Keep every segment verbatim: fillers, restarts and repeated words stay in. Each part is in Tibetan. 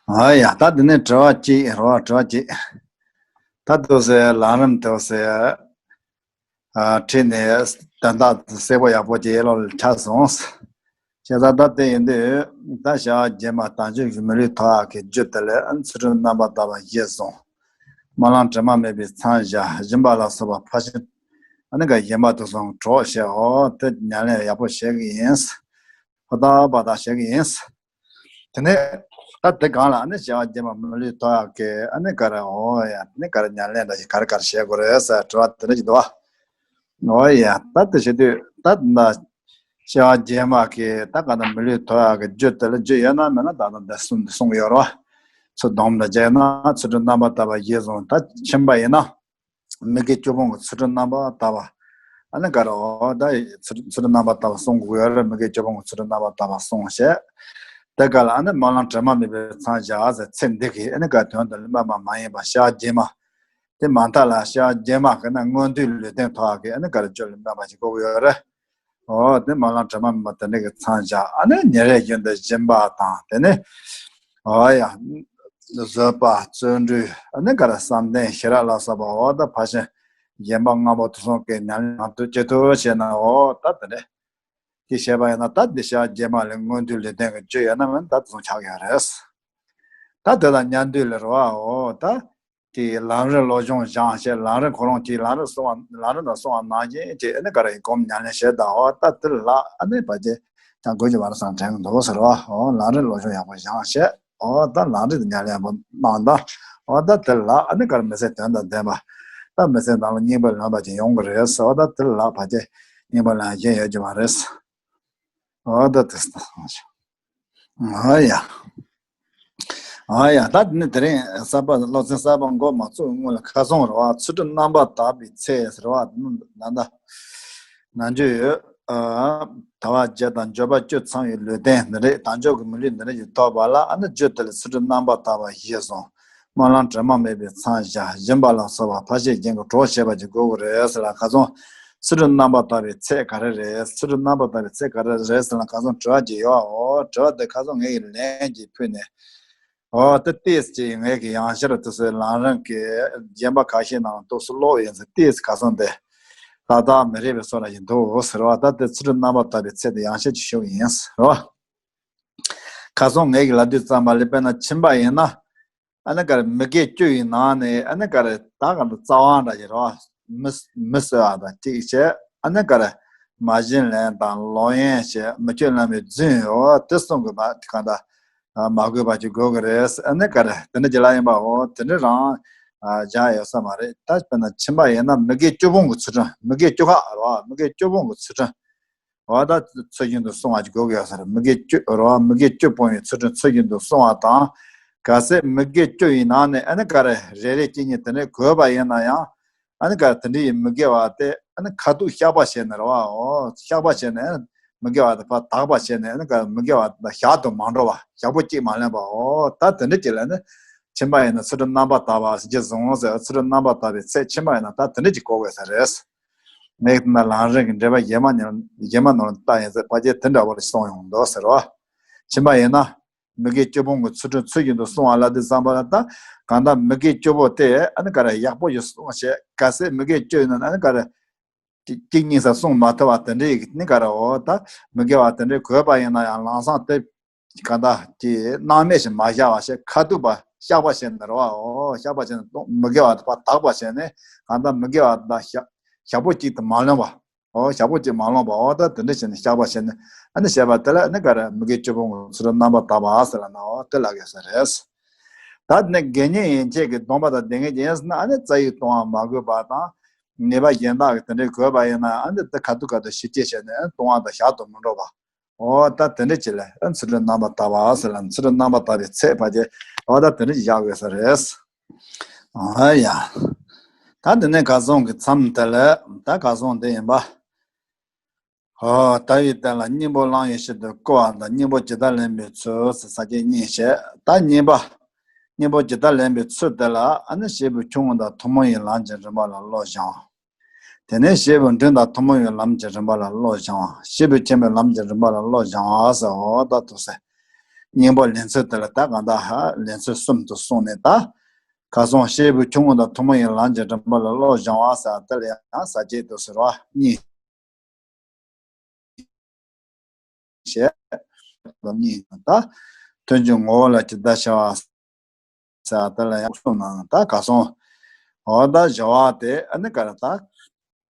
ཨ་ཡ། ད་འདི་ནས་དྲི་བ་གཅིག་རོ། དྲི་བ་གཅིག་ད་དུ་ཟེར་ལམ་རིམ་དུ་ཟེར། ཨ། ཁྲིད་ནས་དོན་དག་གསལ་པོ་ཡག་པོ་ཅིག་བློ་ལ་འཆར་སོང་། བྱས་ཙང་ད་དེ་ཡིན་དུས་ད་བྱ་བ་རྗེས་མ་དལ་འབྱོར་གྱི་མི་ལུས་ཐོབ་ཡག་གི་རྒྱུ་དེ་ལ་ཨ་ནི་ཚུལ་ཁྲིམས་རྣམ་པར་དག་པ་གཞིར་བཟུང་། སྨོན་ལམ་དྲི་མ་མེད་པའི་མཚམས་བཞག་སྦྱིན་པ་ལ་སོགས་པ་ཕར་ཕྱིན་ཨ་ནི་ག་གཞན་པ་དུ་སོང་གྲོགས་བྱས། འོ་དེ་ཉམས་ལེན་ཡག་པོ་བྱེད་ཀྱི་ཡིན། ཧོ་ད་བ་ད་བྱེད་ཀྱི་ཡིན། དེ་ནས་ད་དེ་གང་ལ་ཨ་ནི་བྱ་བ་རྗེས་མ་མི་ལུས་ཐོབ་ཡག་གི་ཨ་ནི་ག་རེ། འོ་ཡ། དེ་ནས་ག་རེ་ཉམས་ལེན་འདྲ་ཞིག་ག་རེ་ག་རེ་བྱེད་དགོས་རེད་ཟེར་དྲི་བ་དེ་འདྲ་ཞིག་འདུག་བ། འོ་ཡ། ད་དེ་བྱེད་དུས་ད་ད་བྱ་བ་རྗེས་མ་གི་ད་ག་ད་མི་ལུས་ཐོབ་ཡག་གི་རྒྱུ་དེ་ལ་རྒྱུ་ཡོད་ན་མེད་ན་ད་ད་འདི་གསུམ་འདི་གསུང་གི་ཡོད་རེད་བ། ཚུར་སྡོམ་འདྲ་བྱས་ན་ཚུལ་ཁྲིམས་རྣམ་པར་དག་པ་གཞིར་བཟུང་ད་ཕྱིན་པ་ཡིན་ན། མི་དགེ་བཅུ་སྤོང་གི་ཚུལ་ཁྲིམས་རྣམ་པར་དག་པ། ཨ་ནི་ག་རེ། འོ་ད་ཚུལ་ཚུལ་ཁྲིམས་རྣམ་པར་དག་པ་སྲུང་དགོས་ཡོད་རེད། མི་དགེ་བཅུ་སྤོང་གི་ཚུལ་ཁྲིམས་རྣམ་པར་དག་པ་སྲུང་བྱས། དེ་ག་ལ་ཨ་ནི་སྨོན་ལམ་དྲི་མ་མེད་པའི་མཚམས་བཞག་ཟེར་ཚེ་འདི་གི་ཨ་ནི་ག་དོན་དུ་སྨོན་པ་མ་ཡིན་པ་བྱ་བ་རྗེས་མ། དེ་མ་མཐའ་ལ་བྱ་བ་རྗེས་མ་གི་ན་མངོན་མཐོའི་ལུས་རྟེན་ཐོབ་ཡག་གི་ཨ་ནི་ག་རེ་རྒྱུ་ལ་སྨོན་པ་ཞིག་དགོས་ཀྱི་ཡོད་རེད། འོ་དེ་སྨོན་ལམ་དྲི་མ་མེད་པ་དེ་འདྲ་གི་མཚམས་བཞག་ཨ་ནི་ཉིན་རེ་བཞིན་དུ་སྦྱིན་པ་དང་དེ་ནས། འོ་ཡ། བཟོད་པ་བརྩོན་འགྲུས་ཨ་ནི་ག་རེ་བསམ་གཏན་ཤེས་རབ་ལ་སོགས་པ། འོ་ད་ཕར་ཕྱིན་གཞན་པ་ལྔ་པོ་དུ་སོང་གི་ཉམས་ལེན་ང་དུ་ཅི་ཐུབ་བྱས་ན། འོ་ད་དེ་འདྲ་དེ་བྱས་པ་ཡིན་ན་ད་དེ་བྱ་བ་རྗེས་མ་ལ་མངོན་མཐོའི་ལུས་རྟེན་གྱི་རྒྱུ་ཡོད་ན་མིན་ད་དུ་སོང་ཆགས་ཡོད་རེད། ད་དེ་དང་མཉམ་དུ་ལ་རེད་བ། འོ་ད། དེའི་ལམ་རིམ་བློ་སྦྱོང་སྦྱངས་བྱས། ལམ་རིམ་ཁོ་རང་གིས་ལམ་རིམ་གསུངས་པ་ལམ་རིམ་དང་གསུངས་པ་ནང་བཞིན་གྱི་ཨ་ནི་ག་རེ་སྒོམ་ཉམས་ལེན་བྱེད་དང་། འོ་ད་དེ་ལ་ཨ་ནི་ཕལ་ཆེར་ཀྱང་དགོས་ཀྱི་བར་སང་དྲན་གྱི་འདུག་ཟེར་བ། འོ་ལམ་རིམ་བློ་སྦྱོང་ཡག་པོ་སྦྱངས་བྱས། འོ་ད་ལམ་རིམ་དེ་ཉམས་ལེན་ཡག་པོ་གནང་དང་། འོ་ད་དེ་ལ་ཨ་ནི་ག་རེ་མི་ཚེ་དོན་དང་ལྡན་པ། ད་མི་ཚེ་ནང་ལ་སྙིང་པོ་ལོན་པ་ཅིག་ཡོང་གི་རེད་ཟེར། འོ་ད་དེ་ལ་ཕལ་ཆེར་སྙིང་པོ་ལོན་གཞན་ཡོད་ཀྱི་མ་རེད། འོ་ད་དེ། ཨ་ཡ། ཨ་ཡ། ད་དེ་ནི་དེ་རིང་གསར་པ་སློབ་ཚན་གསར་པ་འགོ་མ་ཚུགས་སྔོན་ལ་ཁ་སང་རེད་བ། ཚུལ་ཁྲིམས་རྣམ་པར་དག་པའི་ཚེ་ཟེར་བ་ད་ལྟ་ནང་བརྗོད་ཡོད། ཨ། དལ་བ་བརྒྱད་དང་འབྱོར་པ་བཅུ་ཚང་བའི་ལུས་རྟེན་འདི་རེད། དལ་འབྱོར་གྱི་མི་ལུས་འདི་རེད་ཀྱི་ཐོབ་པ་ལ་ཨ་ནི་རྒྱུ་དེ་ལ་ཚུལ་ཁྲིམས་རྣམ་པར་དག་པ་གཞིར་བཟུང་། སྨོན་ལམ་དྲི་མ་མེད་པའི་མཚམས་བཞག་སྦྱིན་པ་ལ་སོགས་པ་ཕར་ཕྱིན་གཞན་གྱི་གྲོགས་བྱེད་པ་ཅིག་དགོས་ཀྱི་རེད་ཟེར་ལ་ཁ་སང་། ཚུལ་ཁྲིམས་རྣམ་པར་དག་པའི་ཚད་ག་རེ་རེད། ཚུལ་ཁྲིམས་རྣམ་པར་དག་པའི་ཚད་ག་རེ་རེད་ཟེར་ལ་ཁ་སང་དྲི་བ་ཅིག་ཡོད། འོ་དྲི་བ་དེ་ཁ་སང་ངས་ཀྱི་ལན་ཅིག་ཕུལ་ནས། འོ་དེ་ཏོག་ཙམ་ཅིག་ངས་ཀྱི་ཡང་བསྐྱར་དུ་སོའི་ལམ་རིམ་གྱི་རྒྱན་པ་ཁ་ཤས་ནང་ཏོག་ཙམ་ཀློག་ཡིན་ཟེར། ཏོག་ཙམ་ཁ་སང་དེ་ལ་དྭགས་མི་རིགས་པའི་སོ་ལ་ཡིན་འདུག་ཟེར་བ། ད་དེ་ཚུལ་ཁྲིམས་རྣམ་པར་དག་པའི་ཚད་དེ་ཡང་བསྐྱར་ཅིག་ཞུ་གི་ཡིན་ཟེར་བ། ཁ་སང་ངས་ཀྱི་ལབ་དུས་ཙམ་པ་ལ་དཔེར་ན་ཕྱིན་པ་ཡིན་ན། ཨ་ནི་ག་རེ་མི་དགེ་བཅུ་ཡི་ནང་ནས་ཨ་ནི་ག་རེ་ད་ག་འདི་རྩ་བ་འདྲ་ཞིག་རེད་བ། མི་མི་གསོད་པ་དང་གཅིག་བྱས། ཨ་ནི་ག་རེ་མ་བྱིན་ལེན་དང་ལོག་གཡེམ་བྱས། མི་སྤྱོད་ལམ་པའི་རྫུན། འོ་དེ་གསུམ་གྱི་མ་ག་འདྲ་མ་གོས་པ་ཅིག་དགོས་ཀྱི་རེད། ཨ་ནི་ག་རེ་དེ་འདྲ་ཅིག་ལབ་ཡིན་པ། འོ་དེ་འདྲ་རང་བཞག་ཡོད་ས་མ་རེད། ད་དཔེར་ན་ཕྱིན་པ་ཡིན་ན་མི་དགེ་བཅུ་སྤོང་གི་ཚུལ་ཁྲིམས། མི་དགེ་བཅུ་ཁག་རེད་བ། མི་དགེ་བཅུ་སྤོང་གི་ཚུལ་ཁྲིམས། འོ་ད་ཚུལ་བཞིན་དུ་སྲུང་བ་ཅིག་དགོས་ཀྱི་ཡོད་ས་རེད། མི་དགེ་བཅུ་རེད་བ། མི་དགེ་བཅུ་སྤོང་བའི་ཚུལ་ཁྲིམས་ཚུལ་བཞིན་དུ་སྲུང་བ་དང་། གལ་སྲིད་མི་དགེ་བཅུ་ཡི་ནང་ནས་ཨ་ནི་ག་རེ་རེ་རེ་གཅིག་གཉིས་དེ་འདྲ་གོས་པ་ཡིན་ན་ཡང་། ཨ་ནི་ག་རེ་དེ་འདྲ་ཡི་མི་དགེ་བ་དེ་ཨ་ནི་ཁ་ཐུག་བཤགས་པ་བྱས་ནས་རེད་བ། འོ་བཤགས་པ་བྱས་ནས་མི་དགེ་བ་དེ་ཕར་དག་པ་བྱས་ནས། ཨ་ནི་ག་རེ་མི་དགེ་བ་དེ་ཞག་ཏུ་མ་འགྲོ་བ། ཞག་པོ་གཅིག་མ་ལོན་པ། འོ་ད་དེ་འདྲ་ཅིག་ལ་ནི་ཕྱིན་པ་ཡིན་ན་ཚུལ་ཁྲིམས་རྣམ་པར་དག་པ་གཞིར་བཟུང་ཟེར། ཚུལ་ཁྲིམས་རྣམ་པར་དག་པའི་ཚད་ཕྱིན་པ་ཡིན་ན་ད་དེ་འདྲ་ཅིག་གོ་དགོས་ས་རེད། ངས་ན་ལམ་རིམ་གྱི་འགྲེལ་པ་རྗེས་མ་ནས་རྗེས་མ་ནང་ལ་བལྟ་ཡིན་ཟེར། ཕལ་ཆེར་དེ་འདྲ་བ་ལ་གསུངས་ཡོང་འདུག་ཟེར་བ། ཕྱིན་པ་ཡིན་ན་མི་དགེ་བཅུ་སྤོང་གི་ཚུལ་ཁྲིམས་ཚུལ་བཞིན་དུ་སྲུང་བ་ལ་དེ་བསམ་པ་ལ་ད་གང་ལྟར་མི་དགེ་བཅུ་པོ་དེ་ཨ་ནི་ག་རེ་ཡག་པོ་ཞིག་སྲུང་བྱས། གལ་སྲིད་མི་དགེ་བཅུ་ཡིན་ན་ཨ་ནི་ག་རེ་གཅིག་གཉིས་སུ་སྲུང་མ་ཐུབ་པ་དེ་འདྲ་ཡིན་ནི་ག་རེ། འོ་ད་མི་དགེ་བ་དེ་འདྲ་གོས་པ་ཡིན་ན་ཡང་ལམ་སང་དེ་གང་ལྟར་གྱི་སྣང་མེད་ཞིག་མ་བཞག་པ་བྱས། ཁ་ཐུག་པ་བཤགས་པ་བྱས་ནས་རེད་བ། འོ་བཤགས་པ་བྱས་ནས་མི་དགེ་བ་དེ་ཕར་དག་པ་བྱས་ནས། གང་ལྟར་མི་དགེ་བ་དེ་ཞག་ཞག་པོ་གཅིག་ཏུ་མ་ལོན་པ། འོ་ཞག་པོ་གཅིག་མ་ལོན་པ། འོ་ད་དེ་འདྲ་བྱས་ནས་བཤགས་པ་བྱས་ནས་ཨ་ནི་བྱས་པ་དེ་ལ་ཨ་ནི་ག་རེ་མི་དགེ་བཅུ་སྤོང་གི་ཚུལ་ཁྲིམས་རྣམ་པར་དག་པ་ཟེར་ལ་ན། འོ་དེ་ལ་གལ་ས་རེད། ད་དེ་ནས་དགེ་བསྙེན་ཡན་ཆད་ཀྱི་སྡོམ་པ་དང་ལྡན་མཁན་ཅིག་ཡིན་ཟེར་ན། ཨ་ནི་རྩ་བའི་ལྟུང་བ་མ་གོས་པ་དང་། ཉེས་པ་གཞན་དག་གི་དེ་འདྲའི་གོས་པ་ཡིན་ན་ཨ་ནི་དེ་ཁ་ཐུག་ཁ་ཐུག་ཞི་བྱེད་བྱས་ནས་ཨ་ནི་ལྟུང་བ་དང་ཞག་ཏུ་མི་འགྲོ་བ། འོ་ད་དེ་འདྲ་ཅིག་ལ་ཨ་ནི་ཚུལ་ཁྲིམས་རྣམ་པར་དག་པ་ཟེར་ལ། ཚུལ་ཁྲིམས་རྣམ་པར་དག་པའི་ཚད་ཕལ་ཆེར་འོ་ད་དེ་འདྲ་ཅིག་བཞག་དགོས་ས་རེད། ཨ་ཡ། ད་དེ་ནས་ཁ་སང་གི་མཚམས་དེ་ལ་ད་ཁ་སང་དེ་ཡིན་པ། ཨོ། ལྟ་བའི་རྟེན་ལ་སྙིང་པོ་བླང་བའི་ཕྱིར་དུ་བསྐུལ་བ་དང་། སྙིང་པོ་ཇི་ལྟར་ལེན་པའི་ཚུལ་ཟེར་ས་བཅད་གཉིས་བཤད། ད་གཉིས་པ། སྙིང་པོ་ཇི་ལྟར་ལེན་པའི་ཚུལ་དེ་ལ་ཨ་ནི་སྐྱེས་བུ་ཆུང་ངུ་དང་ཐུན་མོང་བའི་ལམ་གྱི་རིམ་པ་ལ་བློ་སྦྱང་བ། དེ་ནས་སྐྱེས་བུ་འབྲིང་དང་ཐུན་མོང་བའི་ལམ་གྱི་རིམ་པ་ལ་བློ་སྦྱང་བ། སྐྱེས་བུ་ཆེན་པོའི་ལམ་གྱི་རིམ་པ་ལ་བློ་སྦྱང་བ་ཟེར། འོ་ད་དུ་ཟེར། སྙིང་པོ་ལེན་ཚུལ་དེ་ལ་ད་གང་ལྟར་ཧ་ལེན་ཚུལ་གསུམ་དུ་གསུངས་ནས། ད་ག་སོང་། སྐྱེས་བུ་ཆུང་ངུ་དང་ཐུན་མོང་གི་ལམ་གྱི་རིམ་པ་ལ་བློ་སྦྱང་བ་ཟེར་དེ་ལ་ཡང་ས་བཅད་དུ་ཟེར་བ་གཉིས་བཤད། གཉིས་ད་ཐུན་གྱི་ངོ་བོ་ལ་ཇི་ལྟར་ཤར་བ་ཟེར་དེ་ལ་ཡང་གསུངས་ནས། ད་ག་སོང་། འོ་ད་སྦྱོར་བ་དེ་ཨ་ནི་ག་རེ་ད།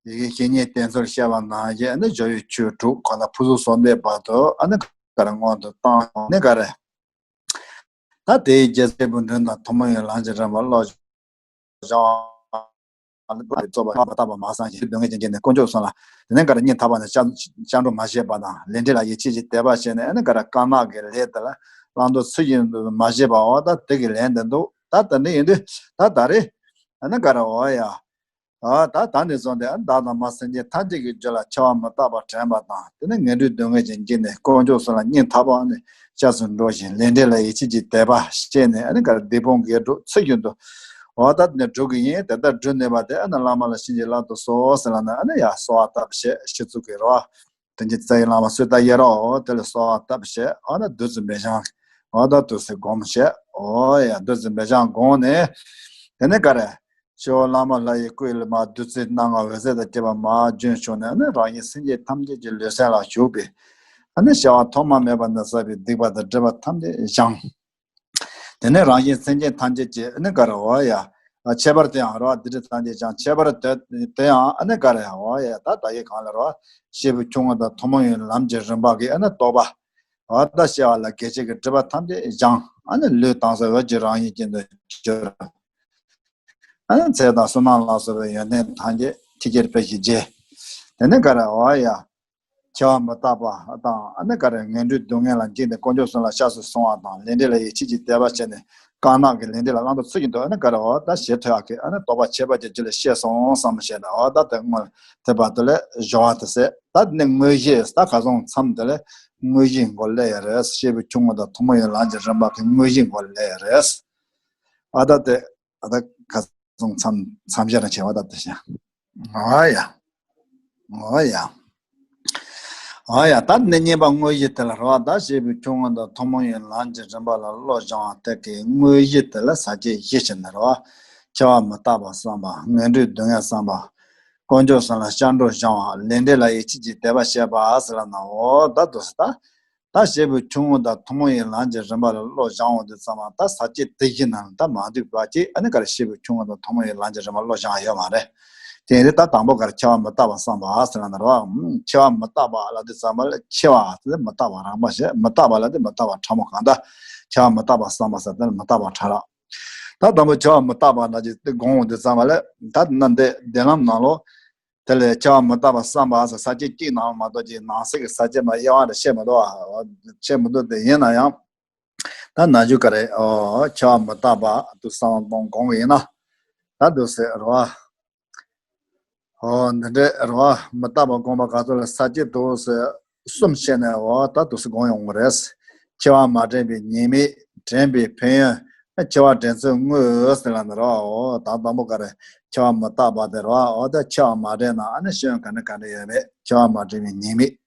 ཡི་གེ་བཤེས་གཉེན་བསྟེན་ཚུལ་བཤད་པ་ནང་བཞིན་ཨ་ནི་སྦྱོར་བའི་ཆོས་དྲུག་གང་ལྟར་ཕུན་སུམ་ཚོགས་པའི་བར་དུ་ཨ་ནི་ག་རེ་སྔོན་དུ་བཏང་ཨ་ནི་ག་རེ། ད་དེའི་རྗེས་སྐྱེས་བུ་འབྲིང་དང་ཐུན་མོང་གི་ལམ་གྱི་རིམ་པ་བློ་སྦྱང་བ་ལ་རྩོད་པ་མ་བཏགས་པ་མ་བསམ་ཞིང་སྡུག་བསྔལ་གྱི་འཇིག་རྟེན་དཀོན་མཆོག་གསུམ་ལ་དེ་ནས་ག་རེ་སྙིང་ཐག་པ་ནས་སྐྱབས་སྐྱབས་འགྲོ་མ་བྱས་པ་དང་ལས་འབྲས་ལ་ཡིད་ཆེས་ཀྱི་དད་པ་བྱས་ནས་ཨ་ནི་ག་རེ་དཀར་ནག་གི་ལས་དེ་ལ་བླང་དོར་ཚུལ་བཞིན་དུ་མ་བྱས་པ། འོ་ད་དེ་གི་ལན་དེ་འདུག་ད་དེ་འདྲ་ཡིན་དུས་ད་ད་རེས་ཨ་ནི་ག་རེ་འོ་ཡ། ཨ་ད་ད་ནས་བཟུང་སྟེ་ཨ་བདག་དང་མ་སེམས་ཅན་ཐམས་ཅད་ཀྱི་རྒྱུད་ལ་འཆི་བ་མི་རྟག་པ་དྲན་པ་དང་། དེ་ནས་ངན་འགྲོའི་སྡུག་བསྔལ་གྱི་འཇིག་རྟེན་དཀོན་མཆོག་གསུམ་ལ་སྙིང་ཐག་པ་ནས་སྐྱབས་སུ་འགྲོ་ཞིང་ལས་འབྲས་ལ་ཡིད་ཆེས་ཀྱི་དད་པ་བསྐྱེད་ནས་ཨ་ནི་ག་རེ་སྡིག་སྤོང་དགེ་སྒྲུབ་ཚུལ་བཞིན་དུ་འོ་ད་དེ་ནས་སྒྲུབ་ཀྱི་ཡིན། དེ་ལྟར་སྒྲུབ་ནུས་པ་དེ་ཨ་ནི་བླ་མ་ལ་བྱིན་གྱིས་བརླབ་ཏུ་གསོལ་ཟེར་ལབ་ནས་ཨ་ནི་ཡར་གསོལ་བ་བཏབ་བྱས་ཤི་ཚུལ་གྱི་རེད་བ། དོན་གྱི་རྩ་བའི་བླ་མ་ཚུལ་དང་ཡ་རོ་དེ་ལ་གསོལ་བ་བཏབ་བྱས་ཨ་ནི་བདུད་རྩི་འབེབས་སྦྱང་འོ་ད་བདུད་རྩི་སྒོམ་བྱས། འོ་ཡ་བདུད་རྩི་འབེབས་སྦྱང་སྒོམ་ནས་དེ་ནས་ག་རེ། སྤྱི་བོར་བླ་མ་ལྷ་ཡི་སྐུ་ཡི་ལུས་མར་བདུད་རྩིའི་སྣ་ལྔ་འོད་ཟེར་དང་བཅས་པ་མར་རྒྱུན་བྱུང་ནས་ནི་རང་གཞན་སེམས་ཅན་ཐམས་ཅད་ཀྱི་ལུས་སེམས་ལ་ཞུགས་པས། ཨ་ནི་བྱ་བ་ཐོག་མ་མེད་པ་ནས་བསགས་པའི་སྡིག་པ་དང་སྒྲིབ་པ་ཐམས་ཅད་སྦྱངས། དེ་ནས་རང་གཞན་སེམས་ཅན་ཐམས་ཅད་ཀྱི་ཨ་ནི་ག་རེ་འོ་ཡ། ཁྱད་པར་དུ་ཡང་རེད་བ་སྡིག་སྒྲིབ་ཐམས་ཅད་སྦྱངས། ཁྱད་པར་དུ་དུ་ཡང་ཨ་ནི་ག་རེ་འོ་ཡ་ད་ད་གིན་གང་ལ་རེད་བ་སྐྱེས་བུ་ཆུང་ངུ་དང་ཐུན་མོང་བའི་ལམ་གྱི་རིམ་པ་གི་ཨ་ནི་རྟོགས་པ། འོ་ད་སྐྱེ་བ་ལ་གེགས་བྱེད་ཀྱི་སྒྲིབ་པ་ཐམས་ཅད་སྦྱངས། ཨ་ནི་ལུས་དྭངས་སུ་འོད་ཀྱི་རང་བཞིན་ཅན་དུ་གྱུར། ཨ་ནི་ཚེ་དང་བསོད་ནམས་ལ་སོགས་པའི་ཡོན་ཏན་ཐམས་ཅད་ཆེས་ཆེར་འཕེལ་ཞིང་རྒྱས། དེ་ནས་ག་རེ་འོ་ཡ། འཆི་བ་མི་རྟག་པ་དང་ཨ་ནི་ག་རེ་ངན་འགྲོའི་སྡུག་བསྔལ་ལ་འཇིགས་ཏེ་དཀོན་མཆོག་གསུམ་ལ་སྐྱབས་སུ་སོང་བ་དང་ལས་འབྲས་ལ་ཡིད་ཆེས་ཀྱི་དད་པ་བྱས་ནས་དཀར་ནག་གི་ལས་འབྲས་ལ་བླང་དོར་ཚུལ་བཞིན་དུ་ཨ་ནི་ག་རེ་འོ་ད་ཞི་ཐུབ་ཡག་གི་ཨ་ནི་རྟོགས་པ་ཁྱད་པར་གྱི་རྒྱུད་ལ་སྐྱེས་སོང་བསམ་བྱས་ནས་འོ་ད་དེ་སྔོན་དེ་བར་དུ་ལས་སྦྱོར་བ་དེ་ཟད། ད་དེ་ནས་དངོས་གཞི་ད་ག་སོང་མཚམས་དེ་ལས་དངོས་གཞིའི་སྒོ་ལས་ཡ་རེད། སྐྱེས་བུ་ཆུང་ངུ་དང་ཐུན་མོང་གི་ལམ་གྱི་རིམ་པ་གི་དངོས་གཞིའི་སྒོ་ལས་ཡ་རེད། ཨ་ད་དེ་ཨ་ད་ག་སོང་མཚམས་མཚམས་བཞག་ན་བྱས་པ་ད་དེ་བྱ། ཨ་ཡ། ཨ་ཡ། ཨ་ཡ་ད་ནི་གཉིས་པ་དངོས་གཞི་དེ་ལ་རེད་བ། ད་སྐྱེས་བུ་ཆུང་ངུ་དང་ཐུན་མོང་གི་ལམ་གྱི་རིམ་པ་ལ་བློ་སྦྱང་བ་དེ་གི་དངོས་གཞི་དེ་ལ་ས་བཅད་བཞི་ཕྱེ་ནས་རེད་བ། འཆི་བ་མི་རྟག་པ་བསམ་པ། ངན་འགྲོའི་སྡུག་བསྔལ་བསམ་པ། དཀོན་མཆོག་གསུམ་ལ་སྐྱབས་འགྲོ་སྦྱང་བ། ལས་འབྲས་ལ་ཡིད་ཆེས་ཀྱི་དད་པ་བྱེད་པ་ཟེར་ལབ་ན། འོ་ད་དུ་ཟེར་ད། ད་སྐྱེས་བུ་ཆུང་ངུ་དང་ཐུན་མོང་གི་ལམ་གྱི་རིམ་པ་ལ་བློ་སྦྱང་འོང་དུས་ཙམ་པ་ད་ས་བཅད་དེ་བཞི་ནང་ལ་ད་མ་འདུས་པ་ཅིག་ཨ་ནི་ག་རེ་སྐྱེས་བུ་ཆུང་ངུ་དང་ཐུན་མོང་གི་ལམ་གྱི་རིམ་པ་བློ་སྦྱང་ཡོད་མ་རེད། དེ་ཡིན་དུས་ད་དང་པོ་ག་རེ་འཆི་བ་མི་རྟག་པ་བསམ་པ་ཟེར་ལབ་ན་རེད་བ། འཆི་བ་མི་རྟག་པ་ལབ་དུས་ཙམ་པ་ལ་འཆི་བ་དེ་མི་རྟག་པ་རང་པ་བྱས། མི་རྟག་པ་ལབ་དུས་མི་རྟག་པ་ཕྲ་མོ་གང་ལྟར་འཆི་བ་མི་རྟག་པ་བསམ་པ་ཟེར་དེ་ལ་མི་རྟག་པ་ཕྲ་རགས། ད་དང་པོ་འཆི་བ་མི་རྟག་པ་ན་ཅིག་དེ་དགོངས་འོང་དུས་ཙམ་པ་ལ་ད་ན་འདི་བདེན་ལམ་ནང་ལོ། དེ་ལས་འཆི་བ་མི་རྟག་པ་བསམ་པ་ཟེར་ས་བཅད་གཅིག་ནང་མ་གཏོགས་ཀྱི་ནང་གསེས་ཀྱི་ས་བཅད་མ་དབྱེ་བ་རེ་ཕྱེ་མི་འདུག་ཨ། ཕྱེ་མི་འདུག་དེ་ཡིན་ན་ཡང་། ད་ན་རྒྱུ་ག་རེ་ཨོ་འཆི་བ་མི་རྟག་པ་དུ་བསམ་བློ་གཏོང་དགོངས་ཀྱི་ཡིན་ན། ད་འདུག་ཟེར་རོ། ཨོ་འདི་འདྲའི་རོ་མི་རྟག་པ་དགོངས་པ་ག་ཚོད་ལ་ས་བཅད་དུ་ཟེར་གསུམ་བཤད་ནས་འོ་ད་དུ་སུ་དགོངས་ཡོང་གི་རེད། འཆི་བ་མ་དྲན་པའི་ཉེས་དམིགས། དྲན་པའི་ཕན་ཡོན། འཆི་བ་དྲན་ཚུལ་དངོས་ཟེར་ལབ་ནི་རོ། འོ་ད་དང་པོ་ག་རེ་འཆི་བ་མི་རྟག་པ་དེ་རོ། འོ་ད་འཆི་བ་མ་དྲན་ན་ཨ་ནི་ཤེས་ཡོན་ག་འདྲ་ག་འདྲ་ཡོད་མེད། འཆི་བ་མ་དྲན་པའི་ཉེས་དམིགས།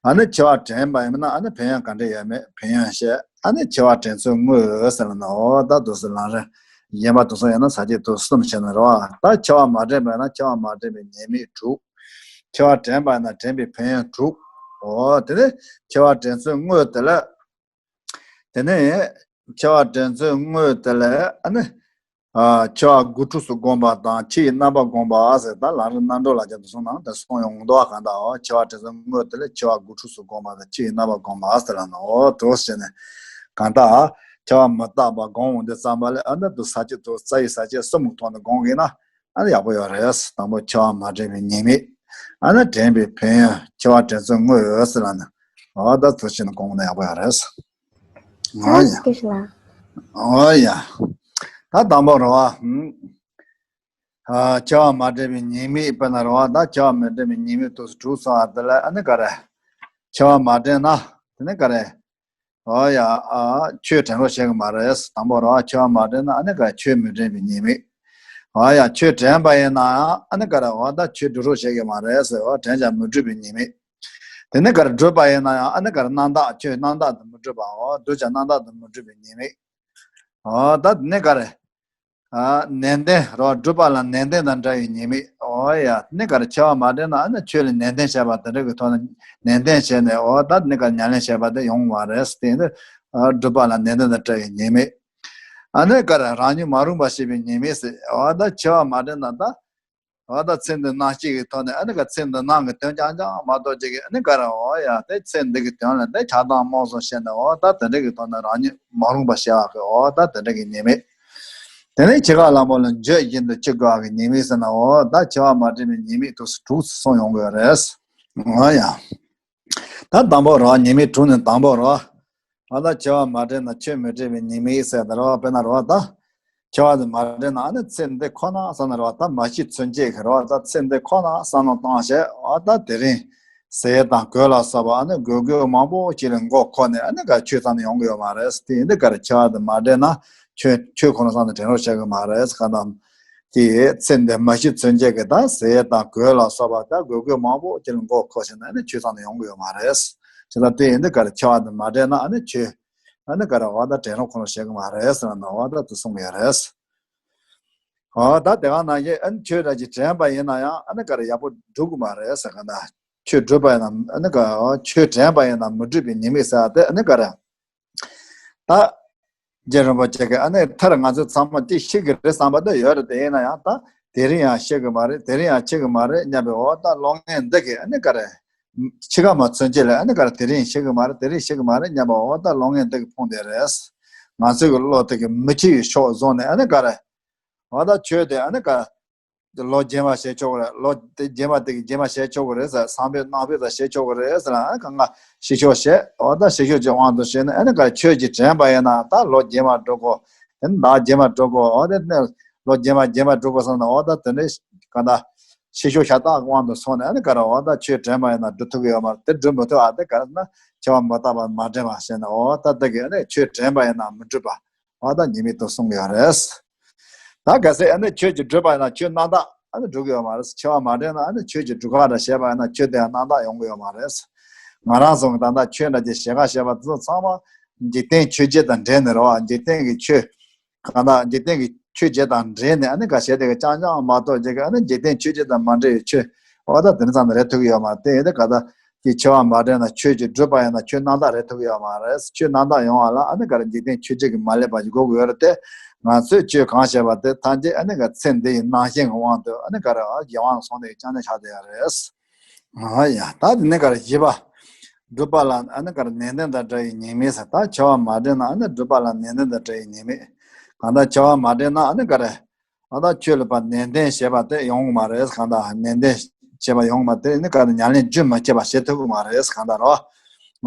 ཨ་ནི་འཆི་བ་དྲན་པ་ཡིན་ན་ཨ་ནི་ཕན་ཡོན་ག་འདྲ་ཡོད་མེད་ཕན་ཡོན་བཤད། ཨ་ནི་འཆི་བ་དྲན་ཚུལ་དངོས་ཟེར་ལབ་ནི་འོ་ད་དུ་སུ་ལམ་རིམ་གཞན་པ་དུ་སོང་ཡོད་ན་ས་བཅད་དུ་གསུམ་བཤད་ནི་རོ། ད་འཆི་བ་མ་དྲན་པ་ཡིན་ན་འཆི་བ་མ་དྲན་པའི་ཉེས་དམིགས་དྲུག་འཆི་བ་དྲན་པ་ཡིན་ན་དྲན་པའི་ཕན་ཡོན་དྲུག་འོ་དེ་ནི་འཆི་བ་དྲན་ཚུལ་དངོས་དེ་ལ། དེ་ནས་འཆི་བ་དྲན་ཚུལ་དངོས་དེ་ལ་ཨ་ནི། འཆི་བ་དགུ་ཕྲུགས་སུ་བསྒོམ་པ་དང་འཆི་བའི་རྣམ་པ་བསྒོམ་པ་ཟེར་ད་ལམ་རིམ་རྣམ་གྲོལ་ལ་ཀྱང་དུ་སོང་ན་དེ་གསུངས་ཡོང་འདུག་ག་ད་འོ་འཆི་བ་དྲན་ཚུལ་དངོས་དེ་ལ་འཆི་བ་དགུ་ཕྲུགས་སུ་བསྒོམ་པ་དང་འཆི་བའི་རྣམ་པ་བསྒོམ་པ་ཟེར་ལབ་ནི་འོ་དུ་ཟེར་ནས་གང་ལྟར་འཆི་བ་མི་རྟག་པ་བསྒོམ་འོང་དུས་ཙམ་པ་ལ་ཨ་ནི་དུ་ས་བཅད་དུ་རྩ་བའི་ས་བཅད་གསུམ་གྱི་ཐོག་ནས་བསྒོམ་གི་ན། ཨ་ནི་ཡག་པོ་ཡོད་རེད། དང་པོ་འཆི་བ་མ་དྲན་པའི་ཉེས་དམིགས། ཨ་ནི་དྲན་པའི་ཕན་ཡོན། འཆི་བ་དྲན་ཚུལ་དངོས་ཡོད་ཟེར་ལབ་ནས། འོ་ད་ཚོ་ཕྱིན་ནས་གོང་ནས་ཡག་པོ་ཡོད་རེད། ཨོ་ཡ། ཨོ་ཡ། ད་དང་པོ་རེད་བ། ཨ་འཆི་བ་མ་དྲན་པའི་ཉེས་དམིགས་དཔེར་ན་རེད་བ། ད་འཆི་བ་མ་དྲན་པའི་ཉེས་དམིགས་དུ་དྲུག་སོང་བ་དེ་ལ་ཨ་ནི་ག་རེ། འཆི་བ་མ་དྲན་ན་དེ་ནི་ག་རེ། ཨོ་ཡ། ཨ་ཆོས་དྲན་རོགས་བྱེད་གི་མ་རེད། དང་པོ་རེད་བ། འཆི་བ་མ་དྲན་ན་ཨ་ནི་ག་ཆོས་མི་དྲན་པའི་ཉེས་དམིགས། ཨོ་ཡ། ཆོས་དྲན་པ་ཡིན་ན་ཨ་ནི་ག་རེ་འོ་ད་ཆོས་སྒྲུབ་རོགས་བྱེད་གི་མ་རེད་ཟེར་བ་དྲན་ཀྱང་མི་སྒྲུབ་པའི་ཉེས་དམིགས། དེ་ནས་ག་རེ་སྒྲུབ་པ་ཡིན་ན་ཡང་ཨ་ནི་ག་རེ་རྣམ་དག་ཆོས་རྣམ་དག་ཏུ་མི་སྒྲུབ་པའོ། གདུལ་བྱ་རྣམ་དག་ཏུ་མི་སྒྲུབ་པའི་ཉེས་དམིགས། ཨོ་ད་དེ་ནས་ག་རེ། ཨ་ནན་ཏན་རོ། སྒྲུབ་པ་ལ་ནན་ཏན་དང་བྲལ་བའི་ཉེས་དམིགས། ཨོ་ཡ་དེ་ནས་ག་རེ་འཆལ་བ་མ་དྲན་ན་ཨ་ནི་ཆོས་ལ་ནན་ཏན་བྱས་པ་དེ་འདྲ་གི་ཐོག་ནས་ནན་ཏན་བྱས་ནས་ཨོ་ད་དེ་ནས་ག་རེ་ཉམས་ལེན་བྱས་པ་དེ་ཡོང་བ་རེད། དེ་ནི་ཨ་སྒྲུབ་པ་ལ་ནན་ཏན་དང་བྲལ་བའི་ཉེས་དམིགས། ཨ་ནི་ག་རེ་རང་ཉིད་མ་རུངས་པ་བྱེད་པའི་ཉེས་དམིགས་ཟེར། ཨོ་ད་འཆལ་བ་མ་དྲན་ན་ད། འོ་ད་ཚེ་འདི་སྣང་བྱེད་ཀྱི་ཐོག་ནས་ཨ་ནི་ག་ཚེ་འདི་སྣང་གི་དོན་རྐྱང་རྐྱང་མ་གཏོགས་ཅིག་གི་ཨ་ནི་ག་ར་འོ་ཡ་དེ་ཚེ་འདི་གི་དོན་ལ་དེ་ཆགས་སྡང་རྨོངས་གསུམ་བཤད་ནས་འོ་ད་དེ་འདྲ་གི་ཐོག་ནས་རང་ཉིད་མ་རུངས་པ་བྱ་བ་གི་འོ་ད་དེ་འདྲ་གི་ཉེས་དམིགས། དེ་ནས་འཆི་ཁ་ལ་མོ་ལ་འགྱོད་བཞིན་དུ་འཆི་དགོས་པ་གི་ཉེས་དམིགས་ཟེར་ན་འོ་ད་འཆི་བ་མ་དྲན་པའི་ཉེས་དམིགས་དུ་དྲུག་གསུངས་ཡོང་གི་རེད། འོ་ཡ། ད་དང་པོ་རོ། ཉེས་དམིགས་དྲུག་ནས་དང་པོ་རོ། ཨ་ད་འཆི་བ་མ་དྲན་ན་ཆོས་མི་འདྲེན་པའི་ཉེས་དམིགས་ཟེར་ད་རོ། དཔེར་ན་རོ་ད། འཆི་བ་དེ་མ་དྲན་ན་ཨ་ནི་ཚེ་འདི་ཁོ་ན་བསམ་ན་རོ་ད་མ་ཤི་ཚུན་ཆད་ཀྱི་རོ་ད་ཚེ་འདི་ཁོ་ན་བསམ་བློ་བཏང་བྱས་ཨ་ད་དེ་རིང་ཟས་དང་གོས་ལ་སོགས་པ་ཨ་ནི་དགོས་དགོས་མང་པོ་ཅིག་ལ་མགོ་འཁོར་ནས་ཨ་ནི་ག་ཆོས་བསམ་ནས་ཡོང་གི་ཡོད་མ་རེད། དེ་ཡིན་དུས་ག་རེ་འཆི་བ་དེ་མ་དྲན་ན་ཆོས་ཆོས་ཁོ་ན་བསམ་ནས་དྲན་རོགས་བྱེད་གི་མ་རེད། ག་ད། དེ་ཚེ་འདི་མ་ཤི་ཚུན་ཆད་ཀྱི་ད་ཟས་དང་གོས་ལ་སོགས་པ་ད་དགོས་དགོས་མང་པོ་ཅིག་ལ་མགོ་འཁོར་ཕྱིན་ན་ནི་ཆོས་བསམ་ནས་ཡོང་གི་ཡོད་མ་རེད། ཅི་ལ་དེ་ཡིན་དུས་ག་རེ་འཆི་བ་འདི་མ་དྲན་ན་ཨ་ནི་ཆོས་ཨ་ནི་ག་རེ་འོ་ད་དྲན་རོགས་ཁོ་ན་བྱེད་གི་མ་རེད་ཟེར་ན་འོ་ད་དེ་གསུང་གི་ཡོད་རེད། འོ་ད་དེ་ག་ནང་བཞིན་ཨ་ནི་ཆོས་འདྲ་ཅིག་དྲན་པ་ཡིན་ན་ཡང་ཨ་ནི་ག་རེ་ཡག་པོ་འགྲུབ་གི་མ་རེད་ཟེར་ག་ན། ཆོས་སྒྲུབ་པ་ཡིན་ན་ཨ་ནི་ག་ཆོས་དྲན་པ་ཡིན་ན་མི་འགྲུབ་པའི་ཉེས་དམིགས་ཟེར་བ་དེ་ཨ་ནི་ག་རེ། ད། རྗེ་རིན་པོ་ཆེ་གིས་ཨ་ནི་མཐར་ང་ཚོ་ཚང་མ་ཅིག་ཤི་གི་རེད་བསམ་པ་དེ་ཡོད་རེད། དེ་ཡིན་ན་ཡང་ད་དེ་རིང་ཡང་ཤི་གི་མ་རེད། དེ་རིང་ཡང་འཆི་གི་མ་རེད་སྙམ་པའི་འོ་ད་བློ་ངན་འདི་གིས་ཨ་ནི་ག་རེ། འཆི་ཁ་མ་ཚུན་ཆད་ལ་ཨ་ནི་ག་རེ་དེ་རིང་ཤི་གི་མ་རེད། དེ་རིང་ཤི་གི་མ་རེད་སྙམ་པའི་འོ་ད་བློ་ངན་འདི་གིས་ཕུང་བསྡད་རེད། ང་ཚོའི་གི་བློ་དེ་གིས་མི་འཆི་བའི་ཕྱོགས་བཟུང་ནས་ཨ་ནི་ག་རེ། འོ་ད་ཆོས་དེ་ཨ་ནི་ག་ལོ་རྗེས་མ་བྱེད་ཆོག་གི་རེད། ལོ་དེ་རྗེས་མ་དེ་གི་རྗེས་མ་བྱེད་ཆོག་གི་རེད་ཟེར། སང་ཕོད་གནངས་ཕོད་ཙམ་བྱེད་ཆོག་གི་རེད་ཟེར་ལ་ཨ་གང་ག་ཤི་ཤོག་བྱེད། འོ་ད་ཤི་ཤོག་ཅིག་དབང་དུ་བྱས་ནས་ཨ་ནི་ག་ཆོས་ཀྱི་དྲན་པ་ཡིན་ན་ད་ལོ་རྗེས་མ་འགྲོ་དགོས། དེ་ནི་ཟླ་རྗེས་མ་འགྲོ་དགོས། འོ་དེ་ནས་ལོ་རྗེས་མ་རྗེས་མ་འགྲོ་དགོས་བསམ་ན་འོ་ད་དེ་ནས་གང་ད་ཤི་ཤོག་ཤ་སྟག་དབང་དུ་སོང་ནས་ཨ་ནི་ག་ར་འོ་ད་ཆོས་དྲན་པ་ཡིན་ན་འགྲུབ་ཐུབ་ཀྱི་ཡོད་མ་རེད། དེ་འགྲུབ་མི་ཐུབ་ཨ་དེ་ག་རེ་ཟེར་ན་འཆི་བ་མི་རྟག་པ་མ་དྲན་པ་བྱས་ནས་འོ་ད་དེ་གི་ཨ་ནི་ཆོས་དྲན་པ་ཡིན་ན་མི་འགྲུབ་པ། འོ་ད་ཉེས་དམིགས་དུ་གསུང་གི་ཡོད་རེད། ད་གལ་སྲིད་ཨ་ནི་ཆོས་ཀྱི་སྒྲུབ་པ་ཡིན་ན་ཆོས་རྣམ་དག་ཨ་ནི་སྒྲུབ་ཀྱི་ཡོད་མ་རེད། འཆི་བ་མ་དྲན་ན་ཨ་ནི་ཆོས་ཀྱི་སྒྲུབ་ཁག་འདྲ་བྱས་པ་ཡིན་ན་ཆོས་དེ་ཡང་རྣམ་དག་ཡོང་གི་ཡོད་མ་རེད། ང་རང་ཚོ་གི་ད་ལྟ་ཆོས་འདྲ་ཅིག་བྱེད་ཁ་བྱས་པ་དེ་ཚོ་ཚང་མ་འཇིག་རྟེན་ཆོས་བརྒྱད་དང་འབྲེལ་ནས་རེད་བ། འཇིག་རྟེན་གྱི་ཆོས་གང་དག་འཇིག་རྟེན་གྱི་ཆོས་བརྒྱད་དང་འབྲེལ་ནས་ཨ་ནི་ག་བྱས་དེ་གི་རྐྱང་རྐྱང་མ་གཏོགས་ཅིག་གི་ཨ་ནི་འཇིག་རྟེན་ཆོས་བརྒྱད་དང་མ་འབྲེལ་བའི་ཆོས་འོ་ད་དེ་འདྲ་ཙམ་རེད་ཐུབ་ཀྱི་ཡོད་མ་རེད། དེ་ཡིན་དུས་ག་ད། ཀྱི་འཆི་བ་མ་དྲན་ན་ཆོས་ཀྱི་སྒྲུབ་པ་ཡིན་ན་ཆོས་རྣམ་དག་རེད་ཐུབ་ཀྱི་ཡོད་མ་རེད། ཆོས་རྣམ་དག་ཡོང་བ་ལ་ཨ་ནི་ག་རེ་འཇིག་རྟེན་ཆོས་བརྒྱད་ཀྱིས་མ་བསླད་པ་ཞིག་དགོས་ཀྱི་ཡོད་རེད་དེ། ང་ཚོས་ཆོས་གང་བྱས་པ་དེ་ཐམས་ཅད་ཨ་ནི་ག་ཚེ་འདི་ཡི་རྣམ་ཤེས་ཀྱི་དབང་དུ་ཨ་ནི་ག་རེ་ཨ་རྒྱལ་དབང་སོང་ནས་ཅང་ནས་ཆགས་བསྡད་ཡོད་རེད། ཨ་ཡ་ད་དེ་ནི་ག་རེ་བཞི་པ། སྒྲུབ་པ་ལ་ཨ་ནི་ག་རེ་ནན་ཏན་དང་བྲལ་བའི་ཉེས་དམིགས་ཟེར། ད་འཆི་བ་མ་དྲན་ན་ཨ་ནི་སྒྲུབ་པ་ལ་ནན་ཏན་དང་བྲལ་བའི་ཉེས་དམིགས། གང་ལྟར་འཆི་བ་མ་དྲན་ན་ཨ་ནི་ག་རེ། ཨ་ད་ཆོས་ལ་ཕར་ནན་ཏན་བྱེད་པ་དེ་ཡོང་གི་མ་རེད། གང་ལྟར་ནན་ཏན་བྱེད་པ་ཡོང་གི་མ་དེ་ནི་ག་ནི་ཉམས་ལེན་རྒྱུན་མ་ཆད་པ་བྱེད་ཐུབ་ཀྱི་མ་རེད། གང་ལྟར་རོ།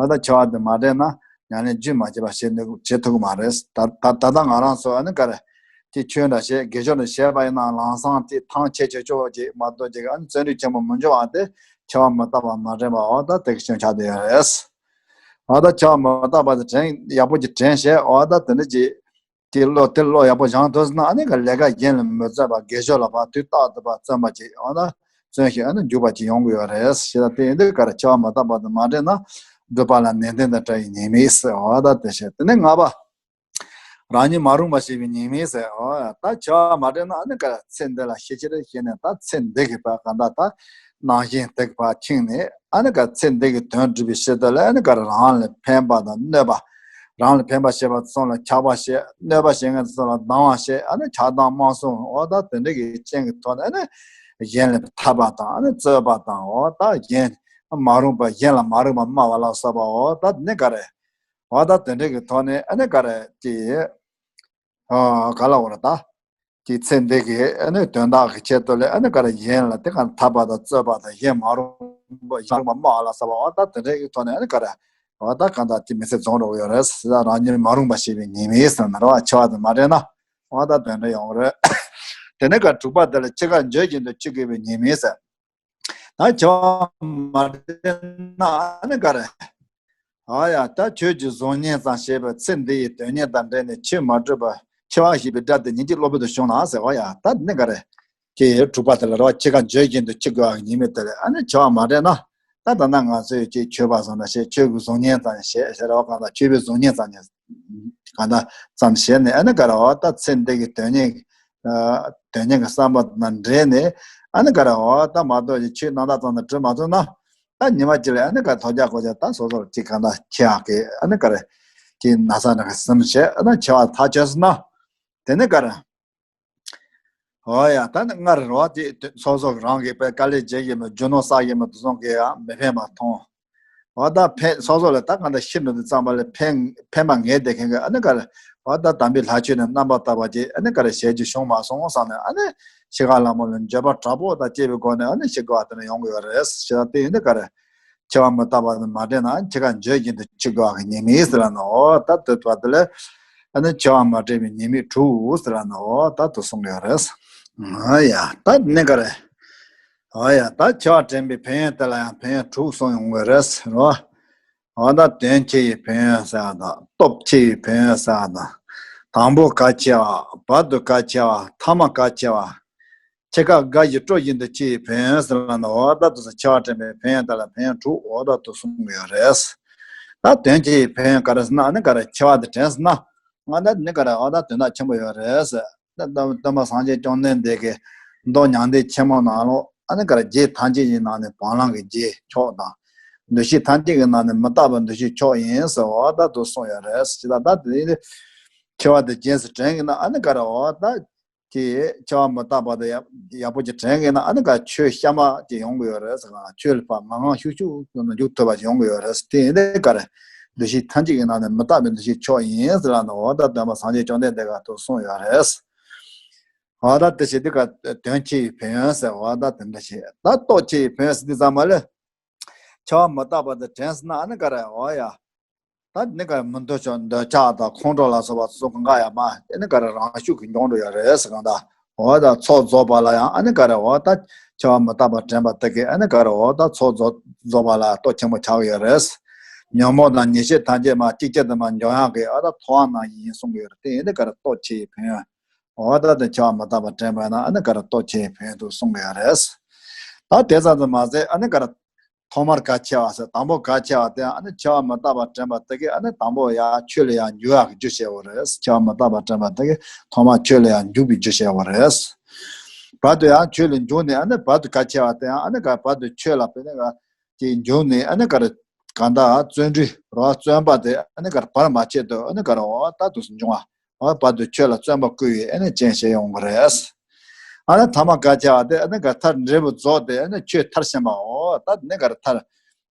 ཨ་ད་འཆི་བ་དེ་མ་དྲན་ན་ཉམས་ལེན་རྒྱུན་མ་ཆད་པ་བྱེད་ནུས་བྱེད་ཐུབ་ཀྱི་མ་རེད། ད་ད་ད་ལྟ་ང་རང་ཚོ་ཨ་ནི་ག་རེ་དེ་ཆོས་འདྲ་བྱེད་དགེ་སྦྱོར་འདྲ་བྱེད་པ་ཡིན་ན་ལམ་སང་དེ་ཐང་ཆད་ཆོག་ཆོག་ཅིག་མ་གཏོགས་ཅིག་ཨ་ནི་བརྩོན་འགྲུས་ཆེན་པོ་མི་འབྱུང་བ་དེ་འཆི་བ་མི་རྟག་པ་མ་དྲན་པ་འོ་ད་དེ་གི་སྐྱོན་ཆགས་བསྡད་ཡོད་རེད། འོ་ད་འཆི་བ་མི་རྟག་པ་དེ་དྲན་ཡག་པོ་ཅིག་དྲན་བྱས་འོ་ད་དེ་འདྲ་ཅིག་དེ་བློ་དེ་བློ་ཡག་པོ་སྦྱང་ཐུབ་སོང་ན་ཨ་ནི་ག་ལས་ཀ་གཞན་ལ་མི་བརྩོན་པ་དགེ་སྦྱོར་ལ་ཕར་དུས་རྟག་ཏུ་ཕར་བརྩོན་པ་ཅིག་འོ་ན་བརྩོན་ཞིང་ཨ་ནི་འཇུག་པ་ཅིག་ཡོང་གི་ཡོད་རེད། ཞེས་དང་དེ་ཡིན་དུས་ག་རེ་འཆི་བ་མི་རྟག་པ་དེ་མ་དྲན་ན་སྒྲུབ་པ་ལ་ནན་ཏན་དང་བྲལ་བའི་ཉེས་དམིགས་ཟེར་འོ་ད་དེ་བཤད། དེ་ནས་ལྔ་པ། རང་ཉིད་མ་རུངས་པ་བྱེད་པའི་ཉེས་དམིགས་ཟེར་འོ་ད་འཆི་བ་མ་དྲན་ན་ཨ་ནི་ག་རེ་ཚེ་འདི་ལ་ཤི་ཕྱིར་ཞེས་ནས་ད་ཚེ་འདི་གི་བར་ག་འདྲ་ད་རྣམ་ཤེས་དེ་གི་བར་ཁྱིམ་ནས་ཨ་ནི་ག་ཚེ་འདི་གི་དོན་སྒྲུབ་པའི་ཕྱིར་དུ་ལ་ཨ་ནི་ག་རེ་རང་ལ་ཕན་པ་དང་གནོད་པ། རང་ལ་ཕན་པ་བྱེད་པ་ཚོ་ལ་ཆགས་པ་བྱེད། གནོད་པ་བྱེད་མཁན་ཚོ་ལ་སྡང་བ་བྱེད། ཨ་ནི་ཆགས་སྡང་རྨོངས་གསུམ་འོ་ད་དེ་འདྲ་གི་རྐྱེན་གྱི་ཐོག་ནས་ཨ་ནི་གཞན་ལ་འཐབ་པ་དང་ཨ་ནི་རྩོད་པ་དང་འོ་ད་གཞན་མ་རུངས་པ་གཞན་ལ་མ་རུངས་པ་སྨྲ་བ་ལ་སོགས་པ་འོ་ད་དེ་ནི་ག་རེ་འོ་ད་དེ་འདྲ་གི་ཐོག་ནས་ཨ་ནི་ག་རེ་ཀྱི་ག་ལ་འོ་ར་ད། དེ་ཚེ་འདི་གི་ཨ་ནི་དོན་དག་གི་ཆེད་དུ་ལས་ཨ་ནི་ག་རེ་གཞན་ལ་དེ་ག་འཐབ་པ་དང་རྩོད་པ་དང་གཞན་མ་རུངས་པ་གཞན་མ་རུངས་པ་སྨྲ་བ་ལ་སོགས་པ་འོ་ད་དེ་འདྲ་གི་ཐོག་ནས་ཨ་ནི་ག་རེ་འོ་ད་གང་ལྟར་དེ་མི་ཚེ་རྫོགས་འགྲོ་གི་ཡོད་རེད། ཟེར་ད་རང་ཉིད་མ་རུངས་པ་བྱེད་པའི་ཉེས་དམིགས་ཟེར་ན་རེད་བ། འཆི་བ་དེ་མ་དྲན་ན་འོ་ད་དོན་འདྲ་ཡོང་གི་རེད། དེ་ནས་ག་དྲུག་པ་དེ་ལ་འཆི་ཁར་འགྱོད་བཞིན་དུ་འཆི་དགོས་པའི་ཉེས་དམིགས་ཟེར། ད་འཆི་བ་མ་དྲན་ན་ཨ་ནི་ག་རེ། ཨ་ཡ་ད་ཆོས་ཀྱི་གཟུགས་བརྙན་ཙམ་ཤེས་པའི་ཚེ་འདི་ཡི་དོན་གཉེར་དང་འབྲེལ་ནས་ཆོས་མ་སྒྲུབ་པར་འཆི་བ་ཞེས་པའི་སྒྲ་དེ་ཉིད་ཀྱིས་གློ་བུར་དུ་བྱུང་ན་ཟེར་བ་ཡ་ད་ནི་ག་རེ། ཀྱེ་དྲུག་པ་དེ་ལ་རེ་བ་འཆི་ཁར་འགྱོད་བཞིན་དུ་འཆི་དགོས་པའི་ཉེས་དམིགས་དེ་ལས་ཨ་ནི་འཆི་བ་མ་དྲན་ན་ ད་ད་ལྟ་ང་ཚོས་ཅིག་མཆོད་པ་བཟོ་འདྲ་བྱས། ཆོས་ཀྱི་གཟུགས་བརྙན་ཙམ་བྱས་ཟེར་བ་གང་ལྟར་མཆོད་པའི་གཟུགས་བརྙན་ཙམ་གང་ལྟར་ཙམ་བྱས་ནས། ཨ་ནི་ག་རེ་འོ་ད་ཚེ་འདི་གི་དོན་གཉེར། དོན་གཉེར་གྱི་བསམ་པ་དང་འབྲེལ་ནས། ཨ་ནི་ག་རེ་འོ་ད་མ་གཏོགས་ཀྱི་ཆོས་རྣམ་དག་ཙམ་དུ་གྲུབ་མ་ཐུབ་ན། ད་ཉི་མ་གཅིག་ལ་ཨ་ནི་ག་རེ་ཐོབ་རྒྱག་དགོས་ཀྱང་། ད་སོ་སོར་ཅིག་གང་ལྟར་ཁྱེད་ཀྱི་ཨ་ནི་ག་རེ་ཅིག་ན་ཚ་འདྲ་གི་སེམས་བྱས། ཨ་ནི་འཆི་བ་ཐག་ཆོད་སོང་ན། དེ་ནི་ག་རེ། འོ་ཡ། ད་ནི་སྔར་རོ་དེ་སོ་སོ་རང་གིས་དཔེ་དཀའ་ལས་བརྒྱབ་ཀྱི་མེད། རྒྱུ་ནོར་བསགས་ཀྱི་མེད། དེ་ཚོ་གིས་ཡང་མི་ཕན་པ་མཐོང་། འོ་ད་ཕན། སོ་སོ་ལ་ད་གང་ལྟར་ཤི་འགྲོ་དུས་ཙམ་པ་ལ་ཕན་ཕན་པ་ངེས་བསྡད་མཁན་གྱི་ཨ་ནི་ག་རེ། འོ་ད་དམ་པའི་ལྷ་ཆོས་ནི་རྣམ་པར་དག་པ་ཅིག་ཨ་ནི་ག་རེ་བྱེད་རྒྱུ་བྱུང་མ་སོང་བསམ་ནས། ཨ་ནི་འཆི་ཁ་ལ་མོ་ལ་འགྱོད་པ་དྲག་པོ་དང་བཅས་པའི་སྒོ་ནས་ཨ་ནི་ཤི་དགོས་པ་དེ་འདྲ་ཡོང་གི་ཡོད་རེད། ཤི་ད་དེ་ཡིན་དུས་ག་རེ། འཆི་བ་མི་རྟག་པ་དེ་མ་དྲན་ན་འཆི་ཁ་འགྱོད་བཞིན་དུ་འཆི་དགོས་པ་གི་ཉེས་དམིགས་ཟེར་ལ་ནི། འོ་ད་དེ་བར་དུ་ལ་ཨ་ནི་འཆི་བ་མ་དྲན་པའི་ཉེས་དམིགས་དྲུག་ཟེར་ལ་ནི། འོ་ད་དེ་གསུངས་ཡོད་རེད། ཨ་ཡ། ད་ནི་ག་རེ། ཨ་ཡ། ད་འཆི་བ་དྲན་པའི་ཕན་ཡོན་དེ་ལ་ཡང་ཕན་ཡོན་དྲུག་གསུངས་ཡོང་གི་རེད་རོ། འོ་ད་དོན་ཆེ་བའི་ཕན་ཡོན་ཟེར་བ་དང་། སྟོབས་ཆེ་བའི་ཕན་ཡོན་ཟེར་བ་དང་། དང་པོ་གལ་ཆེ་བ། བར་དུ་གལ་ཆེ་བ། ཐ་མ་གལ་ཆེ་བ། འཆི་ཁ་དགའ་བཞིན་སྤྲོ་བཞིན་དུ་སྐྱེ་བའི་ཕན་ཡོན་ཟེར་ལ་ནི། འོ་ད་དེ་ཚོ་འཆི་བ་དྲན་པའི་ཕན་ཡོན་དེ་ལ་ཕན་ཡོན་དྲུག་འོ་ད་དེ་གསུངས་ཡོད་རེད། ད་དོན་ཆེ་བའི་ཕན་ཡོན་ག་རེ་ཟེར་ན། ཨ་ནི་ག་རེ། འཆི་བ་དེ་དྲན་སོང་ན། ང་ད་ནི་ག་རེ། འོ་ད་དོན་དག་ཆེན་པོ་ཡོད་རེད་ཟེར། ད་སྟོན་པ་སངས་རྒྱས་བཅོམ་ལྡན་འདས་ཀྱི་མདོ་མྱང་འདས་ཆེན་མོ་ནང་ལོགས། ཨ་ནི་ག་རེ། རྒྱལ་ཐམས་ཅད་ཀྱི་ནང་ནས་བ་ལང་གི་རྒྱལ་མཆོག་དང་། འདུ་ཤེས་ཐམས་ཅད་ཀྱི་ནང་ནས་མི་རྟག་པའི་འདུ་ཤེས་མཆོག་ཡིན་ཟེར། འོ་ད་དེ་གསུངས་ཡོད་རེད། ཇི་ལྟར་ད་དེ་འཆི་བ་དེ་རྗེས་སུ་དྲན་གྱི་ན། ཨ་ནི་ག་རེ། འོ་ད་ཀྱི་འཆི་བ་མི་རྟག་པ་དེ་ཡག་ཡག་པོ་ཅིག་དྲན་གྱི་ན། ཨ་ནི་ག་ཆོས་གཤའ་མ་ཅིག་ཡོང་གི་ཡོད་རེད་ཟེར། གང་ཆོས་ལ་ཕར་ངང་ངང་ཤུགས་ཤུགས་ཀྱིས་འཇུག་ཐུབ་པ་ཅིག་ཡོང་གི་ཡོད་རེད་ཟེར། དེ་ཡིན་དུས་ག་རེ། འདུ་ཤེས་ཐམས་ཅད་ཀྱི་ནང་ནས་མི་རྟག་པའི་འདུ་ཤེས་མཆོག་ཡིན་ཟེར་ལ་ནི། འོ་ད་སྟོན་པ་སངས་རྒྱས་བཅོམ་ལྡན་འདས་ཀྱིས་དེ་གསུངས་ཡོད་རེད། འོ་ད་དེ་བྱེད་དུས་ག་དོན་ཆེ་བའི་ཕན་ཡོན་ཟེར། འོ་ད་དེ་འདྲ་བྱེད། ད་སྟོབས་ཆེ་བའི་ཕན་ཡོན་ཟེར་དུས་ཙམ་པ་ལ། འཆི་བ་མི་རྟག་པ་དེ་དྲན་སོང་ན། ཨ་ནི་ག་རེ། འོ་ཡ། ད་ནི་ག་རེ། མི་འདོད་ཆགས། འདོད་ཆགས་དང་ཁོང་ཁྲོ་ལ་སོགས་པ་སོགས་གང་ག་ཡང་མ། ཨ་ནི་ག་རེ། རང་ཤུགས་ཀྱིས་འཇོམས་འགྲོ་ཡ་རེད་ཟེར། གང་ལྟར། འོ་ད་ཚོགས་རྫོགས་པ་ལ་ཡང་ཨ་ནི་ག་རེ། འོ་ད་འཆི་བ་མི་རྟག་པ་དྲན་པ་དེ་གིས་ཨ་ནི་ག་རེ། འོ་ད་ཚོགས་རྫོགས་རྫོགས་པ་ལ་སྟོབས་ཆེན་པོ་ཆགས་ཡོད་རེད། ཉོན་མོངས་དང་ཉེས་བྱས་ཐམས་ཅད་མ་གཅིག་ཅར་དུ་མ་འཇོམས་ཡག་གི་ཨ་ད་ཐོབ་དབང་ནང་བཞིན་ཡིན་གསུང་གི་ཡོད་རེད། དེ་ཡིན་དུས་ག་རེ། སྟོབས་ཆེ་བའི་ཕན་ཡོན། འོ་ད་དེ་འཆི་བ་མི་རྟག་པ་དྲན་པ་ཡིན་ན། ཨ་ནི་ག་རེ། སྟོབས་ཆེ་བའི་ཕན་ཡོན་དེ་གསུང་གི་ཡོད་རེད། ད་དེ་ཙམ་དུ་མ་ཟད། ཨ་ནི་ག་རེ། ཐོག་མར་གལ་ཆེ་བ་ཟེར། དང་པོ་གལ་ཆེ་བ་དེ་ཨ་ནི་འཆི་བ་མི་རྟག་པ་དྲན་པ་དེ་གིས་ཨ་ནི་དང་པོ་ཡར་ཆོས་ལ་ཡར་འཇུག་ཡག་གི་རྒྱུ་བྱེད་པ་རེད། འཆི་བ་མི་རྟག་པ་དྲན་པ་དེ་གིས་ཐོག་མར་ཆོས་ལ་ཡར་འཇུག་པའི་རྒྱུ་བྱེད་པ་རེད། བར་དུ་ཡང་ཆོས་ལ་འཇུག་ནས། ཨ་ནི་བར་དུ་གལ་ཆེ་བ་དེ་ཡང་ཨ་ནི་ག་བར་དུ་ཆོས་ལ་དཔེར་ན་ག་ཅིག་འཇུག་ནས། ཨ་ནི་ག་རེ། གང་ལྟར་བརྩོན་འགྲུས་རོ། བརྩོན་པ་དེ་ཨ་ནི་ག་རེ། བར་མ་ཆད་དུ་ཨ་ནི་ག་རེ། འོ་ད་དུ་འབྱུང་བ། འོ་བར་དུ་ཆོས་ལ་བརྩོན་པ་བསྐུལ་བའི་ཨ་ནི་རྐྱེན་བྱེད་ཡོང་གི་རེད། ཨ་ནི་ཐ་མ་གལ་ཆེ་བ་དེ་ཨ་ནི་ག་མཐར་འབྲས་བུ་རྫོགས་ཏེ་ཨ་ནི་ཆོས་མཐར་ཕྱིན་པའོ། ད་ནི་ག་རེ། མཐར་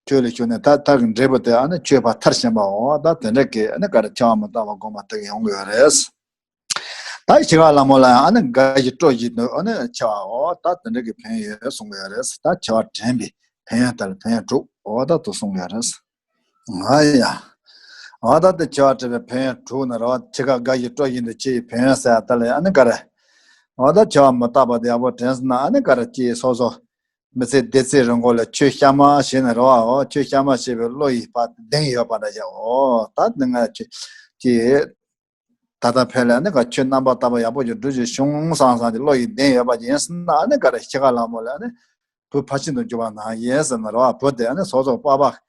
ཆོས་ལ་ཞུགས་ནས་ད་མཐར་གྱི་འབྲས་བུ་དེ་ཨ་ནི་ཆོས་པ་མཐར་ཕྱིན་པའོ། ད་དེ་འདྲ་གི་ཨ་ནི་ག་རེ། འཆི་བ་མི་རྟག་པ་སྒོམ་པ་དེ་གིས་ཡོང་གི་ཡོད་རེད། ད་འཆི་ཁ་ལ་མོ་ལ་ཡང་ཨ་ནི་དགའ་བཞིན་སྤྲོ་བཞིན་དུ་ཨ་ནི་འཆི་བའོ། ད་དེ་འདྲ་གི་ཕན་ཡོན་གསུང་གི་ཡོད་རེད། ད་འཆི་བ་དྲན་པའི་ཕན་ཡོན་དེ་ལ་ཕན་ཡོན་དྲུག་འོ་ད་དེ་གསུང་གི་ཡོད་རེད། ང་ཡ། འོ་ད་དེ་འཆི་བ་དྲན་པའི་ཕན་ཡོན་དྲུག་ནི་རོ། འཆི་ཁ་དགའ་བཞིན་སྤྲོ་བཞིན་དུ་སྐྱེ་བའི་ཕན་ཡོན་ཟེར་ཡ་དེ་ལ་ཡང་ཨ་ནི་ག་རེ། འོ་ད་འཆི་བ་མི་རྟག་པ་དེ་ཡག་པོ་དྲན་སོང་ན། ཨ་ནི་ག་རེ། ཅིག་སོ་སོ་མི་ཚེ་འདི་ཚེ་རིང་པོ་ལ་ཆོས་གཤའ་མ་བྱས་ནས་རོ། འོ་ཆོས་གཤའ་མ་བྱས་པའི་བློ་ཡིས་ཕར་ལྡིང་ཡོད་པ་འདྲ་བྱས། འོ་ད་ནི་ང་ཆོས་ཀྱི་ད་ལྟ་ཕན་ལ་ནི་ག་ཆོས་རྣམ་པར་དག་པ་ཡག་པོ་ཅིག་སྒྲུབ་རྒྱུ་བྱུང་བསམ་བསམ་གྱི་བློ་ཡིས་ལྡིང་ཡོད་པ་ཅིག་ཡིན་ཟེར་ན། ཨ་ནི་ག་རེ། འཆི་ཁ་ལ་མོ་ལ་ནི་བུ་ཕར་ཕྱིན་དུ་འགྱུར་བ་ནང་བཞིན་ཟེར་ན་རོ། བུ་དེ་ཨ་ནི་སོ་སོ་པགས་པ་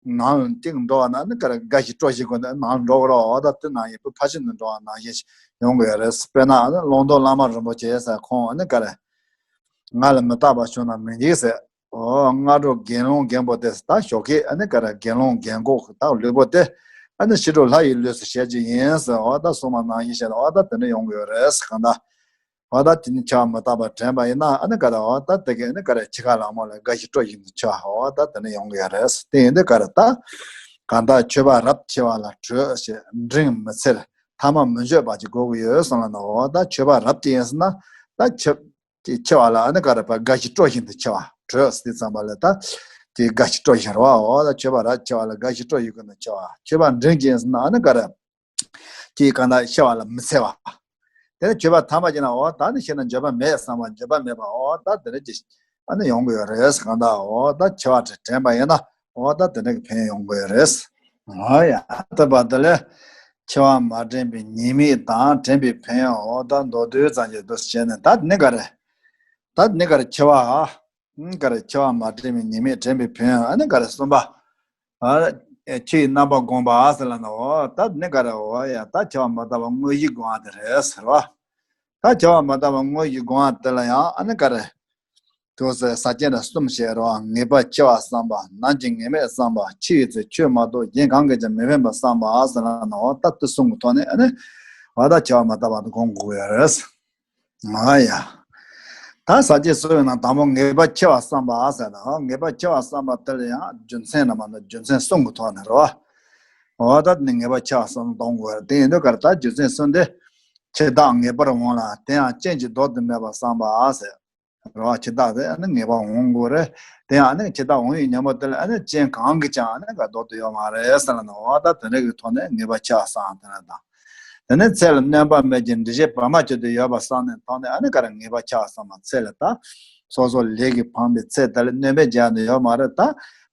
ནང་ལ་གཅིག་འགྲོ་བ་ན་ནི་ག་རེ། དགའ་བཞིན་སྤྲོ་བཞིན་སྒོ་ནས་ནང་ལ་འགྲོ་གི་རོ། འོ་ད་དེ་ནང་བཞིན་བུ་ཕར་ཕྱིན་དུ་འགྲོ་བ་ནང་བཞིན་ཡོང་གི་ཡོད་རེད། དཔེར་ན་ཨ་ནི་ཀློང་རྡོལ་བླ་མ་རིན་པོ་ཆེ་ཟེར། ཁོང་ཨ་ནི་ག་རེ། ང་ལ་མི་རྟག་པ་བྱུང་ན་མི་འགྱིག་ཟེར། འོ་སྔ་དྲོ་དགེ་སློང་རྒན་པོ་དེ་ད་ཞོགས་ཀས་ཨ་ནི་ག་རེ། དགེ་སློང་རྒན་གོག་ད་ལུས་པོ་དེ་ཨ་ནི་ཕྱི་དྲོ་ལྷ་ཡི་ལུས་སུ་བྱེད་ཀྱི་ཡིན་ཟེར། འོ་ད་གསུངས་པ་ནང་བཞིན་བྱས་ན། འོ་ད་དེ་འདྲ་ཡོང་གི་ཡོད་རེད་ཟེར། གང་ལྟར་འོ་ད་དེ་ནི་འཆི་བ་མི་རྟག་པ་དྲན་པ་ཡིན་ན། ཨ་ནི་ག་རེ། འོ་ད་དེ་གི་ཨ་ནི་ག་རེ། འཆི་ཁ་ལ་མོ་ལ་དགའ་བཞིན་སྤྲོ་བཞིན་དུ་འཆི་བ། འོ་ད་དེ་འདྲ་ཡོང་གི་ཡོད་རེད་ཟེར། དེ་ཡིན་དུས་ག་རེ། ད་གང་ལྟར་མཆོད་པ་རབ་ཆེ་བ་ལ་གྲོས་ཞེས་འབྲིང་མི་འཚེར་ཐ་མ་མི་འགྱོད་པ་ཅིག་དགོས་ཀྱི་ཡོད་གསུངས་ལ་ནི། འོ་ད་མཆོད་པ་རབ་ཅིག་ཡིན་ཟེར་ན། ད་འཆི་དེ་འཆི་བ་ལ་ཨ་ནི་ག་རེ། ཕར་དགའ་བཞིན་སྤྲོ་བཞིན་དུ་འཆི་བ། གྲོས་ཟེར་དུས་ཙམ་པ་ལ་ད་དེ་དགའ་བཞིན་སྤྲོ་བཞིན་རོ། འོ་ད་མཆོད་པ་རབ་ཆེ་བ་ལ་དགའ་བཞིན་སྤྲོ་བཞིན་ཀུན་ཏུ་འཆི་བ། མཆོད་པ་འབྲིང་ཅན་ཟེར་ན་ཨ་ནི་ག་རེ། དེ་གང་ལྟར་ཤི་བ་ལ་མི་འཚེར་བ། དེ་ནས་མཆོད་པ་ཐ་མ་བྱས་ན། འོ་ད་ནི་ཤི་ན་འགྱོད་པ་མེད་བསམ་པ། འགྱོད་པ་མེད་པ། འོ་ད་དེ་འདྲ་ཅིག་ཨ་ནི་ཡོང་གི་ཡོད་རེད། གང་ལྟར་འོ་ད་འཆི་བ་དེ་དྲན་པ་ཡིན་ན། འོ་ད་དེ་འདྲ་གི་ཕན་ཡོང་གི་ཡོད་རེད། འོ་ཡ། ད་བར་དུ་ལས་འཆི་བ་མ་དྲན་པའི་ཉེས་དམིགས་དང་དྲན་པའི་ཕན་ཡོན། འོ་ད་མདོར་བསྡུས་ཙམ་ཞིག་འདུག་བྱས་ནས། ད་ནི་ག་རེ། ད་ནི་ག་རེ། འཆི་བ། ཨ་ནི་ག་རེ། འཆི་བ་མ་དྲན་པའི་ཉེས་དམིགས་དྲན་པའི་ཕན་ཡོན། ཨ་ནི་ག་རེ། གསུམ་པ། ཨ། འཆི་བའི་རྣམ་པ་བསྒོམ་པ་ཟེར་ལབ་ན། འོ་ད་ནི་ག་རེ། འོ་ཡ། ད་འཆི་བ་མི་རྟག་པ་དངོས་གཞི་སྒོམ་པ་དེ་རེད་ཟེར་བ། ད་འཆི་བ་མི་རྟག་པ་དངོས་གཞི་སྒོམ་པ་དེ་ལ་ཡང་ཨ་ནི་ག་རེ། དུ་ཟེར་ས་བཅད་འདྲ་གསུམ་བཤད་རོགས། ངེས་པར་འཆི་བ་བསམ་པ། ནམ་འཆི་ངེས་མེད་བསམ་པ། འཆི་ཡོད་ཚེ་ཆོས་མ་གཏོགས་གཞན་གང་གིས་ཀྱང་མི་ཕན་པ་བསམ་པ་ཟེར་ལབ་ན། འོ་ད་དེ་གསུམ་གྱི་ཐོག་ནས་ཨ་ནི་འོ་ད་འཆི་བ་མི་རྟག་པ་དེ་སྒོམ་དགོས་ཡོད་རེད། ཨ་ཡ། ད་ས་བཅད་གསུམ་ཡིན་ན་དང་པོ་ངེས་པར་འཆི་བ་བསམ་པ་ཟེར་ན། འོ་ངེས་པར་འཆི་བ་བསམ་པ་དེ་ལ་ཡང་རྒྱུ་མཚན་ལ་མ་ནོར་རྒྱུ་མཚན་གསུམ་གྱི་ཐོག་ནས་རེད་བ། འོ་ད་ནི་ངེས་པར་འཆི་བ་བསམ་གཏོང་དགོས་རེད། དེ་ཡིན་དུས་ག་རེ། ད་རྒྱུ་མཚན་གསུམ་དེ། འཆི་བདག་ངེས་པར་འོང་ལ། དེ་ཡང་རྐྱེན་གྱིས་ལྡོག་ཏུ་མེད་པར་བསམ་པ་ཟེར། རེད་བ། འཆི་བདག་དེ་ཨ་ནི་ངེས་པར་འོང་དགོས་རེད། དེ་ཡང་ཨ་ནི་འཆི་བདག་འོང་བའི་ཉིན་མོ་དེ་ལ་ཨ་ནི་རྐྱེན་གང་གིས་ཀྱང་ཨ་ནི་ག་ལྡོག་ཏུ་ཡོད་མ་རེད་ཟེར་ལབ་ན། འོ་ད་དེ་འདྲ་གི་ཐོག་ནས་ངེས་པར་འཆི་བ་བསམ་དེ་འདྲ་དང་། དེ་ནས་ཚེ་ལ་གནོད་པ་མེད་ཅིང་འདྲི་བྱེད་བར་མ་ཆད་དུ་ཡོད་པ་བསམ་ནས་ཐོག་ནས་ཨ་ནི་ག་རེ། ངེས་པར་འཆི་བ་བསམ་པ། ཚེ་ལ་ད་སོ་སོ་ལས་ཀྱིས་འཕངས་པའི་ཚེ་དེ་ལ་གནོད་པའི་རྒྱག་ནི་ཡོད་མ་རེད། ད་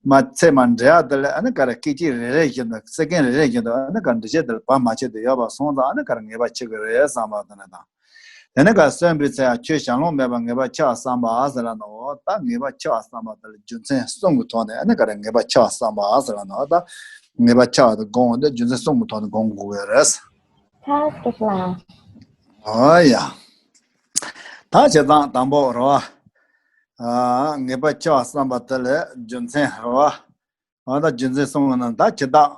མ་ཚེ་མ་འབྲེལ་བ་དེ་ལ་ཨ་ནི་ག་རེ། སྐད་ཅིག་རེ་རེ་བཞིན་དུ། སེ་ཀན་རེ་རེ་བཞིན་དུ་ཨ་ནི་ག་རེ། འདྲི་བྱེད་དེ་ལ་བར་མ་ཆད་དུ་ཡོད་པ་སོང་ཙང་ཨ་ནི་ག་རེ། ངེས་པར་འཆི་གི་རེད་བསམ་པ་དེ་འདྲ་དང་། དེ་ནས་ག་རེ། གསོན་པོའི་ཚེ་ཡང་ཆོས་གཞན་ལོང་མེད་པར་ངེས་པར་འཆི་བ་བསམ་པ་ཟེར་ལབ་ན། འོ་ད་ངེས་པར་འཆི་བ་བསམ་པ་དེ་ལ་རྒྱུ་མཚན་གསུམ་གྱི་ཐོག་ནས་ཨ་ནི་ག་རེ། ངེས་པར་འཆི་བ་བསམ་པ་ཟེར་ལབ་ན། འོ་ད་ངེས་པར་འཆི་བ་དེ་སྒོམ་འོང་དེ་རྒྱུ་མཚན་གསུམ་གྱི་ཐོག་ནས་སྒོམ་དགོས་ཀྱི་རེད། ད་སྐད་ལ། འོ་ཡ། ད་བྱས་ཙང་དང་པོ་རེད་བ། ཨ། ངེས་པར་འཆི་བ་བསམ་པ་དེ་ལ་རྒྱུ་མཚན་རེད་བ། འོ་ད་རྒྱུ་མཚན་གསུམ་གྱི་ནང་ད་འཆི་བདག་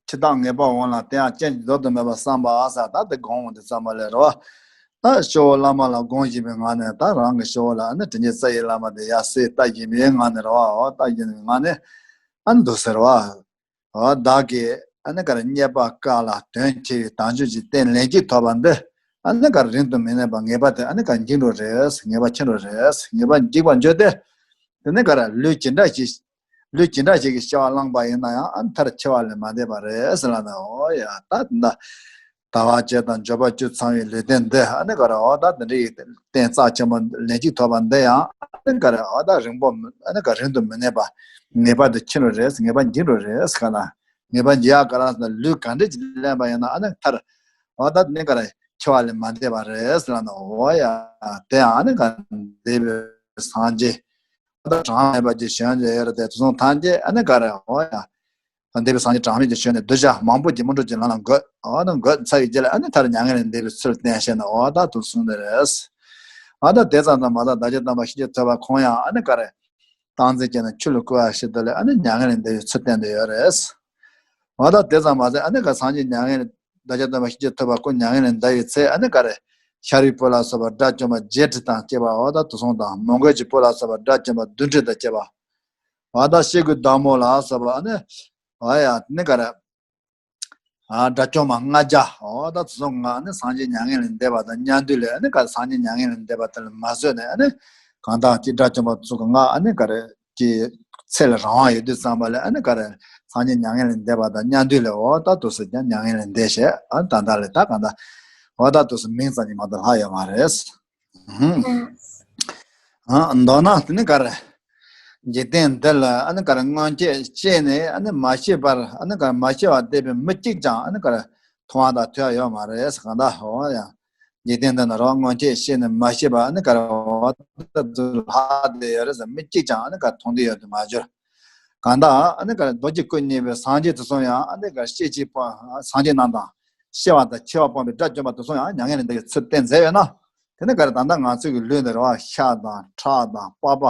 འཆི་བདག་ངེས་པར་འོང་ལ། དེ་ཡང་རྐྱེན་གྱིས་ལྡོག་ཏུ་མེད་པར་བསམ་པ་ཟེར། ད་དེ་སྒོམ་འོང་དུས་ཙམ་པ་ལ་རེད་བ། ད་ཇོ་བོ་བླ་མ་ལ་དགོངས་བཞིན་པའི་ངང་ནས། ད་རང་གི་ཇོ་བོ་ལ་ཨ་ནི་དྲིན་ཅན་རྩ་བའི་བླ་མ་དེ་ཡར་གསལ་བལྟ་བཞིན་པའི་ངང་ནས་རེད་བ། འོ་བལྟ་བཞིན་པའི་ངང་ནས་ཨ་ནི་འདུག་ཟེར་བ། འོ་བདག་གིས་ཨ་ནི་ག་རེ། རྙེད་པ་དཀའ་ལ་དོན་ཆེ་བའི་དལ་འབྱོར་གྱི་རྟེན་ལན་གཅིག་ཐོབ་པ་འདི་ཨ་ནི་ག་རེ། རིང་དུ་མི་གནས་པར་ངེས་པར་དུ་ཨ་ནི་ག་རེ། འཇིག་འགྲོ་རེད། ངེས་པར་འཆི་འགྲོ་རེད། ངེས་པར་འཇིག་པར་འགྱུར་ཏེ། དེ་ནས་ག་རེ། ལུས་ཇི་འདྲ་ཞིག་ལུས་ཇི་འདྲ་ཞིག་གི་སྐྱེ་བ་བླངས་པ་ཡིན་ན་ཡང་ཨ་ནི་མཐར་འཆི་བ་ལས་མ་འདས་པ་རེད་ཟེར་ལབ་ན། འོ་ཡ། ད་འདི་ཟླ་བ་བཅུ་དང་འབྱོར་པ་བཅུ་ཚང་བའི་ལུས་རྟེན་འདི་ཨ་ནི་ག་རེ། འོ་ད་འདི་འདྲའི་རྟེན་རྩ་ཆེན་པོ་ལན་གཅིག་ཐོབ་པ་འདི་ཡང་ཨ་ནི་ག་རེ། འོ་ད་རིང་པོ་མི་ཨ་ནི་ག་རེ། རིང་དུ་མི་གནས་པ། ངེས་པར་དུ་འཆི་འགྲོ་རེད། ངེས་པར་འཇིག་འགྲོ་རེད་ཟེར་ག་ན། ངེས་པར་འཇིག་ཡ་ག་རེ་ཟེར་ན། ལུས་ག་འདྲ་ཅིག་ལེན་པ་ཡིན་ན་ཨ་ནི་མཐར་འོ་ད་ནི་ག་རེ། འཆི་བ་ལས་མ་འདས་པ་རེད་ཟེར་ལབ་ན། འོ་ཡ། དེ་ཡང་ཨ་ནི་ག་འདས་པའི་སངས་རྒྱས། འོ་ད་གྲངས་མེད་པ་ཅིག་བྱོན་ཡོད་རེད་དེ། དེ་སོང་ཐམས་ཅད་ཨ་ནི་ག་རེ། འོ་ཡ། འདས་པའི་སངས་རྒྱས་གྲངས་མེད་ཅིག་བྱོན་ནས་གདུལ་བྱ་མང་པོ་ཅིག་སྨིན་གྲོལ་གྱི་ལམ་ལ་འགོད། འོ་ན་འགོད་ཚར་བའི་རྗེས་ལ་ཨ་ནི་མཐར་མྱ་ངན་ལས་འདས་པའི་ཚུལ་བསྟན་བྱས་ནས། འོ་ད་དེ་གསུངས་ཏེ་རེད། འོ་ད་དེ་ཙམ་དུ་མ་ཟད་བདག་ཅག་སྟོན་པ་ཤཱཀྱ་ཐུབ་པ་ཁོང་ཡང་ཨ་ནི་ག་རེ། སྟངས་འཛིན་བྱས་ནས་ཆོས་ལ་བསྐུལ་བ་ཞིག་དེ་ལ་ཨ་ནི་མྱ་ངན་ལས་འདས་པའི་ཚུལ་བསྟན་ཏེ་ཡོད་རེད། འོ་ད་དེ་ཙམ་མ་ཟད་ཨ་ནི་ག་སངས་རྒྱས་མྱ་ངན་ལས་བདག་ཅག་སྟོན་པ་ཤཱཀྱ་ཐུབ་པ་ཁོང་མྱ་ངན་ལས་འདའ་བའི་ཚེ་ཨ་ནི་ག་རེ། ཤཱ་རིའི་བུ་ལ་སོགས་པ་དགྲ་བཅོམ་པ་བརྒྱད་ཁྲི་དང་བཅས་པ། འོ་ད་དེ་སོང་དང་མོའུ་འགལ་གྱི་བུ་ལ་སོགས་པ་དགྲ་བཅོམ་པ་བདུན་ཁྲི་དང་བཅས་པ། འོ་ད་སྐྱེ་དགུའི་བདག་མོ་ལ་སོགས་པ་ཨ་ནི། འོ་ཡ་ནི་ག་རེ། ཨ་དགྲ་བཅོམ་པ་ལྔ་བརྒྱ། འོ་ད་དེ་སོང་ང་ནི་སངས་རྒྱས་མྱ་ངན་ལས་འདས་པ་དང་མཉམ་དུ་ལ་ཨ་ནི་ག་རེ། སངས་རྒྱས་མྱ་ངན་ལས་འདས་པ་དེ་ལ་མ་བཟོད་ནས་ཨ་ནི་གང་དག་ཅིག་དགྲ་བཅོམ་པ་ཚོ་གི་ང་ཨ་ནི་ག་རེ། ཀྱི་ཚེ་ལ་རང་དབང་ཡོད་དུས་ཙམ་པ་ལ་ཨ་ནི་ག་རེ། སངས་རྒྱས་མྱ་ངན་ལས་འདས་པ་དང་མཉམ་དུ་ལ་འོ་ད་དུ་སུ་ཀྱང་མྱ་ངན་ལས་འདས་ཤེས་ཨ་ནི་ད་ལྟ་ལ་ད་གང་ལྟར་འོ་ད་དུ་སུ་མིང་ཙམ་གྱིས་མ་གཏོགས་ལྷག་ཡོད་མ་རེད། ཨ་མདོར་ན་དེ་ནི་ག་རེ། འཇིག་རྟེན་འདི་ལ་ཨ་ནི་ག་རེ། སྔོན་ཆད་སྐྱེས་ནས་ཨ་ནི་མ་སྐྱེས་པར་ཨ་ནི་ག་རེ། མ་སྐྱེས་པར་བསྡད་པའི་མི་གཅིག་ཀྱང་ཨ་ནི་ག་རེ། མཐོང་བ་དང་ཐོས་པ་ཡོད་མ་རེད་ཟེར་གང་ལྟར། འོ་ཡ། འཇིག་རྟེན་འདི་ན་རང་སྔོན་ཆད་སྐྱེས་ནས་མ་སྐྱེས་པ་ཨ་ནི་ག་རེ། འོ་ད་དུ་ལྷག་བསྡད་ཡོད་རེད་ཟེར་མི་གཅིག་ཀྱང་ཨ་ནི་ག་རེ། མཐོང་འདོད་ཡོད་དུ་མ་གྱུར། གང་ལྟར་ཨ་ནི་ག་རེ། རྡོ་རྗེ་སྐུ་བརྙེས་པའི་སངས་རྒྱས་དེ་ཚོ་ཡང་ཨ་ནི་ག་རེ། སྐྱེ་འཆི་སྤོང་། སངས་རྒྱས་རྣམས་དང་། སྐྱེ་བ་དང་འཆི་བ་སྤོང་བའི་དགྲ་བཅོམ་པ་དེ་ཚོ་ཡང་མྱ་ངན་ལས་འདའ་བའི་ཚུལ་བསྟན་མཛད་ཡོད་ན། དེ་ནི་ག་རེ། ད་ལྟ་ང་ཚོའི་གི་ལུས་འདི་རེད་བ། ཤ་དང་ཁྲག་དང་པགས་པ་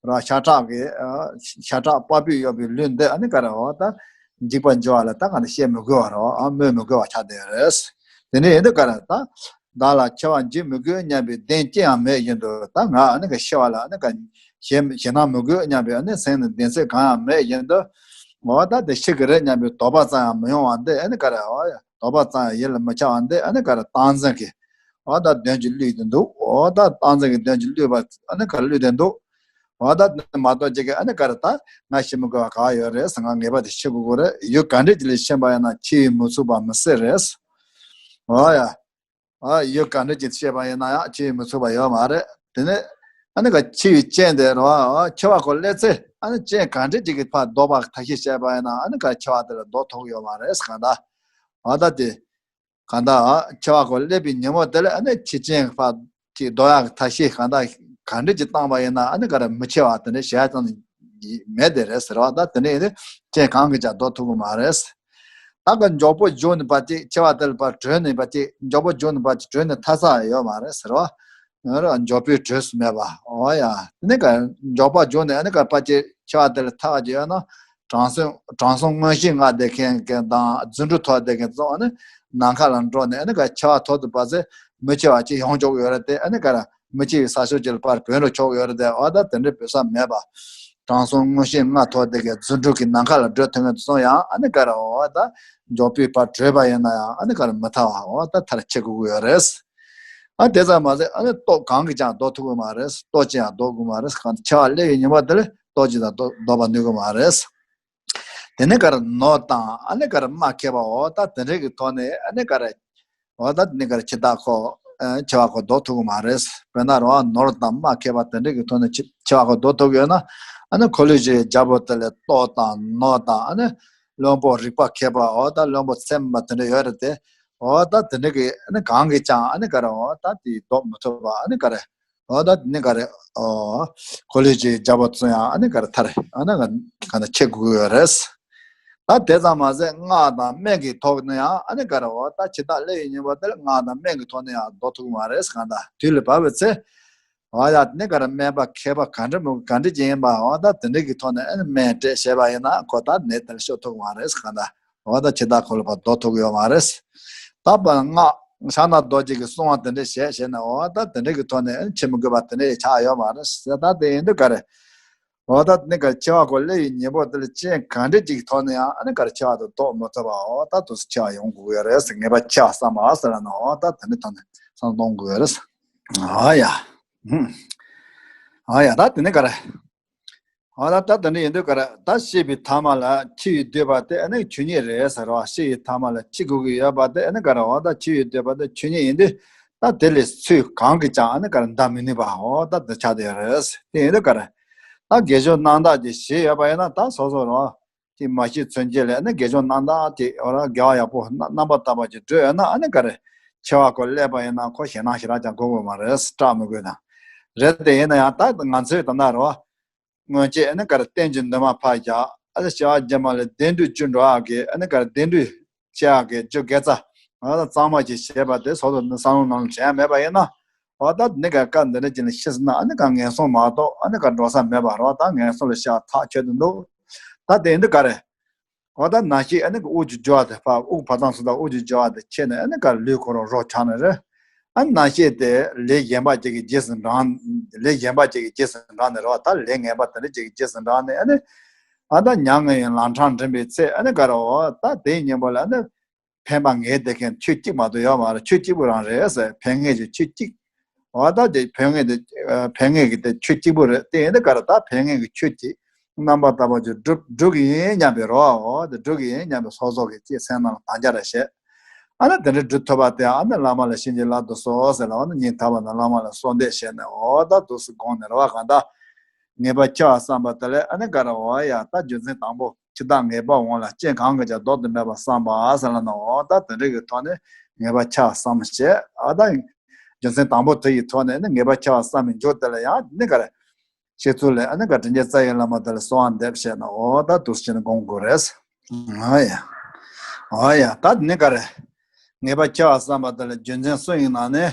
རེད་བ། ཤ་ཁྲག་གི་ཨ་ཤ་ཁྲག་པགས་པས་གཡོགས་པའི་ལུས་འདི་ཨ་ནི་ག་རེ། འོ་ད་འཇིག་པར་འགྱུར་བ་ལ་ད་ག་ནི་བཤད་མི་དགོས་པ་རེད་བ། ཨ་སྨོས་མི་དགོས་པ་ཆགས་བསྡད་ཡོད་རེད། དེ་ནི་ཡིན་དུས་ག་རེ། ད་བདག་ལ་འཆི་བ་འཇིགས་མི་དགོས་སྙམ་པའི་གདེང་ཅི་ཡང་མེད་བཞིན་དུ། ད་ང་ཨ་ནི་ག་ཤི་བ་ལ་ཨ་ནི་ག་ཞེད་ཞེད་སྣང་མི་དགོས་སྙམ་པའི་ཨ་ནི་སེམས་ནི་གདེང་ཚོད་གང་ཡང་མེད་བཞིན་དུ། འོ་ད་དེ་ཤི་གི་རེད་སྙམ་པའི་དོགས་པ་ཙམ་ཡང་མི་ཡོང་བ་འདི་ཨ་ནི་ག་རེ། འོ་ཡ། དོགས་པ་ཙམ་ཡང་ཡིད་ལ་མི་འཆར་བ་འདི་ཨ་ནི་ག་རེ། སྟངས་འཛིན་གྱི་འོ་ད་གདོན་གྱིས་བསླུས་ཏེ་འདུག། འོ་ད་སྟངས་འཛིན་གྱི་གདོན་གྱིས་བསླུས་པ་ཨ་ནི་ག་རེ། བསླུས་ཏེ་འདུག། འོ་ད་དེ་མ་གཏོགས་ཅིག་གིས་ཨ་ནི་ག་རེ། ད་ང་ཤི་མི་དགོས་པ་ག་ཡོད་རེད་ཟེར། ང་ངེས་པར་དུ་ཤི་དགོས་ཀྱི་རེད། ཡུལ་ག་འདྲ་ཅིག་ལ་ཕྱིན་པ་ཡིན་ན་འཆི་བས་མི་ཚུགས་པ་མི་སྲིད་རེད། འོ་ཡ། ཨ་ཡུལ་ག་འདྲ་ཅིག་བཤད་པ་ཡིན་ན་ཡང་འཆི་བས་མི་ཚུགས་པ་ཡོད་མ་རེད། དེ་ནས་ཨ་ནི་ག་འཆི་བའི་རྐྱེན་དེ་རེད་བ། འཆི་བ་ཁོ་སླེབས་ཚེ་ཨ་ནི་རྐྱེན་ག་འདྲ་ཅིག་གིས་ཕར་ལྡོག་པ་ཐབས་ཤེས་བྱས་པ་ཡིན་ན་ཨ་ནི་ག་འཆི་བ་དེ་ལ་ལྡོག་ཐུབ་ཀྱི་ཡོད་མ་རེད་གང་ལྟར། འོ་ད་དེ་གང་ལྟར་འཆི་བ་ཁོ་སླེབས་པའི་ཉིན་མོ་དེ་ལ་ཨ་ནི་འཆི་རྐྱེན་ཕར་ཅིག་ལྡོག་ཡག་གི་ཐབས་ཤེས་གང་ལྟར་ ག་འདྲ་ཅིག་བཏང་བ་ཡིན་ན་ཨ་ནི་ག་རེ་མི་ཆེ་བ་དེ་འདྲ་བྱས་ཙང་མེད་དེ་རེད་ཟེར་བ། ད་དེ་འདྲ་ཡིན་དུས་རྐྱེན་གང་གིས་ཀྱང་ཟློག་ཐུབ་ཀྱི་མ་རེད། ད་ག་མགྱོགས་པོ་བྱུང་ནས་ཕར་ཅིག་ཆེ་བ་དེ་ལ་ཕར་བྲོས་ནས་ཕར་ཅིག་མགྱོགས་པོ་བྱུང་ནས་ཕར་ཅིག་བྲོས་ནས་ཐར་ས་ཡོད་མ་རེད་ཟེར་བ། ང་རང་མགྱོགས་པོའི་གྲོས་སུ་མེད་པ། འོ་ཡ། དེ་ནས་ག་མགྱོགས་པ་བྱུང་ནས་ཨ་ནི་ག་ཕར་ཅིག་ཆེ་བ་དེ་ལ་ཐར་བ་ཅིག་ཡོད་ན། དྲང་སྲོང་དྲང་སྲོང་མངོན་ཤེས་མངའ་བསྡད་མཁན་དང་རྫུ་འཕྲུལ་ཐོབ་བསྡད་མཁན་ཚོ་ཨ་ནི་ནམ་མཁའ་ལ་འགྲོ་ནས་ཨ་ནི་ག་ཆེ་བ་ཐོབ་ཏུ་བབས་ཚེ་མི་ཆེ་བ་ཅིག་ཡོང་ཆོག་གི་ཡོད་རེད་དེ། ཨ་ནི་ག་ར་མི་ཆེ་བའི་ས་ཕྱོགས་ཅིག་ལ་ཕར་བྲོས་འགྲོ་ཆོག་གི་ཡོད་རེད་དེ། འོ་ད་དེ་འདྲའི་བྲོས་ས་མེད་པ། དྲང་སྲོང་མངོན་ཤེས་མངའ་ཐོབ་བསྡད་མཁན་རྫུ་འཕྲུལ་གྱིས་ནམ་མཁའ་ལ་འགྲོ་ཐུབ་མཁན་དེ་ཚོ་ཡང་ཨ་ནི་ག་ར་འོ་ད་མགྱོགས་པོའི་ཕར་བྲོས་པ་ཡིན་ན་ཡང་ཨ་ནི་ག་ར་མི་ཐར་བ། འོ་ད་མཐར་ཕྱིན་དགོས་ཀྱི་ཡོད་རེད། ཨ་དེ་ཙམ་མ་ཟད་ཨ་ནི་ལྟོ་གང་གིས་ཀྱང་ཟློག་ཐུབ་ཀྱི་མ་རེད། ལྟོ་ཅི་ཡང་ཟློག་དགོས་མ་རེད། གང་ཆེ་བ་སླེབས་ཡོད་ཉིན་པ་དེ་ལ་ལྟོ་ཅི་དང་ཟློག་ཟློག་པ་ནུས་ཀྱི་མ་རེད། དེ་ནས་ག་རེ་ནོར་དང་ཨ་ནི་ག་རེ་རྨ་ཁེ་པ་འོ་ད་དེ་འདྲ་གི་ཐོག་ནས་ཨ་ནི་ག་རེ་འོ་ད་དེ་ནས་ག་རེ་ཆེ་ད་ཁོ་ཆེ་བ་ཁོ་ཟློག་ཐུབ་ཀྱི་མ་རེད། དཔེར་ན་རོ་ནོར་དང་རྨ་ཁེ་པ་དེ་འདྲ་གི་ཐོག་ནས་ཆེ་ཆེ་བ་ཁོ་ཟློག་ཐུབ་ཀྱི་ཡོད་ན། ཨ་ནི་འཁོར་ལོས་སྒྱུར་བའི་རྒྱལ་པོ་དེ་ལ་ལྟོ་དང་ནོར་དང་ཨ་ནི་བློན་པོ་རིག་པ་མཁས་པ་འོ་ད་བློན་པོ་ཚད་མེད་པ་དེ་འདྲ་ཡོད་རེད་དེ། འོ་ད་དེ་འདྲ་གི་ཨ་ནི་གང་གིས་ཀྱང་ཨ་ནི་ག་རེ་འོ་ད་དེ་ཟློག་མི་ཐུབ་པ། ཨ་ནི་ག་རེ་འོ་ད་དེ་ནི་ག་རེ་འོ་འཁོར་ལོས་སྒྱུར་བའི་རྒྱལ་པོ་ཚོ་ཡང་ཨ་ནི་ག་རེ་མཐར་ཨ་ནི་ག་ནས་ཁྱེར་དགོས་ཀྱི་ཡོད་རེད། ད་དེ་ཙམ་མ་ཟད་སྔགས་དང་སྨན་གྱི་ཐོག་ནས་ཡང་ཨ་ནི་ག་རེ་འོ་ད་ཇི་ལྟར་སླེབས་ཡོད་ཉིན་པ་དེ་ལ་སྔགས་དང་སྨན་གྱི་ཐོག་ནས་ཡང་ཟློག་ཐུབ་ཀྱི་མ་རེད། གང་ལྟར་དུས་ལ་བབ་པའི་ཚེ། འོ་ཡ་དེ་ནས་ག་རེ་སྨན་པ་མཁས་པ་ག་འདྲ་མོ་ག་འདྲ་ཅིག་ཡིན་པ་འོ་ད་དེ་འདྲ་གི་ཐོག་ནས་ཨ་ནི་སྨན་སྤྲད་བྱས་པ་ཡིན་ན་ཁོ་ད་ནད་དེ་ལ་སྐྱོབ་ཐུབ་ཀྱི་མ་རེད། གང་ལྟར་འོ་ད་ཇི་ལྟར་ཁོ་ལ་ཕར་ཟློག་ཐུབ་ཀྱི་ཡོད་མ་རེད། ད་བར་སྔགས་ཕྱག་ན་རྡོ་རྗེ་གིས་གསུངས་པ་དེ་འདྲ་བྱས་བྱས་ནས་འོ་ད་དེ་འདྲ་གི་ཐོག་ནས་ཨ་ནི་འཆི་མི་དགོས་པ་དེ་འདྲ་ཡང་ཆགས་ཡོད་མ་རེད། ད་དེ་ཡིན་དུས་ག་རེ་འོ་ད་དེ་ནས་ག་རེ་ཆེ་བ་ཁོ་སླེབས་ཡོད་ཉིན་པ་དེ་ལ་རྐྱེན་ག་འདྲ་ཅིག་གི་ཐོག་ནས་ཡང་ཨ་ནི་ག་རེ་ཆེ་བ་དེ་ཟློག་མི་ཐུབ་པ། འོ་ད་དུས་སུ་ཆེ་བ་ཡོང་དགོས་ཀྱི་ཡོད་རེད་ཟེར། ངེས་པ་ཆེ་བ་བསམ་པ་ཟེར་ལ་ནི་འོ་ད་དེ་འདྲ་ཐོག་ནས་བསམ་གཏོང་དགོས་ཀྱི་ཡོད་རེད། ཨ་ཡ། ཨ་ཡ་ད་དེ་ནས་ག་རེ། ཨ་ད་ད་དེ་འདྲ་ཡིན་དུས་ག་རེ་ད་ཤི་བའི་མཐའ་མ་ལ་འཆི་ཡི་འདོད་པ་དེ་ཨ་ནི་ཆོས་ཉིད་རེད་ཟེར་བ། ཤི་ཡི་མཐའ་མ་ལ་འཆི་དགོས་ཀྱི་ཡོད་པ་དེ་ཨ་ནི་ག་རེ་འོ་ད་འཆི་ཡི་འདོད་པ་དེ་ཆོས་ཉིད་ཡིན་དུས་ད་དེ་ལས་ཚུལ་གང་གིས་ཀྱང་ཨ་ནི་ག་རེ་འདའ་མི་ནུས་པ་འོ་ད་དེ་ཆགས་བསྡད་ཡོད་རེད། དེ་ཡིན་དུས་ག་རེ་ད་དགེ་སྦྱོར་རྣམ་དག་ཅིག་བྱས་ཡོད་པ་ཡིན་ན་ད་སོ་སོ་རོ། དེ་མ་ཤི་ཚུན་ཆད་ལ་ཨ་ནི་དགེ་སྦྱོར་རྣམ་དག་དེ་འོ་ར་དགེ་བ་ཡག་པོ་རྣམ་པར་དག་པ་ཅིག་བགྲོད་ཡོད་ན་ཨ་ནི་ག་རེ་འཆི་བ་ཁོ་སླེབས་པ་ཡིན་ན་ཁོ་ཞེད་སྣང་ཞེ་དྲག་ཀྱང་དགོས་དགོས་མ་རེད། སྐྲག་མི་དགོས་དང་རེད། དེ་ཡིན་ན་ཡང་ད་ང་ཚོའི་ད་ན་རོ་སྔོན་ཆད་ཨ་ནི་ག་རེ་རྟེན་གྱི་འདུན་མ་ཕར་བཞག་ཨ་ནི་སྐྱེ་བ་སྒྱུ་མ་ལས་བདེ་འགྲོའི་རྒྱུ་འགྲོ་བ་གི་ཨ་ནི་ག་རེ་བདེ་འགྲོའི་སྐྱེ་བ་གི་རྒྱུ་དགེ་རྩ་ཨ་ནི་གཙང་མ་ཅིག་བྱས་པ་དེ་སོ་སོ་ནི་བསམ་བློ་ནང་ལ་དྲན་མེད་པ་ཡིན་ན། འོ་ད་ནི་ག་སྐབས་འདི་འདྲ་ཅིག་ལ་ཤི་སོང་ན་ཨ་ནི་ག་ངན་སོང་མ་གཏོགས་ཨ་ནི་ག་འགྲོ་ས་མེད་པ་རོ། ད་ངན་སོང་ལ་ཤ་ཐག་ཆོད་དུ་འདུག་ད་དེ་འདི་ག་རེ། འོ་ད་ན་ཤི་ཨ་ནི་ག་དབུགས་ཀྱི་སྦྱོར་བ་དེ་ཕར་དབུགས་ཕར་ཚང་སུ་དང་དབུགས་ཀྱི་སྦྱོར་བ་དེ་ཆད་ནས་ཨ་ནི་ག་ལུས་ཁོ་རང་རོ་ཆགས་ནས་རེད། ཨ་ནི་ན་ཤི་དེ་ལས་གཞན་པ་ཅིག་གི་རྗེས་སུ་འབྲང་། ལས་གཞན་པ་ཅིག་གི་རྗེས་སུ་འབྲང་ནས་རོ། ད་ལས་ངན་པ་དེ་འདྲ་ཅིག་གི་རྗེས་སུ་འབྲང་ནས་ཨ་ནི་ཨ་ད་མྱ་ངན་ལམ་འཕྲང་འགྲིམ་པའི་ཚེ་ཨ་ནི་ག་རེ་འོ་ད་དེའི་སྙིང་པོ་ལ་ཨ་ནི། ཕན་པ་ངེས་བསྡད་མཁན་ཆོས་གཅིག་མ་གཏོགས་ཡོད་མ་རེད། ཆོས་གཅིག་པུ་རང་རེད་ཟེར། ཕན་ངེས་ཀྱི་ཆོས་གཅིག་འོ་ད་དེ་ཕན་ངེས་དེ་ཕན་ངེས་ཀྱི་དེ་ཆོས་གཅིག་པུ་རེད། དེ་ཡིན་དུས་ག་རེ་ད་ཕན་ངེས་ཀྱི་ཆོས་གཅིག་རྣམ་པར་དག་པ་ཅིག་སྒྲུབ་སྒྲུབ་ཀྱི་ཡིན་སྙམ་པའི་རོ། འོ་དེ་སྒྲུབ་ཀྱི་ཡིན་སྙམ་པའི་སོ་སོ་གི་ཅིག་སེམས་ནང་ལ་དམ་བཅའ་རེ་བཞེས། ཨ་ནི་དེ་འདྲ་སྒྲུབ་ཐུབ་པ་དེ་ཨ་ནི་བླ་མ་ལ་བྱིན་གྱིས་བརླབ་ཏུ་གསོལ་ཟེར་ལ་ཨ་ནི་སྙིང་ཐག་པ་ནས་བླ་མ་ལ་གསོལ་འདེབས་བྱས་ནས་འོ་ད་དུས་སུ་དགོངས་ནས་རེད་བ། གང་ལྟར་ངེས་པ་ཆེ་བ་བསམ་པ་དེ་ལས་ཨ་ནི་ག་རེ་འོ་ཡ་ད་རྒྱུ་མཚན་དང་པོ། འཆི་བདག་ངེས་པར་འོང་ལ་རྐྱེན་གང་གིས་ཀྱང་ཟློག་ཏུ་མེད་པར་བསམ་པ་ཟེར་ལ་ནི་འོ་ད་དེ་འདྲ་གི་ཐོག་ནས་ངེས་པ་ཆེ་བ་བསམ་བྱས། ཨ་ད་རྒྱུ་མཚན་དང་པོ་དེ་ཡི་ཐོག་ནས་ནི་ངེས་པ་ཆེ་བ་བསམ་པའི་མཇུག་དེ་ལ་ཡང་ནི་ག་རེ། སྤྱི་གཙུག་ལས་ཨ་ནི་ག་དྲིན་ཅན་རྩ་བའི་བླ་མ་དེ་ལ་གསོལ་བ་འདེབས་བྱས་ནས་འོ་ད་འདུག་སེ་བྱས་ནས་དགོངས་དགོས་རེད། འོ་ཡ། འོ་ཡ་ད་ནི་ག་རེ། ངེས་པ་ཆེ་བ་བསམ་པ་དེ་ལ་རྒྱུ་མཚན་གསུམ་ཡིན་ན་ནི།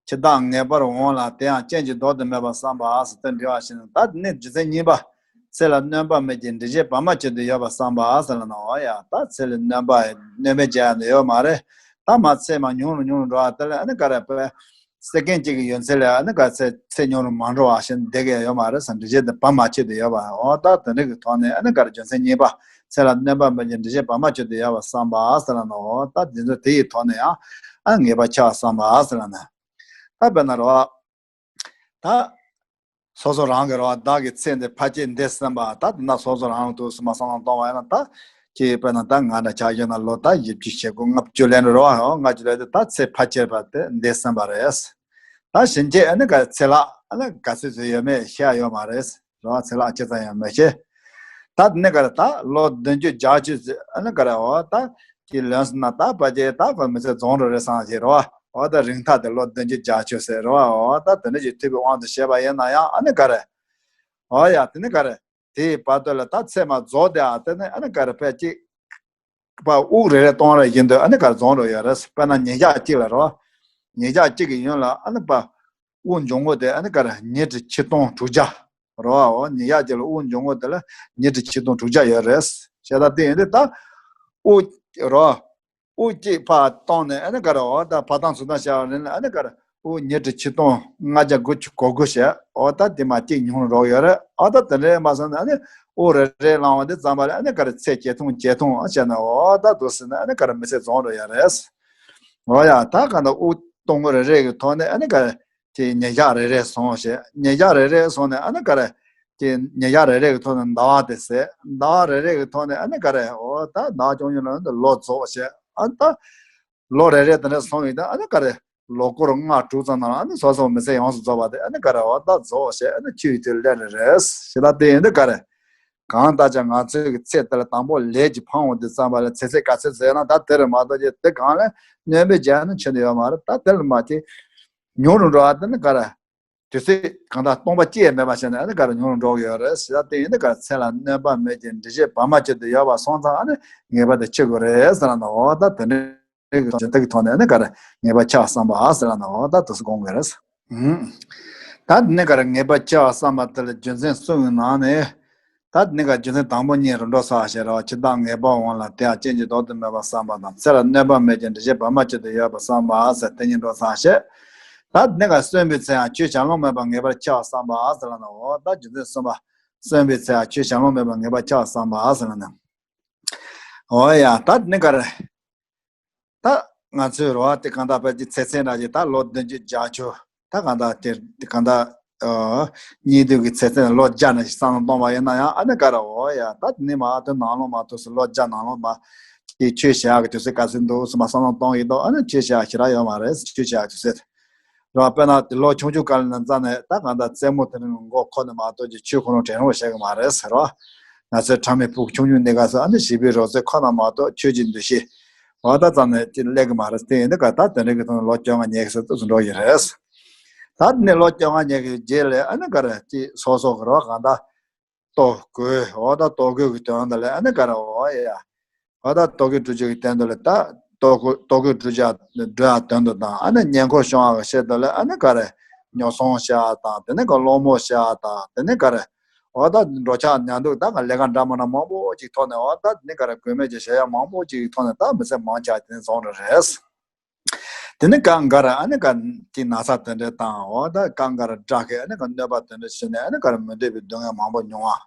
འཆི་བདག་ངེས་པར་འོང་ལ་དེ་ཡང་རྐྱེན་གྱིས་ཟློག་ཏུ་མེད་པར་བསམ་པ་ཟེར་དེ་འབྲེལ་བ་ཞིག་ནི་ད་ནི་རྒྱུ་མཚན་གཉིས་པ། ཚེ་ལ་སྣོན་པ་མེད་ཀྱང་འབྲས་བུ་བར་མ་ཆོད་དུ་ཡོད་པར་བསམ་པ་ཟེར་ལ་ནི་འོ་ཡ་ད་ཚེ་ལ་སྣོན་པ་སྣོན་པ་བྱ་ཡ་ནི་ཡོད་མ་རེད། ད་མ་ཚེ་མ་ཉུང་རུ་ཉུང་རུ་འགྲོ་བ་དེ་ལ་ཨ་ནི་ག་རེ་པས། སེ་ཀན་གཅིག་གི་ཡོན་ཚད་ལ་ཨ་ནི་ག་ཚེ་ཚེ་ཉུང་རུ་མ་འགྲོ་བ་ཞིག་བསྡད་ཀྱི་ཡོད་མ་རེད་ཟེར། འབྲས་བུ་དེ་བར་མ་ཆོད་དུ་ཡོད་པ་འོ་ད་དེ་འདྲ་གི་ཐོག་ནས་ཨ་ནི་ག་རེ་རྒྱུ་མཚན་གཉིས་པ། ཚེ་ལ་སྣོན་པ་མེད་ཀྱང་འབྲས་བུ་བར་མ་ཆོད་དུ་ཡོད་པར་བསམ་པ་ཟེར་ལ་ནི་འོ་ད་དེ་ཚོ་དེ་ཡི་ཐོག་ནས་ཡང་ཨ་ངེས་པ་ཆེ་བ་བསམ་པ་ཟེར་ལ་ནི། ད་དཔེར་ན་རོ། ད། སོ་སོ་རང་གི་རོ་བདག་གི་ཚེ་འདི་ཕལ་ཆེར་འདས་ཟིན་པ་ད་དེ་ན་སོ་སོ་རང་དུ་སུ་མ་སང་ལ་གཏོང་བ་ཡིན་ན་ད། ཁྱེད་དཔེར་ན་ད་ང་འདྲ་ཆགས་ཡོད་ན་ལོ་ད་བཞི་བཅུ་ཞེ་དགུ་ལྔ་བཅུ་ལོན་རོ་ལྔ་བཅུ་ལོན་དུ་ད་ཚེ་ཕལ་ཆེར་བ་དེ་འདས་ཟིན་པ་རེད། ད་ཕྱིན་ཆད་ཨ་ནི་ག་ཚེ་ལྷག་ཨ་ནི་ག་ཚོད་ཚོད་ཡོད་མེད་ཤེས་ཡ་ཡོད་མ་རེད་རོ། ཚེ་ལྷག་ཅི་ཙམ་ཡོད་མེད་ཤེས། ད་དེ་ནས་ག་རེ་ད་ལོ་བདུན་ཅུ་བརྒྱད་ཅུ་ཨ་ནི་ག་རེ་འོ་ད་ཀྱི་ལོན་སོང་ན་ད་ཕལ་ཆེར་ད་ཁོ་མི་ཚེ་རྫོགས་འགྲོ་རེད་བསམ་ཞེས་རོ། འོ་ད་རིང་ཐག་དེ་ལོ་བདུན་ཅུ་བརྒྱད་ཅུ་ཟེར་རོ། འོ་ད་དེ་འདྲ་ཞིག་ཐུབ་པའི་དབང་དུ་བྱས་པ་ཡིན་ན་ཡང་ཨ་ནི་ག་རེ། འོ་ཡ་དེ་ནི་ག་རེ། དེའི་བར་དུ་ལ་ད་ཚད་མ་རྫོགས་དེ་ཨ་དེ་ནི་ཨ་ནི་ག་རེ་ཕལ་ཆེར་པ་དབུགས་རེ་རེ་གཏོང་རེ་བཞིན་དུ་ཨ་ནི་ག་རེ་རྫོགས་འགྲོ་ཡོད་རེད། དཔེར་ན་ཉིས་ཆ་གཅིག་ལ་རོ། ཉིས་ཆ་གཅིག་གི་ཡུན་ལ་ཨ་ནི་པ་དབུགས་འབྱུང་ཁུངས་དེ་ཨ་ནི་ག་རེ་ཉི་ཁྲི་ཆིག་སྟོང་དྲུག་བརྒྱ་རོ། ཉིས་ཆ་གཅིག་ལ་དབུགས་འབྱུང་ཁུངས་དེ་ལ་ཉི་ཁྲི་ཆིག་སྟོང་དྲུག་བརྒྱ་ཡོད་རེད། བྱས་ཙང་དེ་ཡིན་དུས་ད་དབུགས་རོ། དབུགས་གཅིག་ཕར་བཏང་ནས་ཨ་ནི་ག་རེ་འོ་ད་ཕར་བཏང་ཚུར་བཏང་བྱ་བ་རེད་ན་ཨ་ནི་ག་རེ་དབུགས་ཉི་ཁྲི་ཆིག་སྟོང་ལྔ་བརྒྱ་དགུ་བཅུ་གོ་དགུ་བྱས། འོ་ད་དེ་མ་གཅིག་ཉུང་རུ་འགྲོ་གི་ཡོད་རེད། འོ་ད་དེ་འདྲའི་མ་སོང་ན་ཨ་ནི་དབུགས་རེ་རེ་བླངས་པ་དེ་ཙམ་པ་ལ་ཨ་ནི་ག་རེ་ཚད་བརྒྱད་སྟོང་བརྒྱད་སྟོང་བྱས་ན་འོ་ད་འདུག་ཟེར་ན་ཨ་ནི་ག་རེ་མི་ཚེ་རྫོགས་འགྲོ་ཡ་རེད། འོ་ཡ་ད་ག་ད་དབུགས་གཏོང་གི་རེ་རེ་གི་ཐོག་ནས་ཨ་ནི་ག་རེ་དེ་ཉིས་ཆ་རེ་རེ་སོང་བྱས། ཉིས་ཆ་རེ་རེ་སོང་ནས་ཨ་ནི་ག་རེ་དེ་ཉིས་ཆ་རེ་རེ་གི་ཐོག་ནས་ཟླ་བ་དེ་ཟད། ཟླ་བ་རེ་རེ་གི་ཐོག་ནས་ཨ་ནི་ག་རེ་འོ་ད་ཟླ་བ་བཅུ་གཉིས་ལོ་ནི་ལོ་རྫོགས་བྱས། ཨ་ད་ལོ་རེ་རེ་དེ་འདྲ་སོང་ཡིན་ད་ཨ་ནི་ག་རེ་ལོ་འཁོར་ལྔ་དྲུག་ཙམ་ནང་ཨ་ནི་སོ་སོ་མི་ཚེ་ཡོངས་སུ་རྫོགས་པ་དེ་ཨ་ནི་ག་རེ་འོ་ད་རྫོགས་བྱས། ཨ་ནི་ཆུ་ཡི་དུས་སླེབས་རེ་རེད་ཞེ་ད་དེ་ཡིན་དུས་ག་རེ། གང་ལྟར་ཀྱང་ང་ཚོའི་གི་ཚེ་འདི་ལ་དང་པོ་ལས་ཀྱི་ཕངས་འོང་དུས་ཙམ་པ་ལ་ཚེ་ཚད་ག་ཚོད་ཟེར་ན་ད་དེ་རུ་མ་གཏོགས་ཀྱི་དེ་གང་ལ་སྣོན་པའི་རྒྱ་ནི་ཆོད་ནི་ཡོད་མ་རེད། ད་དེ་ལ་མ་དེ་ཉུང་རུ་འགྲོ་བ་དེ་ནི་ག་རེ། དུས་ཚོད་གང་ལྟར་སྟོང་པ་སྐྱེས་མེད་པ་བྱས་ནས་ཨ་ནི་ག་རེ་ཉུང་རུ་འགྲོ་གི་ཡོད་རེད་ཟེར། ད་དེ་ཡིན་དུས་ག་རེ་ཚེ་ལ་སྣོན་པ་མེད་ཀྱི་འགྲེལ་བཤད་བར་མ་ཆོད་དུ་ཡོད་པ་སོང་ཙང་ཨ་ནི་ངེས་པ་དེ་ཆོད་དགོས་རེད་ཟེར་ན་འོ་ད་དེ་འདྲའི་གི་ཇི་ལྟ་གི་ཐོག་ནས་ཨ་ནི་ག་རེ་ངེས་པ་ཆགས་བསམ་པ་ཟེར་ན་འོ་ད་དུས་སུ་དགོངས་དགོས་རེད། ད་ནི་ག་རེ་ངེས་པ་ཆགས་བསམ་པ་དེ་ལ་རྒྱུ་མཚན་གསུམ་གྱི་ནང་ནས། ད་ནི་ག་རྒྱུ་མཚན་དང་པོ་གཉིས་རུ་འགྲོ་ས་ཞེས་ར་བ་ཇི་ལྟར་ངེས་པ་འོང་ལ་དེ་ཡང་རྐྱེན་གྱིས་ལྡོག་ཏུ་མེད་པར་བསམ་པ་དང་ཚེ་ལ་གནོད་པ་མེད་ཀྱང་འགྲེལ་བཤད་བར་མ་ཆོད་དུ་ཡོད་པར་བསམ་པ་ཟེར་དེ་གཉིས་འགྲོ་ས་ཞེས། ད་ནི་ག་གསོན་པའི་ཚེ་ཡང་ཆོས་བྱ་ལོང་མེད་པར་ངེས་པར་ཆགས་བསམ་པ་ཟེར་ལ་ནོ། ད་རྒྱུ་མཚན་གསུམ་པ། གསོན་པའི་ཚེ་ཡང་ཆོས་བྱ་ལོང་མེད་པར་ངེས་པར་ཆགས་བསམ་པ་ཟེར་ལ་ནོ། འོ་ཡ་ད་ནི་ག་རེ། ད་ང་ཚོའི་རོ་བ་དེ་གང་ལྟར་ཕལ་ཆེར་ཚེ་ཚད་འདྲ་ཞིག་ད་ལོ་བདུན་ཅུ་བརྒྱད་ཅུ་ད་གང་ལྟར་དེ་གང་ལྟར་ཨ་གཉིས་ལྡན་གྱི་ཚེ་ཚད་ལོ་བརྒྱ་ནས་བསམ་བློ་གཏོང་བ་ཡིན་ན་ཡང་ཨ་ནི་ག་རེ་འོ་ཡ་ད་དེ་ནི་མ་དེ་ནང་ལོ་མ་ཐུག་སུ་ལོ་བརྒྱ་ནང་ལོ་མ་དེ་ཆོས་བྱ་གི་དུས་ཚོད་ག་ཚོད་འདུག་སུ་མ་བསམ་བློ་གཏོང་ཡིན་དོ། ཨ་ནི་ཆོས་བྱ་ཞེ་དྲག་ཡོད་མ་རེད། ཆོས་བྱ་གི་དུས་ཚོད་རོ་བ་དཔེར་ན་དེ་ལོ་ཆུང་ཆུང་ག་ལ་ནས་རྩ་ནས་ད་གང་ལྟར་རྩེད་མོ་དེ་ནི་མགོ་ཁོ་ནས་མ་གཏོགས་ཀྱི་ཆོས་ཁོ་རང་དྲན་རུང་བྱེད་གི་མ་རེད་ཟེར་རོ། ང་ཚོའི་ཕྲ་མའི་ཕྲུ་གུ་ཆུང་ཆུང་འདི་ག་ས་ཨ་ནི་བྱིས་པའི་རོལ་རྩེད་ཁོ་ན་མ་གཏོགས་ཆོས་ཀྱི་འདུ་ཤེས་འོ་ད་ཙམ་ནས་ཅི་སླེབས་གི་མ་རེད། དེ་ཡིན་དུས་ག་ད་དེ་འདྲའི་གི་ཐོག་ནས་ལོ་བཅོ་ལྔ་ཉལ་གི་ས་ཏོག་ཙམ་འགྲོ་གི་རེད། ད་དེ་ནས་ལོ་བཅོ་ལྔ་ཉལ་གི་རྗེས་ལ་ཨ་ནི་ག་རེ་ཅི་སོ་སོ་གི་རོ་གང་ད་ལྟོ་གོས་འོ་ད་ལྟོ་གོས་གི་དོན་དུ་ལ་ཨ་ནི་ག་རེ་འོ་ཡ་འོ་ད་ལྟོ་གོས་སྒྲུབ་བྱེད་ཀྱི་དོན་དུ་ལ་ད་ལྟོ་གོས་ལྟོ་གོས་སྒྲུབ་བྱ་སྒྲུབ་ཡ་དོན་དུ་དང་ཨ་ནི་ཉེ་འཁོར་བྱུང་བ་གི་ཆེད་དུ་ལ་ཨ་ནི་ག་རེ་ཉོ་ཚོང་བྱ་བ་དང་དེ་ནས་ག་སློང་མོ་བྱ་བ་དང་དེ་ནས་ག་རེ། འོ་ད་འགྲོ་འཆག་ཉལ་འདུག་ད་ང་ལས་ཀ་འདྲ་མི་འདྲ་མང་པོ་ཅིག་ཐོག་ནས་འོ་ད་ནི་ག་རེ་དགོས་མེད་ཀྱི་བྱ་ཡག་མང་པོ་ཅིག་ཐོག་ནས་ད་མི་ཚེ་མང་ཆགས་དེ་ནས་རྫོགས་འགྲོ་རེད། དེ་ནི་གང་ག་རེ་ཨ་ནི་ག་ཅིག་ན་ཚ་དེ་འདྲ་དང་འོ་ད་གང་ག་རེ་དྲག་གི་ཨ་ནི་ག་གནོད་པ་དེ་འདྲ་བྱས་ནས་ཨ་ནི་ག་རེ་མི་འདོད་པའི་སྡུག་བསྔལ་མང་པོ་མྱོང་བ།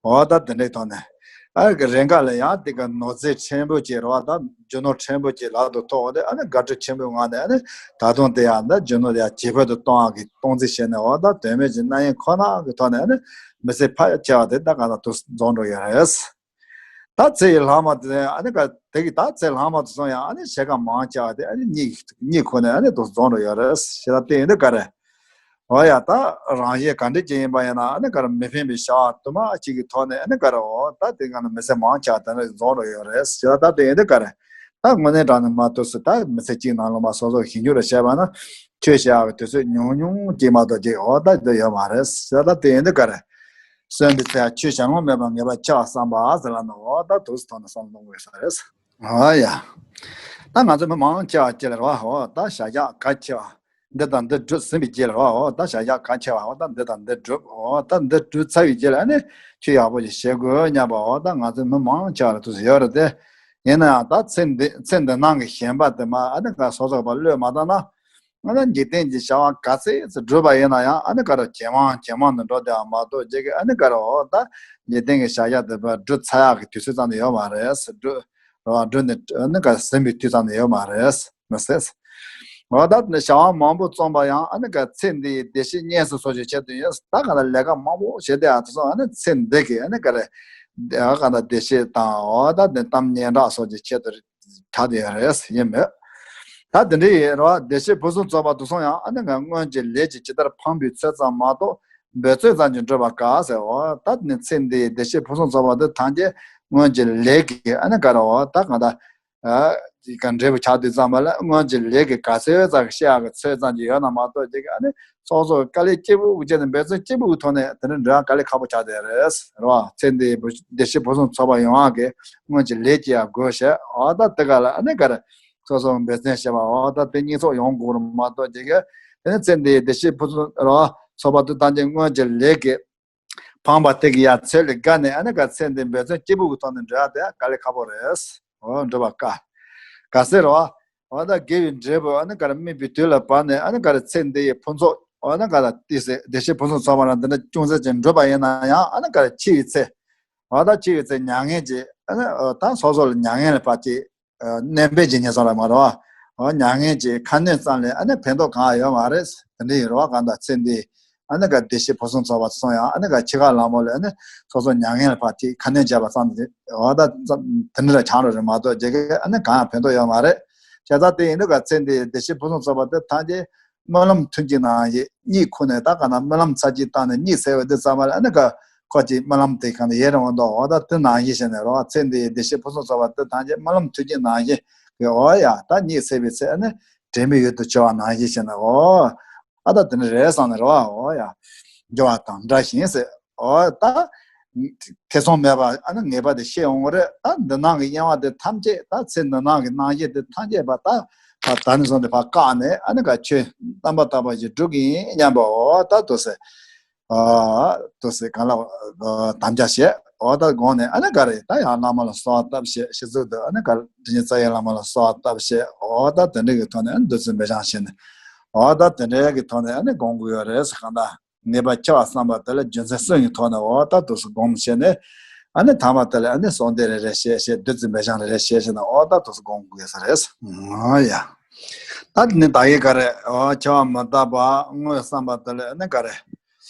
འོ་ད་དེ་འདྲའི་ཐོག་ནས་ཨ་ནི་ག་རེ་འགའ་ལ་ཡང་དེ་ག་ནོར་རྫས་ཕྲན་བུ་ཅིག་རེད་བ། ད་རྒྱུ་ནོར་ཕྲན་བུ་ཅིག་ལག་ཏུ་ཐོགས་འོ་དེ་ཨ་ནི་དགའ་སྤྲོ་ཆེན་པོའི་ངང་ནས་ཨ་ནི་ད་དུང་དེ་ཡང་ད་རྒྱུ་ནོར་དེ་ཡང་ཇེ་ཕུལ་དུ་གཏོང་བ་གི་གཏོང་རྩིས་བྱས་ནས་འོ་ད་དོན་མེད་ཀྱི་རྣམ་གཡེང་ཁོ་ན་གི་ཐོག་ནས་ཨ་ནི་མི་ཚེ་ཕལ་ཆེ་བ་དེ་ད་ག་ན་དུ་རྫོགས་འགྲོ་ཡོད་རེད། ད་ཚེ་ཡི་ལྷག་མ་དེ་ཨ་ནི་ག་དེ་གི་ད་ཚེ་ལྷག་མ་དེ་སོང་ཡང་ཨ་ནི་བྱེད་ཀ་མང་ཆེ་བ་དེ་ཨ་ནི་གཉིད་གཉིད་ཁུག་ནས་ཨ་ནི་དུ་རྫོགས་འགྲོ་ཡོད་རེད་ཞེས་ད་དེ་ཡིན་དུས་ག་རེ། འོ་ཡ་ད་རང་གཞན་ག་འདྲ་ཅིག་ཡིན་པ་ཡིན་ན་ཨ་ནི་ག་རེ་མི་ཕན་པའི་བྱ་བ་དུ་མ་ཅིག་གི་ཐོག་ནས་ཨ་ནི་ག་རེ་འོ་ད་དེ་ག་ནས་མི་ཚེ་མང་ཆེ་བ་དེ་འདྲ་རྫོགས་འགྲོ་ཡོད་རེད་ཞེས་ད་དེ་ཡིན་དུས་ག་རེ། ད་དངོས་གནས་དྲང་ནས་མ་ཐུག་སུ་ད་མི་ཚེ་གཅིག་ནང་ལ་མ་སོ་སོ་ཞིབ་འཇུག་རེ་བྱས་པ་ན་ཆོས་བྱ་བའི་དུས་ཚོད་ཉུང་ཉུང་གཅིག་མ་གཏོགས་ཅིག་འོ་ད་དེ་ཡོད་མ་རེད་ཟེར། ད་དེ་ཡིན་དུས་ག་རེ། གསོན་པའི་ཚེ་ཡང་ཆོས་བྱ་ལོང་མེད་པར་ངེས་པར་ཆགས་བསམ་པ་ཟེར་ལ་ནི་འོ་ད་དུས་སུ་ཐོག་ནས་བསམ་བློ་གཏོང་དགོས་ས་རེད། འོ་ཡ། ད་ང་ཚོ་མི་མང་ཆེ་བ་ཅིག་ལ་རེད་བ་འོ་ད་བྱ་བཞག་གལ་ཆེ་བ། འདི་དང་འདི་སྒྲུབ་ཟིན་པའི་རྗེས་ལ་རོ། འོ་ད་བྱ་བཞག་གལ་ཆེ་བ་འོ་ད་འདི་དང་འདི་སྒྲུབ། འོ་ད་འདི་སྒྲུབ་ཚར་བའི་རྗེས་ལ་ཨ་ནི་ཆོས་ཡག་པོ་ཞིག་བྱེད་དགོས་སྙམ་པ། འོ་ད་ང་ཚོ་མི་མང་ཆེ་བ་ལ་དུས་སུ་ཡོད་རེད་དེ། ཡིན་ན་ཡང་ད་ཚེ་འདི་ཚེ་འདི་ནང་གི་ཞེན་པ་དེ་མ་ཨ་ནི་ག་སོ་སོ་བ་བློས་མ་བཏང་ན། ཨ་ནི་འཇིག་རྟེན་གྱི་བྱ་བ་ག་ཚད་ཙམ་བསྒྲུབས་པ་ཡིན་ན་ཡང་ཨ་ནི་ག་རེ་ཇེ་མང་ཇེ་མང་དུ་འགྲོ་བསྡད་པ་མ་གཏོགས་རྗེས་ཀྱི་ཨ་ནི་ག་རེ་འོ་ད་འཇིག་རྟེན་གྱི་བྱ་བཞག་དེ་བསྒྲུབས་ཚར་ཡག་གི་དུས་ཚོད་ཙམ་དུ་ཡོད་མ་རེད། བསྒྲུབས་རོ་བསྒྲུབས་ནས་ཨ་ནི་ག་རེ་ཟིན་པའི་དུས་ཙམ་དུ་ཡོད་མ་རེད། མི་སྲིད། འོ་ད་བྱ་བ་མང་པོ་རྩོམ་པ་ཡང་ཨ་ནི་ག་ཚེ་འདིའི་བདེ་སྐྱིད་བརྙེས་སོ་སོ་ཞིག་བྱེད་དུ་ཡོད། ད་ག་ལ་ལས་ཀ་མང་པོ་བྱེད་བསྡད་ཡག་དེ་ཚོ་ཨ་ནི་ཚེ་འདི་གི་ཨ་ནི་ག་རེ་ཨ་ག་ད་བདེ་སྐྱིད་དང་འོ་ད་དེ་གཏམ་སྙན་གྲགས་སོགས་ཀྱི་ཆེད་དུ་གྲགས་བསྡད་ཡོད་རེད་ཡིན་མོད། ད་དེ་འདྲ་ཡིན་རོ། བདེ་སྐྱིད་ཕུན་སུམ་ཚོགས་པ་དེ་ཚོ་ཡང་ཨ་ནི་ང་སྔོན་གྱི་ལས་ཀྱིས་ཇི་ལྟར་འཕངས་པའི་ཚུལ་ཙམ་མ་གཏོགས་འབད་རྩོལ་ཙམ་གྱིས་འགྲུབ་པ་ག་ཟེར། འོ་ད་ནི་ཚེ་འདིའི་བདེ་སྐྱིད་ཕུན་སུམ་ཚོགས་པ་འདི་ཐམས་ཅད་སྔོན་གྱི་ལས་ཀྱིས་ཨ་ནི་ག་རེ་འོ་ད་གང་ལྟར་ ཨ་ག་འབྲས་བུ་ཆགས་དུས་ཙམ་པ་ལ་སྔོན་གྱི་ལས་ཀྱི་ག་ཚོད་ཙམ་ཤེས་ཡག་གི་ཚོད་ཙམ་གྱི་ཡོད་ན་མ་གཏོགས་ཅིག་ཨ་ནི་སོ་སོ་དཀའ་ལས་སྐྱིད་པོ་བྱས་ནས་འབད་བརྩོན་སྐྱིད་པོ་གི་ཐོག་ནས་དེ་འདྲ་འགྲོ་ཡག་དཀའ་ལས་ཁག་པོ་ཆགས་བསྡད་རེད་རེད་བ། ཚེ་འདིའི་བདེ་གཤེགས་ཕུན་སུམ་ཚོགས་པ་ཡོང་ཡག་གི་སྔོན་གྱི་ལས་ཀྱི་ཡག་དགོས་ཤེས་འོ་ད་དེ་ག་ལ་ཨ་ནི་ག་རེ་སོ་སོ་འབད་བརྩོན་བྱས་པ་འོ་ད་དེ་གཉིས་ཚོགས་ཡོང་དགོས་རེད་མ་གཏོགས་ཅིག་དེ་ནི་ཚེ་འདིའི་བདེ་གཤེགས་ཕུན་སུམ་རེད་བ་ཚོགས་པ་དེ་ཐམས་ཅད་སྔོན་གྱི་ལས་ཀྱི་ཕངས་པ་དེ་གི་ཡ་ཚོད་ལས་བརྒལ་ནས་ཨ་ནི་ག་ཚེ་འདི་འབད་བརྩོན་སྐྱིད་པོ་གི་ཐོག་ནས་འགྲོ་ཡ་དེ་དཀའ་ལས་ཁག་པོ་རེད། འོ་འགྲོ་བ་དཀའ། ག་ཟེར་རོ། འོ་ད་དགེ་བའི་འབྲས་བུ་ཨ་ནི་ག་རེ་སྨིན་པའི་དུས་ལ་བབས་ནས་ཨ་ནི་ག་རེ་ཚེ་འདི་ཡི་ཕུན་ཚོགས་འོ་ན་ག་ལ་ཏི་སེ་བདེ་གཤེགས་ཕུན་སུམ་ཚོགས་པ་ལ་འདི་འདྲ་ཅུང་ཟད་ཅིག་འགྲུབ་པ་ཡིན་ན་ཡང་ཨ་ནི་ག་རེ་འཆི་བའི་ཚེ། འོ་ད་འཆི་བའི་ཚེ་མྱ་ངན་གྱི་ཨ་ནི་ད་སོ་སོ་ལ་མྱ་ངན་ལ་ཕར་ཅིག་ནན་པའི་ཇི་སྙེད་སོགས་ལ་མ་རོ། འོ་མྱ་ངན་གྱི་ཁ་གནོན་ཙམ་ལས་ཨ་ནི་ཕན་ཐོགས་གང་ཡོད་མ་རེད། དེ་འདྲ་ཡིན་རོ་གང་ལྟར་ཚེ་འདི་ཨ་ནི་ག་བདེ་གཤེགས་ཕུན་སུམ་ཚོགས་པ་སོང་ཡང་ཨ་ནི་ག་འཆི་ཁ་ལ་མོ་ལས་ཨ་ནི་སོ་སོ་མྱ་ངན་ལ་ཕར་ཅིག་ཁ་གནོན་བྱས་པ་ཙམ་དེ་འོ་ད་ཙམ་དེ་འདྲ་ཆགས་འགྲོ་རེད་མ་གཏོགས་རྗེས་ཀྱི་ཨ་ནི་གང་ཡང་ཕན་ཐོགས་ཡོད་མ་རེད། བྱས་ཙང་དེ་ཡིན་དུས་ག་ཚེ་འདི་བདེ་གཤེགས་ཕུན་སུམ་ཚོགས་པ་དེ་ཐམས་ཅད་སྨོན་ལམ་ཐུན་གཅིག་ནང་བཞིན་གཉིད་ཁུག་ནས་ད་ག་ན་སྨོན་ལམ་ཚར་གཅིག་བཏང་ནས་གཉིད་སད་པའི་དུས་ཙམ་པ་ལ་ཨ་ནི་ག་ཁོ་གཅིག་སྨོན་ལམ་དེ་གང་ལ་ཡེ་རང་འོང་དོ་འོ་ད་དེ་ནང་བཞིན་བྱས་ནས་རོ་ཚེ་འདི་བདེ་གཤེགས་ཕུན་སུམ་ཚོགས་པ་དེ་ཐམས་ཅད་སྨོན་ལམ་ཐུན་གཅིག་ནང་བཞིན་གི་འོ་ཡ་ད་གཉིད་སད་པའི་ཚེ་ཨ་ནི་དྲན་པའི་ཡུལ་དུ་གྱུར་པ་ནང་བཞིན་བྱས་ནས་འོ་ཨ་ད་དེ་ནི་རེད་བསམ་ནས་རོ་འོ་ཡ་འགྱུར་བ་དང་འདྲ་ཞིང་ཟེར། འོ་ད། ཐེ་ཚོམ་མེད་པ་ཨ་ནི་ངེས་པ་དེ་ཤེས་འོང་བ་རེད། ད་འདི་སྣང་གི་དབྱེ་བ་དེ་ཐམས་ཅད་ད་ཚེ་འདི་སྣང་གི་སྣང་བཞི་དེ་ཐམས་ཅད་པ་ད་ད་ནི་བཟུང་སྟེ་ཕར་བཀག་ནས་ཨ་ནི་ག་ཆོས་དམ་པ་ལྟ་བུ་ཞིག་སྒྲུབ་ཀྱི་ཡིན་སྙམ་པ་འོ་ད་དུ་སེ། ཨ་དུ་སེ་གང་ལ་དམ་བཅའ་བྱས་འོ་ད་དགོངས་ནས་ཨ་ནི་ག་རེ་ད་ཡང་བླ་མ་ལ་གསོལ་བ་བཏབ་བྱས་ཤེས་ཚུལ་དུ་ཨ་ནི་ག་རེ་དྲིན་ཅན་རྩ་བའི་བླ་མ་ལ་གསོལ་བ་བཏབ་བྱས་འོ་ད་དེ་འདྲ་གི་ཐོག་ནས་ཨ་ནི་འདུ་འཛི་འབད་བྱང་བྱས་ནས་འོ་ད་དེ་འདྲ་གི་ཐོག་ནས་ཨ་ནི་དགོངས་དགོས་ཡོད་རེད་ཟེར་གང་ལྟར། ངེས་པ་འཆི་བ་བསམ་པ་དེ་ལ་རྒྱུ་མཚན་གསུམ་གྱི་ཐོག་ནས་འོ་ད་དུ་སུ་སྒོམ་བྱས་ནས་ཨ་ནི་ཐ་མ་དེ་ལ་ཨ་ནི་གསོལ་འདེབས་རེ་རེ་བྱས་བྱས་བདུད་རྩི་འབེལ་ཞང་རེ་རེ་བྱས་བྱས་ནས་འོ་ད་དུ་སུ་སྒོམ་དགོས་ས་རེད། ཨོ་ཡ། ད་ནི་ད་ཡི་ག་རེ་འོ་འཆི་བ་མི་རྟག་པ་དངོས་བསམ་པ་དེ་ལ་ཨ་ནི་ག་རེ།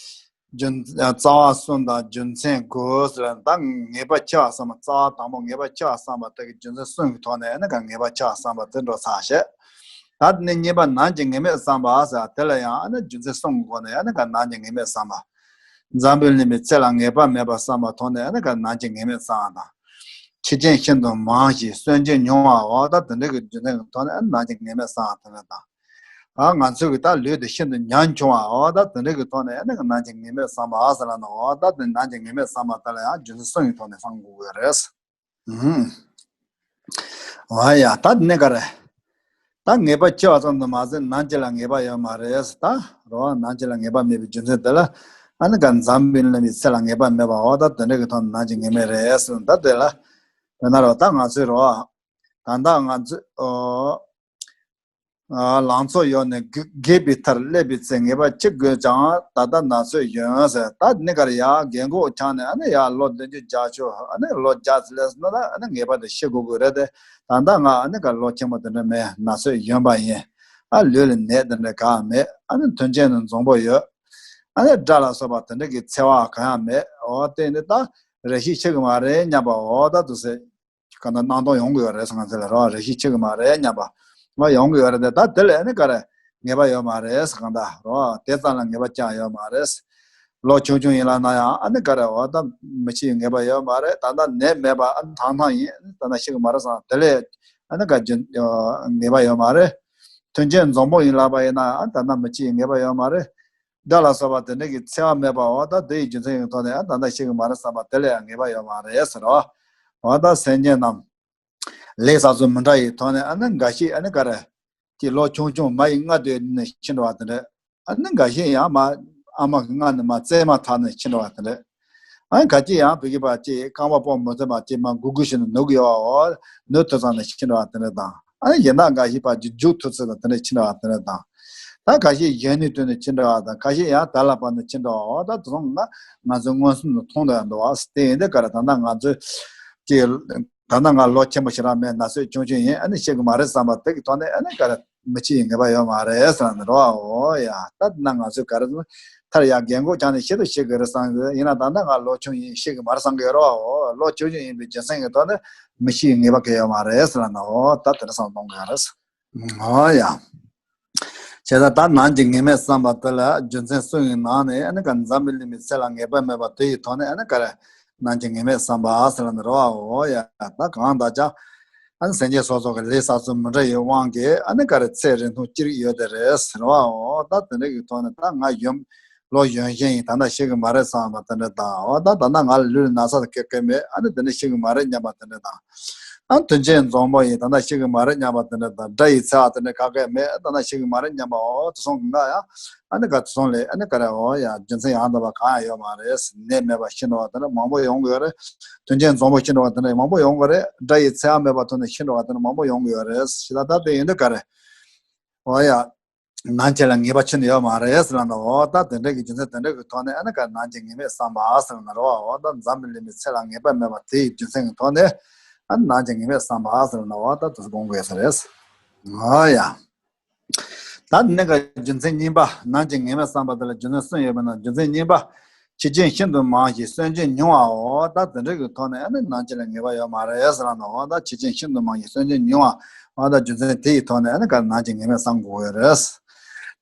རྒྱུ་རྩ་བ་གསུམ་དང་རྒྱུ་མཚན་དགུ་ཟེར་ད་ངེས་པ་འཆི་བ་བསམ་པ་རྩ་བ་དང་པོ་ངེས་པ་འཆི་བ་བསམ་པ་དེ་གི་རྒྱུ་མཚན་གསུམ་གྱི་ཐོག་ནས་ཨ་ནི་ག་ངེས་པ་འཆི་བ་བསམ་པ་དེ་འགྲོ་ཚར་བྱས། ད་ནི་གཉིས་པ་ནམ་གྱི་ངེས་མེད་བསམ་པ་ཟེར་དེ་ལ་ཡང་ཨ་ནི་རྒྱུ་མཚན་གསུམ་གྱི་སྒོ་ནས་ཨ་ནི་ག་ནམ་གྱི་ངེས་མེད་བསམ་པ། འཛམ་བུའི་གླིང་པའི་ཚེ་ལ་ངེས་པ་མེད་པར་བསམ་པ་ཐོག་ནས་ཨ་ནི་ག་ནམ་གྱི་ངེས་མེད་བསམ་པ་དང་། འཆི་རྐྱེན་ཤིན་ཏུ་མང་ཞིང་གསོན་རྐྱེན་ཉུང་བ་འོ་ད་དེ་འདྲ་གི་རྒྱུ་མཚན་གྱི་ཐོག་ནས་ཨ་ནི་ནམ་གྱི་ངེས་མེད་བསམ་པ་དེ་ལ་དང་། ཨ་ང་ཚོའི་གི་ད་ལུས་དེ་ཤིན་ཏུ་ཉམ་ཆུང་བ་འོ་ད་དེ་འདྲ་གི་ཐོག་ནས་ཨ་ནི་ག་ནམ་གྱི་ངེས་མེད་བསམ་པ་ཟེར་ལ་ནི་འོ་ད་དེ་ནམ་གྱི་ངེས་མེད་བསམ་པ་དེ་ལ་ཡང་རྒྱུ་མཚན་གསུམ་གྱི་ཐོག་ནས་བསམ་དགོས་ཀྱི་རེད། ཨུམ། ཨ་ཡ་ད་ནི་ག་རེ། ད་ངེས་པ་འཆི་བ་ཙམ་དུ་མ་ཟད་ནམ་འཆི་ལ་ངེས་པ་ཡོད་མ་རེད་ད། རོ་ནམ་འཆི་ལ་ངེས་པ་མེད་པའི་རྒྱུ་མཚན་དེ་ལ་ཨ་ནི་ག་འཛམ་བུའི་གླིང་པའི་ཚེ་ལ་ངེས་པ་མེད་པ་འོ་ད་དེ་འདྲ་གི་ཐོག་ནས་ནམ་འཆི་ངེས་མེད་རེད་ཟེར་ད་དེ་ལ། དཔེར་ན་རོ་ད་ང་ཚོའི་རོ། ད་ལྟ་ང་ཚོས་ཨོ། ལང་ཚོ་ཡོད་ནས་རྒས་པའི་མཐར་སླེབས་པའི་ཚེ་ངེས་པ་ཅི་དགོས་ཀྱང་ད་ལྟ་ན་ཚོད་ཡོན་ཟེར་ད་ནི་གར་ཡ་རྒན་གོག་ཆགས་ནས་ཨ་ནི་ཡ་ལོ་བདུན་ཅུ་བརྒྱད་ཅུ་ཨ་ནི་ལོ་བརྒྱ་ཙམ་སླེབས་སོང་ན་ཨ་ནི་ངེས་པ་དེ་ཤི་དགོས་དགོས་རེད་དེ་ད་ལྟ་ང་ཨ་ནི་ག་ལོ་ཆེན་པོ་དེ་འདྲ་མེད་ན་ཚོད་ཡོན་པ་ཡིན་ཨ་ལུས་ལ་ནད་དེ་འདྲ་གང་མེད་ཨ་ནི་མཐུན་རྐྱེན་ནི་འཛོམས་པོ་ཡོད་ཨ་ནི་དགྲ་ལ་སོགས་པ་དེ་འདྲ་གི་འཚེ་བ་གང་ཡང་མེད་འོ་དེ་ནི་ད་རེ་ཞིག་ཤི་གི་མ་རེད་སྙམ་པ་འོ་ད་དུ་ཟེར། གང་ལྟར་སྣང་སྟོང་ཡོང་གི་ཡོད་རེད་ཟེར་ང་ཚོ་ལ་རོ་རེ་ཞིག་ཆེ་གི་མ་རེད་སྙམ་པ། ང་ཡོང་གི་ཡོད་རེད་དེ་ད་དེ་ལས་ནི་ག་རེ་ངེས་པ་ཡོད་མ་རེད་ཟེར་གང་ལྟར་རོ་དེ་ཙམ་ལ་ངེས་པ་ཅང་ཡོད་མ་རེད། ལོ་ཆུང་ཆུང་ཡིན་ལ་ན་ཡང་ཨ་ནི་ག་རེ་འོ་ད་མི་འཆི་ཡི་ངེས་པ་ཡོད་མ་རེད་ད་ལྟ་ནད་མེད་པ་ཨ་ནི་ཐང་ཐང་ཡིན་ད་ལྟ་ཤི་གི་མ་རེད་ཟེར་དེ་ལས་ཨ་ནི་ག་རྒྱུ་ངེས་པ་ཡོད་མ་རེད། མཐུན་རྐྱེན་འཛོམས་པོ་ཡིན་ལ་བ་ཡིན་ན་ཨ་ད་ལྟ་མི་འཆི་ཡི་ངེས་པ་ཡོད་མ་རེད། དགྲ་ལ་སོགས་པ་དེ་འདྲ་གི་འཚེ་བ་མེད་པ་འོ་ད་དེ་ཡི་རྒྱུ་མཚན་ཡིན་ཐོག་ནས་ཨ་ད་ལྟ་ཤི་གི་མ་རེད་བསམ་པ་དེ་ལས་ཡང་ངེས་པ་ཡོད་མ་རེད་ཟེར་རོ། འོ་ད་སེམས་ཅན་རྣམས་ལས་བསགས་ཚུལ་མི་འདྲ་ཡི་ཐོག་ནས་ཨ་ནི་འགའ་ཞིག་ཨ་ནི་ག་རེ། ཀྱི་ལོ་ཆུང་ཆུང་མ་ཡི་མངལ་དུ་ནས་ཤི་འགྲོ་བ་དེ་འདྲ། ཨ་ནི་འགའ་ཞིག་ཡང་མ་ཨ་མ་གི་མངལ་ནས་མ་བཙས་མ་ཐག་ནས་ཤི་འགྲོ་བ་དེ་འདྲ། ཨ་ནི་ག་ཅི་ཡང་བུ་གི་པ་ཅི་རྐང་པ་སྤོ་མི་ཐུབ་པ་ཅི་མ་འགུལ་འགུལ་ཞིག་ནས་ནུབ་གི་ཡོད་འོ། ནུབ་ཐུབ་ཙང་ནས་ཤི་འགྲོ་བ་དེ་འདྲ་དང་། ཨ་ནི་ཡིན་ན་འགའ་ཞིག་པ་ཅི་རྒྱུག་ཐུབ་ཚུལ་དང་དེ་འདྲ་ཤི་འགྲོ་བ་དེ་འདྲ་དང་། ད་ག་ཞིག་གཞོན་ནུའི་དུས་ནས་ཕྱིན་འགྲོ་བ་དང་ག་ཞིག་ཡང་དར་ལ་བབས་ནས་ཕྱིན་འགྲོ་བ་འོ་ད་དེ་ཚོ་ང་ང་ཚོའི་མངོན་སུམ་དུ་མཐོང་དུ་ཡང་འདུག་བ། དེ་ཡིན་དུས་ག་རེ་ད་ལྟ་ང་ཚོས་ཀྱི་ད་ལྟ་ང་ལོ་ཆེན་པོ་ཞིག་རང་མེད་ན་ཚོད་ཆུང་ཆུང་ཡིན་ཨ་ནི་ཤེས་གི་མ་རེད་བསམ་པ་དེ་གི་ཐོག་ནས་ཨ་ནི་ག་རེ་མི་ཤི་ཡི་ངེས་པ་ཡོད་མ་རེད་བསམ་ནས་རོ་འོ་ཡ་ད་ན་ང་ཚོས་ག་རེ་ཟེར་ན་མཐར་ཡང་རྒན་གོག་ཆགས་ནས་ཤི་དུ་ཤི་གི་རེད་བསམ་གི་ཡིན་ན་ད་ལྟ་ང་ལོ་ཆུང་ཡིན་ཤི་གི་མ་རེད་བསམ་གི་རོ་འོ་ལོ་ཆུང་ཆུང་ཡིན་པའི་རྒྱུ་མཚན་གི་ཐོག་ནས་མི་ཤི་ཡི་ངེས་པ་གི་ཡོད་མ་རེད་བསམ་ནས་འོ་ད་དེ་འདྲ་བསམ་གཏོང་གི་ཡོད་རེད། ཨོ་ཡ། བྱས་ཙང་ད་ནམ་གྱི་ངེས་མེད་བསམ་པ་དེ་ལ་རྒྱུ་མཚན་གསུམ་ཡི་ནང་ནས་ཨ་ནི་ག་འཛམ་བུའི་གླིང་པའི་ཚེ་ལ་ངེས་པ་མེད་པ་དེ་ཡི་ཐོག་ནས་ཨ་ནི་ག་རེ་ནམ་གྱི་ངེས་མེད་བསམ་པ་ཟེར་ལ་ནི་རོ་ཨོ་ཡ་ད་གང་ལྟར་ཀྱང་ ཨ་ནི་སེམས་ཅན་སོ་སོ་གི་ལས་བསགས་ཚུལ་མི་འདྲ་ཡོད་དབང་གིས་ཨ་ནི་ག་རེ་ཚེ་རིང་ཐུང་ཅི་རིགས་ཡོད་དེ་རེད་ཟེར་བའོ། ད་དེ་འདྲ་གི་ཐོག་ནས་ད་ང་ཡོན་ལོ་ཡོན་ཞན་ཡིན། ད་ལྟ་ཤི་གི་མ་རེད་བསམ་པ་དེ་འདྲ་དང་། འོ་ད་ད་ལྟ་ང་ལ་ལུས་ལ་ན་ཚ་ག་གེ་མེད། ཨ་ནི་དེ་འདྲ་ཤི་གི་མ་རེད་སྙམ་པ་དེ་འདྲ་དང་། ཨ་དོན་ཆེན་འཛོམས་པོ་ཡིན། ད་ལྟ་ཤི་གི་མ་རེད་སྙམ་པ་དེ་འདྲ་དང་། དགྲ་ཡི་ཚེ་བ་དེ་འདྲ་ག་གེ་མེད། ད་ལྟ་ཤི་གི་མ་རེད་སྙམ་པའོ། དེ་སོང་གི་ང་ཡང་ཨ་ནི་ག་དེ་སོང་ལས་ཨ་ནི་ག་རེ་འོ་ཡ་རྒྱུ་མཚན་ཡང་དག་པ་གང་ཡང་ཡོད་མ་རེད། ནད་མེད་པ་ཤི་འགྲོ་བ་དེ་འདྲ་མང་པོ་ཡོང་གི་ཡོད་རེད། དོན་ཆེན་འཛོམས་པོ་ཤི་འགྲོ་བ་དེ་འདྲ་མང་པོ་ཡོང་གི་རེད། དགྲ་ཡི་ཚེ་བ་མེད་པ་ཐོག་ནས་ཤི་འགྲོ་བ་དེ་འདྲ་མང་པོ་ཡོང་གི་ཡོད་རེད། ཤི་ད་ད་དེ་ཡིན་དུས་ག་རེ་འོ་ཡ། ནང་ཆེན་ལ་ངེས་པ་ཆེན་ཡོད་མ་རེད་ཟེར་ན། འོ་ད་དེ་འདྲ་གི་རྒྱུ་མཚན་དེ་འདྲ་གི་ཐོག་ནས་ཨ་ནི་ག་ནང་ཆེན་ངེས་མེད་བསམ་པ་ཟེར་ན་རོ། འོ་ད་འཛམ་བུ་གླིང་པའི་ཚེ་ལ་ངེས་པ་མེད་པ་དེ་ཡི་རྒྱུ་མཚན་གི་ཐོག་ནས་ཨ་ནི་ནང་ཆེན་ངེས་མེད་བསམ་པ་ཟེར་ན། འོ་ད་དེ་དགོངས་དགོས་ས་རེད། འོ་ཡ། ད་དེ་འདྲ་གི་རྒྱུ་མཚན་གཉིས་པ། ནང་ཆེན་ངེས་མེད་བསམ་པ་དེ་ལ་རྒྱུ་མཚན་གསུམ་ཡོད་པ་ན། རྒྱུ་མཚན་གཉིས་པ། འཆི་རྐྱེན་ཤིན་ཏུ་མང་ཞིང་གསོན་རྐྱེན་ཉུང་བའོ། ད་དེ་འདྲ་གི་ཐོག་ནས་ཨ་ནི་ནང་ཆེན་ལ་ངེས་པ་ཡོད་མ་རེད་ཟེར་ན། འོ་ད་འཆི་རྐྱེན་ཤིན་ཏུ་མང་ཞིང་གསོན་རྐྱེན་ཉུང་བ། འོ་ད་རྒྱུ་མཚན་དེ་ཡི་ཐོག་ནས་ཨ་ནི་ག་ནང་ཆེན་ངེས་མེད་བསམ་དགོས་ཡོད་རེད།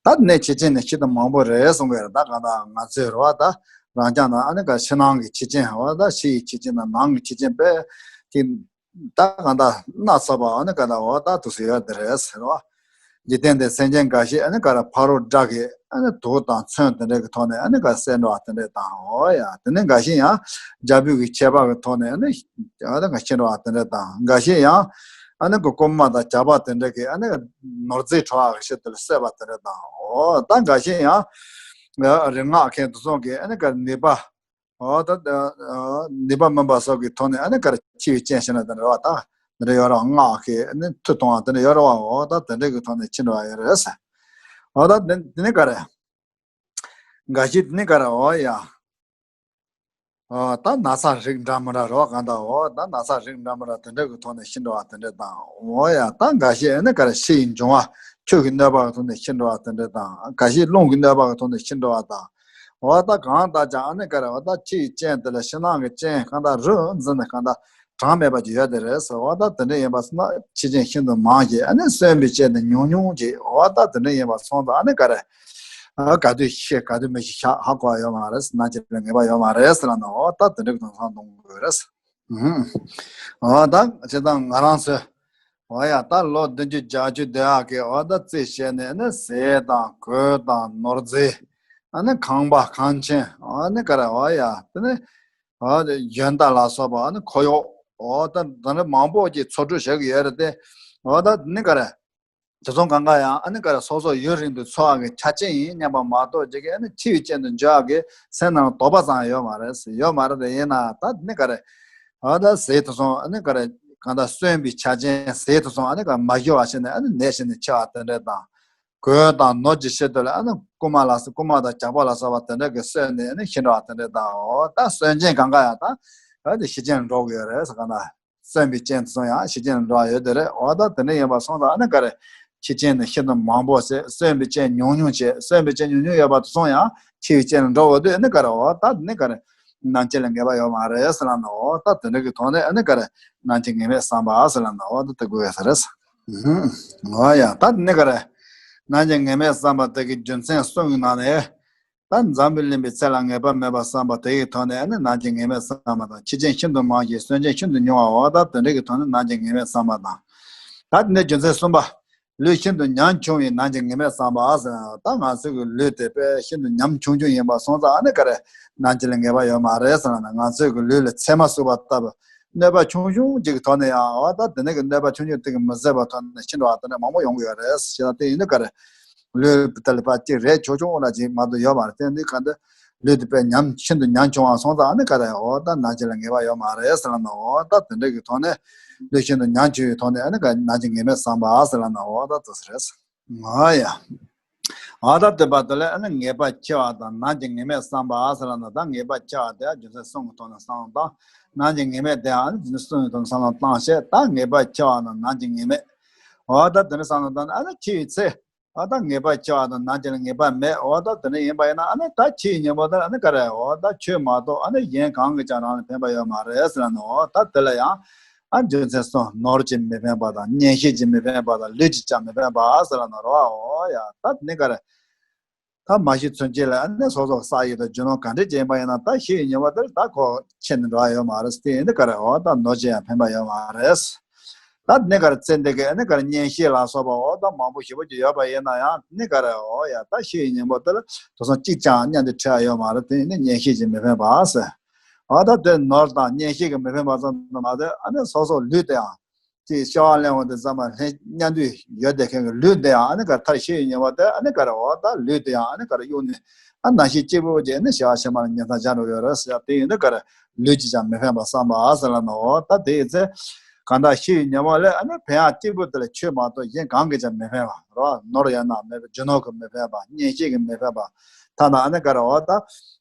ད་ནད་འཆི་རྐྱེན་ནི་ཤིན་ཏུ་མང་པོ་རེད་གསུང་གི་ཡོད་རེད། ད་གང་ལྟར་ང་ཚོའི་རེད་བ། ད་རང་རྐྱང་ན་ཨ་ནི་ག་ཕྱི་ནང་གི་འཆི་རྐྱེན། འོ་ད་ཕྱི་ཡི་འཆི་རྐྱེན་དང་ནང་གི་འཆི་རྐྱེན་དཔེ་དེ་ད་གང་ལྟར་སྣ་ཚོགས་པ་ཨ་ནི་ག་ད་འོ་ད་དུ་སུ་ཡོད་དེ་རེད་ཟེར་བ། འཇིག་རྟེན་འདིར་སེམས་ཅན་འགའ་ཞིག་ཨ་ནི་ག་ར་ཕ་རོལ་དགྲ་གི་ཨ་ནི་དུག་དང་མཚོན་དེ་འདྲ་གི་ཐོག་ནས་ཨ་ནི་ག་བསད་འགྲོ་བ་དེ་འདྲ་དང་། འོ་ཡ། དེ་ནས་འགའ་ཞིག་ཡང་རྒྱལ་པོའི་གི་ཆད་པ་གི་ཐོག་ནས་ཨ་ནི་ཨ་ནི་ག་ཤི་འགྲོ་བ་དེ་འདྲ་དང་། འགའ་ཞིག་ཡང་ཨ་ནི་གི་རྐུན་མ་དང་ཇག་པ་དེ་འདྲ་གི་ཨ་ནི་ནོར་རྫས་འཕྲོག་པ་གི་ཆེད་དུ་བསད་པ་དེ་འདྲ་དང་། འོ་ད་འགའ་ཞིག་ཡང་རིག་སྔགས་མཁན་དེ་ཚོ་གི་ཨ་ནི་ག་ནུས་པ། འོ་ད་ནུས་པ་མིན་པ་སོགས་ཀྱི་ཐོག་ནས་ཨ་ནི་ག་རེ་འཆི་བའི་རྐྱེན་བྱས་ན་དེ་འདྲ་བ་དང་། དེ་འདྲ་ཡོད་རེད་བ། སྔགས་ཀྱིས་ཨ་ནི་མཐུ་གཏོང་བ་དེ་འདྲ་ཡོད་རེད་བ། འོ་ད་དེ་འདྲ་གི་ཐོག་ནས་འཆི་འགྲོ་བ་ཡོད་རེད་ཟེར། འོ་ད་དེ་དེ་ནི་ག་རེ། འགའ་ཞིག་དེ་ནི་ག་རེ། འོ་ཡ། འོ་ད་ན་ཚ་རིགས་འདྲ་མི་འདྲ་རེད་བ། གང་ལྟར་འོ་ད་ན་ཚ་རིགས་འདྲ་མི་འདྲ་དེ་འདྲ་གི་ཐོག་ནས་ཤི་འགྲོ་བ་དེ་འདྲ་དང་། འོ་ཡ། ད་འགའ་ཞིག་ཨ་ནི་ག་རེ་ཤི་ཡི་འབྱུང་བ། ཆུ་གི་གནོད་པ་གི་ཐོག་ནས་ཤི་འགྲོ་བ་དེ་འདྲ་དང་། འགའ་ཞིག་རླུང་གི་གནོད་པ་གི་ཐོག་ནས་ཤི་འགྲོ་བ་དང་། འོ་ད་གང་ལྟར་ཀྱང་ཨ་ནི་ག་རེ་འོ་ད་འཆི་ཡི་རྐྱེན་དེ་ལ་ཕྱི་ནང་གི་རྐྱེན་གང་ལྟར་རུ་འཛིན་ནས་གང་ལྟར་གྲངས་མེད་པ་ཅིག་ཡོད་དེ་རེད་ཟེར། འོ་ད་དེ་འདྲ་ཡིན་པ་སོང་ན་འཆི་རྐྱེན་ཤིན་ཏུ་མང་ཞིང་ཨ་ནི་གསོན་པའི་རྐྱེན་དེ་ཉུང་ཉུང་ཅིག་འོ་ད་དེ་འདྲ་ཡིན་པ་སོང་ཙང་ཨ་ནི་ག་རེ། ཨ་ག་དུས་ཤི་ག་དུས་མི་ཤི་ཧ་གོ་བ་ཡོད་མ་རེད། ནང་ཆེན་ལ་ངེས་པ་ཡོད་མ་རེད་ཟེར་ལ་ན། འོ་ད་དེ་འདྲ་གི་དོན་ཚང་གཏོང་དགོས་རེད། ཨུམ། འོ་ད་བྱས་ཙང་ང་རང་ཚོས། འོ་ཡ། ད་ལོ་བདུན་ཅུ་བརྒྱད་ཅུ་དེ་ཡག་གི་འོ་ད་རྩིས་བྱས་ནས་ནི་ཟས་དང་གོས་དང་ནོར་རྫས། ཨ་ནི་ཁང་པ་ཁང་ཆེན། ཨ་ནི་ག་རེ་འོ་ཡ། དེ་ནི་འོ་དེ་ཡོན་བདག་ལ་སོགས་པ་ཨ་ནི་ཁོར་ཡུག་འོ་ད་དེ་འདྲ་མང་པོ་ཅིག་འཚོ་སྡོད་བྱེད་ཀྱི་ཡོད་རེད་དེ། འོ་ད་དེ་ནི་ག་རེ། དེ་ཚོ་གང་ག་ཡང་ཨ་ནི་ག་རེ་སོ་སོ་ཡུན་རིང་དུ་འཚོ་བ་གི་ཆ་རྐྱེན་ཡིན་སྙམ་པ་མ་གཏོགས་ཅིག་གི་ཨ་ནི་འཆི་བའི་རྐྱེན་དུ་འགྱུར་བ་གི་སེམས་ནང་དོགས་པ་ཙམ་ཡོད་མ་རེད། ཡོད་མ་རེད་དེ། ཡིན་ན་ད་ནི་ག་རེ། འོ་ད་ཟས་དེ་ཚོ་ཨ་ནི་ག་རེ་གང་ལྟར་གསོན་པའི་ཆ་རྐྱེན་ཟས་དེ་ཚོ་ཨ་ནི་ག་མ་ཤི་བ་བྱས་ནས་ཨ་ནི་ནད་བྱས་ནས་འཆི་བ་དེ་འདྲ་དང་། གོས་དང་ནོར་གྱི་ཆེད་དུ་ལ་ཨ་ནི་རྐུན་མ་ལ་སོགས་རྐུན་མ་དང་ཇག་པ་ལ་སོགས་པ་དེ་འདྲ་གི་གསོད་ནས་ཨ་ནི་ཤི་འགྲོ་བ་དེ་འདྲ་དང་། འོ་ད་གསོན་རྐྱེན་གང་ག་ཡང་ད་ཨ་ནི་ཤི་རྐྱེན་འགྲོ་གི་ཡོད་རེད་ཟེར། གང་ལྟར། གསོན་པའི་རྐྱེན་དེ་ཚོ་ཡང་ཤི་རྐྱེན་འགྲོ་བ་ཡོད་དེ་རེད། འོ་ད་དེ་འདྲ་ཡིན་པ་སོང་ཙང་ཨ་ནི་ག་རེ། འཆི་རྐྱེན་ནི་ཤིན་ཏུ་མང་པོ་ཟེར། གསོན་པའི་རྐྱེན་ཉུང་ཉུང་བྱས། གསོན་པའི་རྐྱེན་ཉུང་ཉུང་ཡོད་པ་དེ་ཚོ་ཡང་འཆི་བའི་རྐྱེན་ལ་འགྲོ་འོ་དུས་ཨ་ནི་ག་རེ། འོ་ད་དེ་ནི་ག་རེ། ནང་རྐྱེན་ལ་ངེས་པ་ཡོད་མ་རེད་ཟེར་ལ་ན། འོ་ད་དེ་འདྲ་གི་ཐོག་ནས་ཨ་ནི་ག་རེ། ནང་རྐྱེན་ངེས་མེད་བསམ་པ་ཟེར་ལ་ན། འོ་ད་དེ་དགོས་ཡ་ས་རེད། འོ་ཡ། ད་དེ་ནི་ག་རེ། ནང་རྐྱེན་ངེས་མེད་བསམ་པ་དེ་གི་རྒྱུ་མཚན་གསུམ་གི་ནང་ནས། ད་འཛམ་བུ་གླིང་པའི་ཚེ་ལ་ངེས་པ་མེད་པར་བསམ་པ་དེ་ཡི་ཐོག་ནས་ནི་ནང་རྐྱེན་ངེས་མེད་བསམ་པ་དང་། འཆི་རྐྱེན་ཤིན་ཏུ་མང་ཞིང་གསོན་རྐྱེན་ཤིན་ཏུ་ཉུང་བའོ། ད་དེ་འདྲ་གི་ཐོག་ནས་ནང་རྐྱེན་ངེས་མེད་བསམ་པ་དང་། ད་དེ་འདྲའི་རྒྱུ་མཚན་གསུམ་པ། ལུས་ཤིན་ཏུ་ཉམ་ཆུང་བའི་ནང་རྐྱེན་ངེས་མེད་བསམ་པ་ཟེར། ད་ང་ཚོའི་གི་ལུས་དེ་དཔེ་ཤིན་ཏུ་ཉམ་ཆུང་ཆུང་ཡིན་པ་སོང་ཙང་ཨ་ནི་ག་རེ་ནང་རྐྱེན་ལ་ངེས་པ་ཡོད་མ་རེད་ཟེར་ན། ང་ཚོའི་གི་ལུས་ལ་ཚེར་མ་ཟུག་པ་ལྟ་བུ། གནོད་པ་ཆུང་ཆུང་ཅིག་གི་ཐོག་ནས་ཡང་འོ་ད་དེ་ནས་ཀྱི་གནོད་པ་ཆུང་ཆུང་དེ་གི་མི་བཟོད་པ་ཐོག་ནས་ཤི་འགྲོ་བ་དེ་འདྲ་མང་པོ་ཡོང་གི་ཡོད་རེད། ཞེ་ན་དེ་ཡིན་དུས་ག་རེ། ལུས་དེ་ལ་ཕར་ཅིག་རེག་ཆོག་ཆོག་འོ་ན་ཅིག་མ་གཏོགས་ཡོད་མ་རེད། དེ་འདི་ག་འདི་ལུས་དེ་དཔེ་ཉམ་ཤིན་ཏུ་ཉམ་ཆུང་བ་སོང་ཙང་ཨ་ནི་ག་རེ་འོ་ད་ནང་རྐྱེན་ལ་ངེས་པ་ཡོད་མ་རེད་ཟེར་ལ་ན། འོ་ད་དེ་འདྲ་གི་ཐོག་ནས་ལུས་ཤིན་ཏུ་ཉམ་ཆུང་བའི་ཐོག་ནས་ཨ་ནི་ག་ནང་རྐྱེན་ངེས་མེད་བསམ་པ་ཟེར་ལ་ན། འོ་ད་དེ་ཟེར་རེད། ཨ་ཡ། ཨ་ད་དེ་བར་དུ་ལས་ཨ་ནི་ངེས་པ་ཆེ་བ་དང་ནང་རྐྱེན་ངེས་མེད་བསམ་པ་ཟེར་ལ་ན། ད་ངེས་པ་ཆེ་བ་དེ་རྒྱུ་མཚན་གསུམ་གྱི་ཐོག་ནས་བསམ་བློ་བཏང་། ནང་རྐྱེན་ངེས་མེད་དེ་ཨ་ནི་རྒྱུ་མཚན་གསུམ་གྱི་ཐོག་ནས་བསམ་བློ་བཏང་བྱས། ད་ངེས་པ་ཆེ་བ་དང་ནང་རྐྱེན་ངེས་མེད། འོ་ད་དེ་འདྲ་བསམ་བློ་བཏང་ན་ཨ་ནི་འཆི་བའི་ཚེ། ཨ་ད་ངེས་པ་ཆེ་བ་དང་ནང་རྐྱེན་ལ་ངེས་པ་མེད། འོ་ད་དེ་འདྲ་ཡིན་པ་ཡིན་ན་ཨ་ནི་ད་འཆི་བའི་ཉིན་མོ་དེར་ཨ་ནི་ག་རེ། འོ་ད་ཆོས་མ་གཏོགས་ཨ་ནི་གཞན་གང་གིས་ཀྱང་རང་ལ་ཕན་པ་ཡོད་མ་རེད་ཟེར་ལ་ན། འོ་ད་དེ་ལ་ཡང་ཨ་རྒྱུ་མཚན་གསུམ། ནོར་གྱིས་མི་ཕན་པ་དང་། གཉེན་བཤེས་ཀྱིས་མི་ཕན་པ་དང་། ལུས་ཀྱིས་ཀྱང་མི་ཕན་པ་ཟེར་ལ་ན་རོ། འོ་ཡ། ད་དེ་ནི་ག་རེ། ད་མ་ཤི་ཚུན་ཆད་ལ་ཨ་ནི་སོ་སོ་བསགས་ཡོད་དང་རྒྱུ་ནོར་ག་འདྲ་ཅིག་ཡིན་པ་ཡིན་ན་ད་ཤི་བའི་ཉིན་མོ་དེར་ད་ཁོ་ཁྱེར་ནས་འགྲོ་བ་ཡོད་མ་རེད། དེ་ཡིན་དུས་ག་རེ། འོ་ད་ནོར་གྱིས་ཡང་ཕན་པ་ཡོད་མ་རེད། ད་ ད་ནི་ག་རེ་ཚེ་འདི་གའི་ནི་ག་རེ་གཉེན་བཤེས་ལ་སོགས་པ་འོ་ད་མང་པོ་ཞེ་པོ་ཅིག་ཡོད་པ་ཡིན་ན་ཡང་ནི་ག་རེ་འོ་ཡ་ད་ཤི་ཡི་ཉིན་མོ་དེ་ལ་དེང་སང་གཅིག་ཀྱང་མཉམ་དུ་འཕྲད་ཡོད་མ་རེད། དེ་ནི་གཉེན་བཤེས་ཀྱིས་མི་ཕན་པ་ཟེར། འོ་ད་དེ་ནོར་དང་གཉེན་བཤེས་ཀྱིས་མི་ཕན་པ་ཙམ་དུ་མ་ཟད་ཨ་ནི་སོ་སོ་ལུས་དེ་ཡང་ཅིག་སྐྱེ་བ་ལེན་འོང་དུས་ཙམ་པ་ལྷན་མཉམ་དུ་ཡོད་བསྡད་མཁན་གྱི་ལུས་འདི་ཡང་ཨ་ནི་ག་མཐར་ཤི་ཡི་ཉིན་མོ་དེ་ཨ་ནི་ག་རེ་འོ་ད་ལུས་འདི་ཡང་ཨ་ནི་ག་རེ་གཡུག་ནས་ཨ་ནང་བཞིན་གཅིག་པུ་ཅིག་ཨ་ནི་ཤི་བ་ཕྱི་མ་ལ་ཉེ་ཚང་སྦྱར་འགྲོ་ཡོད་རེད་ཟེར། དེ་ཡིན་དུས་ག་རེ་ལུས་ཀྱིས་ཀྱང་མི་ཕན་པ་བསམ་པ་ཟེར་ལབ་ནོ། ད་དེ་ཡིན་ཚེ་གང་ལྟར་ཤི་ཡི་ཉིན་མོ་ལ་ཨ་ནི་ཕན་ཡག་གཅིག་པུ་དེ་ལ་ཆོས་མ་གཏོགས་གཞན་གང་གིས་ཀྱང་མི་ཕན་པ་རེད། ནོར་ཡོད་ན་མེད་པའི་རྒྱུ་ནོར་གྱིས་མི་ཕན་པ། གཉེན་བཤེས་ཀྱིས་མི་ཕན་པ། ཐ་ན་ཨ་ནི་ག་རེ་འོ་ད་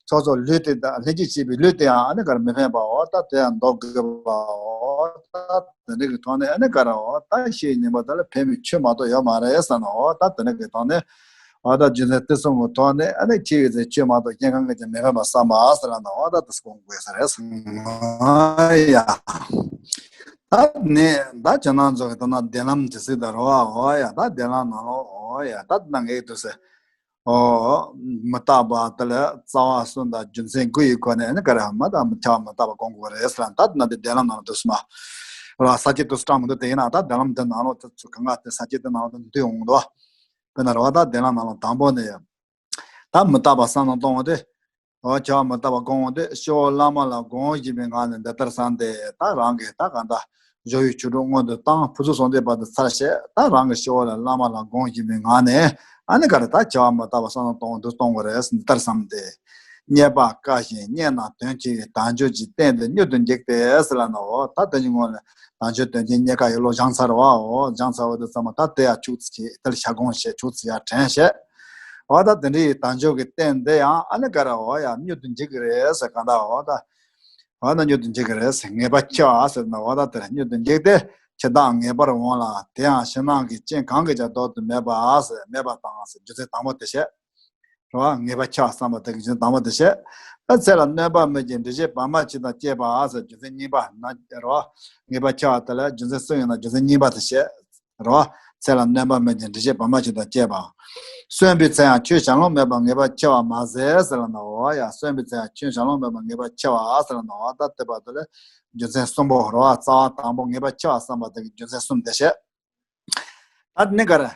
སོ་སོ་ལུས་དེ་དང་ལྷན་ཅིག་བྱེད་པའི་ལུས་དེ་ཡང་ཨ་ནི་ག་རེ་མི་ཕན་པའོ། ད་དེ་ཡང་འདོར་དགོས་པའོ། ད་དེ་འདྲ་གི་ཐོག་ནས་ཨ་ནི་ག་རེ་འོ་ད་ཤི་ཡི་ཉིན་མོ་དེ་ལ་ཕན་པའི་ཆོས་མ་གཏོགས་ཡོད་མ་རེད་ཟེར་ནོ། ད་དེ་འདྲ་གི་ཐོག་ནས་འོ་ད་རྒྱུ་མཚན་དེ་གསུམ་གྱི་ཐོག་ནས་ཨ་ནི་ཤི་ཡི་ཚེ་ཆོས་མ་གཏོགས་གཞན་གང་གིས་ཀྱང་མི་ཕན་པ་བསམ་པ་ཟེར་ལབ་ནོ། འོ་ད་དེ་གསུམ་དགོས་ས་རེད་ཟེར་ནོ། ཡ། ད་ནི་ད་ཁྱེད་རང་ཚོ་གི་ད་ན་བདེན་ལམ་དེ་སྲིད་ད་རོ་འོ་ཡ། ད་བདེན་ལམ་ནང་ལོ་འོ་ཡ། ད་ན་ངེས་དུ་ཟེར། ཨོ། མི་རྟག་པ་དེ་ལ་རྩ་བ་གསུམ་དང་རྒྱུ་མཚན་དགུ་ཡི་སྒོ་ནས་ནི་ག་རེ་མ་དང་མི་ཁྱབ་མི་རྟག་པ་སྒོམ་དགོས་རེད་ཟེར་ལ། ད་ན་དེ་བདེན་ལམ་ནང་ལ་འདུག་སེ་མ། ར་ས་སྐྱེ་དུ་སྐྲག་མི་འདུག་དེ་ཡིན་ན་ད་བདེན་ལམ་དེ་ནང་ལོ་དེ་ཚོ་གང་ག་དེ་ས་སྐྱེ་དེ་ནང་ལོ་དེ་འདུས་འོང་འདུག་དཔེར་ན་ར་བ་ད་བདེན་ལམ་ནང་ལོ་དང་པོ་ནས་ད་མི་རྟག་པ་བསམ་བློ་གཏོང་བ་དེ། འོ་ཁྱོད་མི་རྟག་པ་སྒོམ་འོང་དུས་སྤྱི་བོ་བླ་མ་ལ་དགོངས་བཞིན་པའི་ངང་ནས་འདི་ལྟར་བསམ་སྟེ། ད་རང་གིས་ད་གང་ལྟར་གཞོལ་བའི་ཆོས་དྲུག་སྔོན་དུ་བཏང་། ཕུར་ཚུགས་གསུམ་འདེབས་པ་དེ་ཚར་བྱས། ད་རང་གི་སྤྱི་བོ་ལ་བླ་མ་ལ་དགོངས་བཞིན་པའི་ངང་ནས་ཨ་ནི་ག་རེ་ད་ཁྱོད་མི་རྟག་པ་བསམ་བློ་གཏོང་འདུག་གཏོང་དགོས་རེད། འདི་ལྟར་བསམ་སྟེ། རྙེད་པ་དཀའ་ཞིང་རྙེད་ན་དོན་ཆེ་བའི་དལ་འབྱོར་གྱི་རྟེན་དེ་མྱུར་དུ་འཇིག་སྟེ་ཟེར་ལབ་ནོ། ད་དེ་ཉིན་སྔོན་ལ་དལ་འབྱོར་དོན་ཆེན་རྙེད་དཀའ་ཡི་བློ་སྦྱངས་ཚར་བའོ། སྦྱངས་ཚར་བ་དེ་ཚང་མ་ད་དེ་ཡང་ཆུག་ཙི་བྱས། དེ་ལ་ཞལ་སྒོང་བྱས། ཆུག་ཙི་ཡར་དྲན་བྱས། འོ་ད་དེ་འདྲའི་དལ་འབྱོར་གྱི་རྟེན་འདི་ཡང་ཨ་ནི་ག་རེ་འོ་ཡ་མྱུར་དུ་འཇིག་གི་རེད་ཟེར། གང་ལྟར་འོ་ད་འོ་ན་མྱུར་དུ་འཇིག་གི་རེད་ཟེར། ངེས་པ་ཆེ་བ་ཟེར་ན་འོ་ད་དེ་ལ་མྱུར་དུ་འཇིག་སྟེ། ཇི་ལྟར་ངེས་པར་འོང་ལ། དེ་ཡང་ཕྱི་ནང་གི་རྐྱེན་གང་གིས་ཀྱང་ལྡོག་ཏུ་མེད་པ་ཟེར། མེད་པ་དང་ཟེར། རྒྱུ་མཚན་དང་པོ་དེ་བཤད། རེད་བ། ངེས་པ་ཆེ་བ་བསམ་པ་དེ་གི་རྒྱུ་མཚན་དང་པོ་དེ་བཤད། ད་ཚེ་ལ་གནོད་པ་མེད་ཅིང་འདྲི་བྱེད་བར་མ་ཅིག་དང་བཅས་པ་ཟེར། རྒྱུ་མཚན་གཉིས་པ་ན་རེད་བ། ངེས་པ་ཆེ་བ་དེ་ལ་རྒྱུ་མཚན་གསུམ་ཡོད་ན་རྒྱུ་མཚན་གཉིས་པ་དེ་བཤད། རེད་བ། ཚེ་ལ་གནོད་པ་མེད་ཅིང་འདྲི་བྱེད་བར་མ་ཅིག་དང་བཅས་པ། གསོན་པའི་ཚེ་ཡང་ཆོས་བྱ་ལོང་མེད་པར་ངེས་པ་ཆེ་བ་མ་ཟད་ཟེར་ལབ་ནོ། འོ་ཡ། གསོན་པའི་ཚེ་ཡང་ཆོས་བྱ་ལོང་མེད་པར་ངེས་པ་ཆེ་བ་ཟེར་ལབ་ནོ། འོ་ད་དེ་བར་དུ་ལ་རྒྱུ་མཚན་གསུམ་པོ་རེད་བ། རྩ་བ་དང་པོ་ངེས་པ་ཆེ་བ་བསམ་པ་དེ་གི་རྒྱུ་མཚན་གསུམ་དེ་བཤད། ད་དེ་ནི་ག་རེ།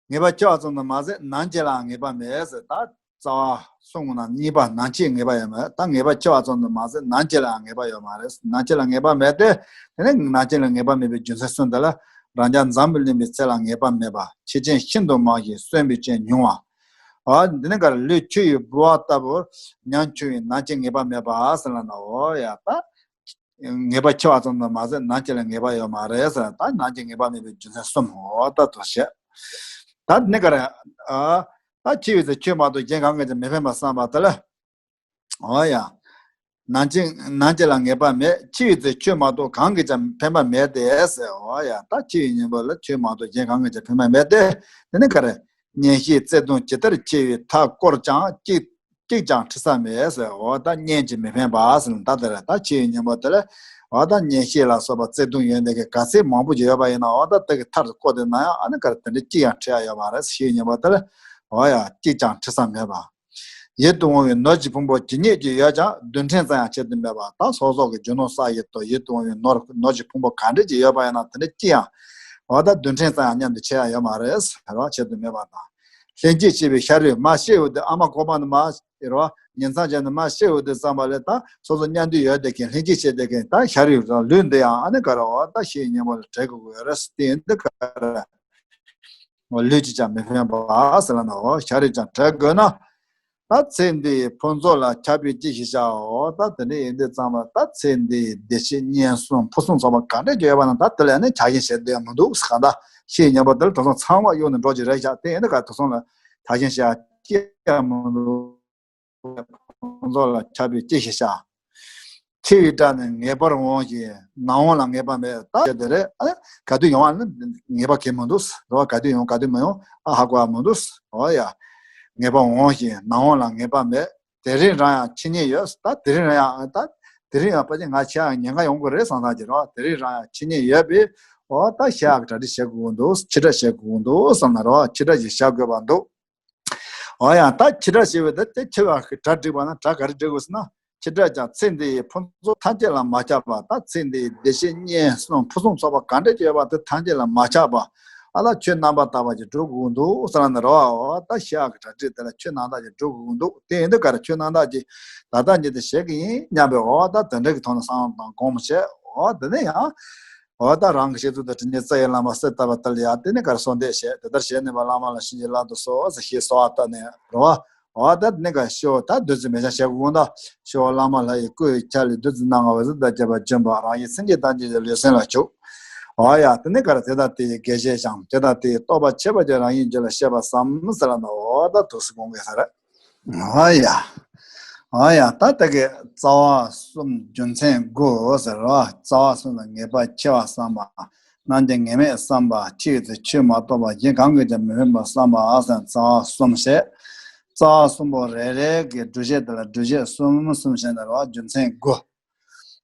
ངེས་པ་ཆེ་བ་ཙམ་དུ་མ་ཟད་ནང་བྱེད་ལའང་ངེས་པ་མེད་ཟེར། ད་རྩ་བ་གསུམ་ནང་གཉིས་པ་ནང་བྱེད་ངེས་པ་ཡོད་མེད། ད་ངེས་པ་ཆེ་བ་ཙམ་དུ་མ་ཟད་ནང་བྱེད་ལའང་ངེས་པ་ཡོད་མ་རེད། ནང་བྱེད་ལ་ངེས་པ་མེད་དེ། དེ་ནི་ནང་བྱེད་ལ་ངེས་པ་མེད་པའི་རྒྱུ་མཚན་གསུམ་དེ་ལ། རང་རྐྱ་འཛམ་བུ་གླིང་པའི་ཚེ་ལ་ངེས་པ་མེད་པ། འཆི་རྐྱེན་ཤིན་ཏུ་མང་ཞིང་གསོན་པའི་རྐྱེན་ཉུང་བ། འོ་འདི་ནི་ག་རེ། ལུས་འཁྱུ་བའི་ལྦུ་བ་ལྟ་བུར་ཉམ་ཆུང་བའི་ནང་བྱེད་ངེས་པ་མེད་པ་ཟེར་ལབ་ནོ། འོ་ཡ། ད་ངེས་པ་ཆེ་བ་ཙམ་དུ་མ་ཟད་ནང་བྱེད་ལ་ངེས་པ་ཡོད་མ་རེད་ཟེར། ད་ནང་བྱེད་ངེས་པ་མེད་པའི་རྒྱུ་མཚན་གསུམ། འོ་ད་དོ་བཤད། ད་ནི་ག་རེ། ཨ། ད་འཆི་བའི་ཚེ་ཆོས་མ་གཏོགས་གཞན་གང་གིས་ཀྱང་མི་ཕན་པར་བསམ་པ་དེ་ལ། འོ་ཡ། ནང་བྱེད་ནང་བྱེད་ལ་ངེས་པ་མེད། འཆི་བའི་ཚེ་ཆོས་མ་གཏོགས་གང་གིས་ཀྱང་ཕན་པ་མེད་དེ་ཟེར། འོ་ཡ། ད་འཆི་བའི་ཉིན་མོ་ལ་ཆོས་མ་གཏོགས་གཞན་གང་གིས་ཀྱང་ཕན་པ་མེད་དེ། དེ་ནི་ག་རེ། གཉེན་བཤེས་བརྩེ་གདུང་ཇི་ལྟར་ཆེ་བའི་མཐའ་བསྐོར་ཀྱང་གཅིག་གཅིག་ཀྱང་འཁྲི་ས་མེད་ཟེར། འོ་ད་གཉེན་གྱིས་མི་ཕན་པ་ཟེར་ན་ད་དེ་རེད། ད་འཆི་བའི་ཉིན་མོ་དེ་ལ་འོ་ད་གཉེན་བཤེས་ལ་སོགས་པ་བརྩེ་གདུང་ཡོད་མཁན་གྱི་ག་ཚད་མང་པོ་ཞིག་ཡོད་པ་ཡིན་ན་འོ་ད་དེ་གི་མཐར་བསྐོར་ཏེ་ན་ཡང་ཨ་ནི་ག་རེ་དེ་འདྲ་གཅིག་ཡང་འཁྲི་ཡ་ཡོད་མ་རེད། འཆི་བའི་ཉིན་མོ་དེ་ལ་འོ་ཡ་གཅིག་ཀྱང་འཁྲི་ས་མེད་པ། ཡིད་དུ་འོང་བའི་ནོར་གྱི་ཕུང་པོ་ཇི་སྙེད་ཅིག་ཡོད་ཀྱང་རྡུལ་ཕྲན་ཙམ་ཡང་ཆེད་དུ་མེད་པ། ད་སོ་སོ་གི་རྒྱུ་ནོར་བསགས་ཡོད་དོ། ཡིད་དུ་འོང་བའི་ནོར་ནོར་གྱི་ཕུང་པོ་ག་འདྲ་ཅིག་ཡོད་པ་ཡིན་ན་དེ་འདྲ་གཅིག་ཡང་འོ་ད་རྡུལ་ཕྲན་ཙམ་ཡང་མཉམ་དུ་ཆེ་ཡ་ཡོད་མ་རེད་ཟེར་བ། ཆེད་དུ་མེད་པ་དང་། ལྷན་ཅིག་བྱེད་པའི་ཤ་རུས་མ་ཤི་འོང་དུས། ཨ་མ་ཁོ་པ་ནི་མ་རེད་བ། ཉིན་མཚན་བྱས་ནས་མ་ཤི་འོང་དུས་ཙམ་པ་ལ་ད་སོ་སོ་མཉམ་དུ་ཡོད་བསྡད་མཁན་ལྷན་ཅིག་བྱས་བསྡད་མཁན་ད་ཤ་རུས་དང་ལུས་འདི་ཡང་ཨ་ནི་ག་རེ་འོ་ད་ཤི་ཉིན་མོ་ལ་བྲལ་དགོས་ཀྱི་ཡོད་རེད། དེ་ཡིན་དུས་ག་རེ། ལུས་ཀྱིས་ཀྱང་མི་ཕན་པ་ཟེར་ལབ་ནོ། ཤ་རུས་ཀྱང་བྲལ་དགོས་ན། ད་ཚེ་འདིའི་ཕུན་ཚོགས་ལ་ཆགས་པས་ཅི་ཞིག་བྱའོ། ད་དེ་འདྲ་ཡིན་དུས་ཙམ་པ་ད་ཚེ་འདིའི་བདེ་སྐྱིད་གཉེན་གསུམ་ཕུན་སུམ་ཚོགས་པ་ག་འདྲ་ཅིག་ཡོད་པ་ན་ད་དེ་ལ་ནི་ཆགས་ཞེན་བྱེད་འདོད་མི་འདུག་ཟེར། གང་ལྟར་ཤི་ཉིན་མོ་དེ་ལ་དེང་སང་ཚང་མ་གཡུག་ནས་འགྲོ་རྒྱུ་རེད་ཤག་དེ་ཡིན་དུས་ག་དེང་སང་ལ་ཆགས་ཞེན་བྱེད་ཡ་ཅི་ཡང་མི་འདུག་ཕུན་ཚོགས་ལ་ཆགས་པས་ཅི་ཞིག་བྱ། འཆི་བའི་སྒྲ་ནི་ངེས་པར་འོང་ཞིང་ནམ་འོང་ལ་ངེས་པ་མེད། ད་དེ་རེད། ཨ་ག་དུས་ཡོང་བ་ནི་ངེས་པ་གང་མི་འདུག་རེད་བ། ག་དུས་ཡོང་ག་དུས་མི་ཡོང་ཨ་ཧ་གོ་བ་མི་འདུག་འོ་ཡ། ངེས་པ་འོང་ཞིང་ནམ་འོང་ལ་ངེས་པ་མེད། དེ་རིང་རང་ཡང་འཆི་ཉེན་ཡོད། ད་དེ་རིང་རང་ཡང་ད་དེ་རིང་ཡང་ཕལ་ཆེར་ང་འཆི་ཡག་ཉེན་ཁ་ཡོང་གི་རེད་བསམ་བསམ་གྱི་རེད་བ། དེ་རིང་རང་ཡང་འཆི་ཉེན་ཡོད་པས་འོ་ད་ཤི་ཡག་གི་གྲ་སྒྲིག་བྱེད་དགོས་ཀྱི་འདུག་འཆི་སྒྲ་བཤད་དགོས་ཀྱི་འདུག་བསམ་ན་རེད་བ། འཆི་སྒྲ་ཞིག་བཤད་དགོས་པ་འདུག་འོ་ཡང་ད་འཆི་སྒྲ་ཞེས་པ་དེ་དེ་འཆི་བ་གི་གྲ་སྒྲིག་པ་ན་གྲ་ག་རེ་སྒྲིག་དགོས་ཟེར་ན། ཅི་འདྲ་ཀྱང་ཚེ་འདིའི་ཕུན་ཚོགས་ཐམས་ཅད་ལ་མ་ཆགས་པ། ད་ཚེ་འདིའི་བདེ་གཤེགས་གཉེན་གསུམ་ཕུན་སུམ་ཚོགས་པ་གང་འདྲ་ཅིག་ཡོད་པ་དེ་ཐམས་ཅད་ལ་མ་ཆགས་པ། ཨ་ལ་ཆོས་རྣམ་པར་དག་པ་ཅིག་སྒྲུབ་དགོས་འདུག་ཟེར་ལ་ནི་རེད་བ། འོ་ད་ཤེས་ཡག་གི་གྲ་སྒྲིག་དེ་ལ་ཆོས་རྣམ་དག་ཅིག་སྒྲུབ་དགོས་འདུག་དེ་ཡིན་དུས་ག་རེ་ཆོས་རྣམ་དག་ཅིག་ད་ལྟ་ཉིད་དུ་བྱེད་ཀྱི་ཡིན་སྙམ་པའི་འོ་ད་དེ་འདྲ་གི་ཐོག་ནས་བསམ་བློ་དང་སྒོམ་བྱས། འོ་དེ་ནས་ཡང་འོ་ད་རང་གི་བཤད་ཚུལ་དང་དྲི་ཉེས་རྩ་ཡི་བླ་མ་གསེར་ལྟ་བུ་དེ་ལ་ཡང་དེ་ནས་ག་རེ་གསོལ་འདེབས་བྱས། དེ་ལྟར་བྱས་ནས་པ་བླ་མ་ལ་བྱིན་གྱིས་བརླབ་ཏུ་གསོལ་ཟེར་ཞེས་གསོལ་བ་བཏབ་ནས་རེད་བ། འོ་ད་དེ་ནས་ག་ཤོ་ད་བདུད་རྩི་མེ་ཆང་བྱེད་དགོས་ད། ཤོ་བླ་མ་ལྷ་ཡི་སྐུ་ཡི་ཆ་ལས་བདུད་རྩི་སྣ་ལྔ་འོད་ཟེར་དང་བཅས་པ་བྱོན་པ་རང་ཡིད་སེམས་ཀྱི་བདག་ཉིད་ཀྱི་ལུས་སེམས་ལ་བྱུག་འོ་ཡ་དེ་ནས་ག་རེ་དེ་དང་དེ་ཡི་དགེ་བཤེས་ཀྱང་དེ་དང་དེ་ཡི་རྟོགས་པ་ཆེ་བ་ཀྱང་རང་ཉིད་རྒྱུད་ལ་སྐྱེས་པར་བསམ་ཟེར་ལ་ནི་འོ་ད་དུ་སི་དགོངས་ཀྱི་ས་རེད། འོ་ཡ། འོ་ཡ་ད་ལྟ་གི་རྩ་བ་གསུམ་རྒྱུ་མཚན་དགུ་ཟེར་རོ། རྩ་བ་གསུམ་ལ་ངེས་པ་ཆེ་བ་བསམ་པ། རྣམ་མཁྱེན་ངེས་མེད་བསམ་པ། ཆེས་ཚེ་ཆོས་མ་གཏོགས་པ་གཞན་གང་གིས་ཀྱང་མི་ཕན་པ་བསམ་པ་ཟེར་རྩ་བ་གསུམ་བཤད། རྩ་བ་གསུམ་པོ་རེ་རེ་གི་སྒྲུབ་བྱེད་དེ་ལ་སྒྲུབ་བྱེད་གསུམ་གསུམ་བཤད་ནས་རོ་རྒྱུ་མཚན་དགུ།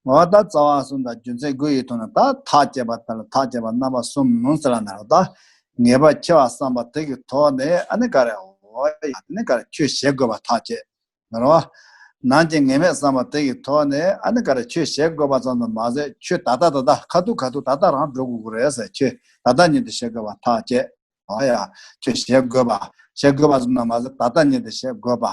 འོ་ད་རྩ་བ་གསུམ་དང་རྒྱུ་མཚན་དགུ་ཡི་ཐོག་ནས་ད་ཐག་བཅད་པ་དང་ཐག་བཅད་པ་རྣམ་པ་གསུམ་ཟེར་ལ་ནི་རོ། ད་ངེས་པ་ཆེ་བ་བསམ་པ་དེ་གི་ཐོག་ནས་ཨ་ནི་ག་རེ་འོ་ཡ་དེ་ནི་ག་རེ་ཆོས་བྱེད་དགོས་པ་ཐག་བཅད་ནི་རོ། ནམ་མཁྱེན་ངེས་མེད་བསམ་པ་དེ་གི་ཐོག་ནས་ཨ་ནི་ག་རེ་ཆོས་བྱེད་དགོས་པ་ཙམ་དུ་མ་ཟད་ཆོས་ད་ལྟ་ད་ལྟ་ཁ་ཐུག་ཁ་ཐུག་ད་ལྟ་རང་འགྲོ་དགོས་ཀྱི་རེད་ཟེར་ཆོས་ད་ལྟ་ཉིད་དུ་བྱེད་དགོས་པ་ཐག་བཅད། འོ་ཡ། ཆོས་བྱེད་དགོས་པ། བྱེད་དགོས་པ་ཙམ་དུ་མ་ཟད་ད་ལྟ་ཉིད་དུ་བྱེད་དགོས་པ།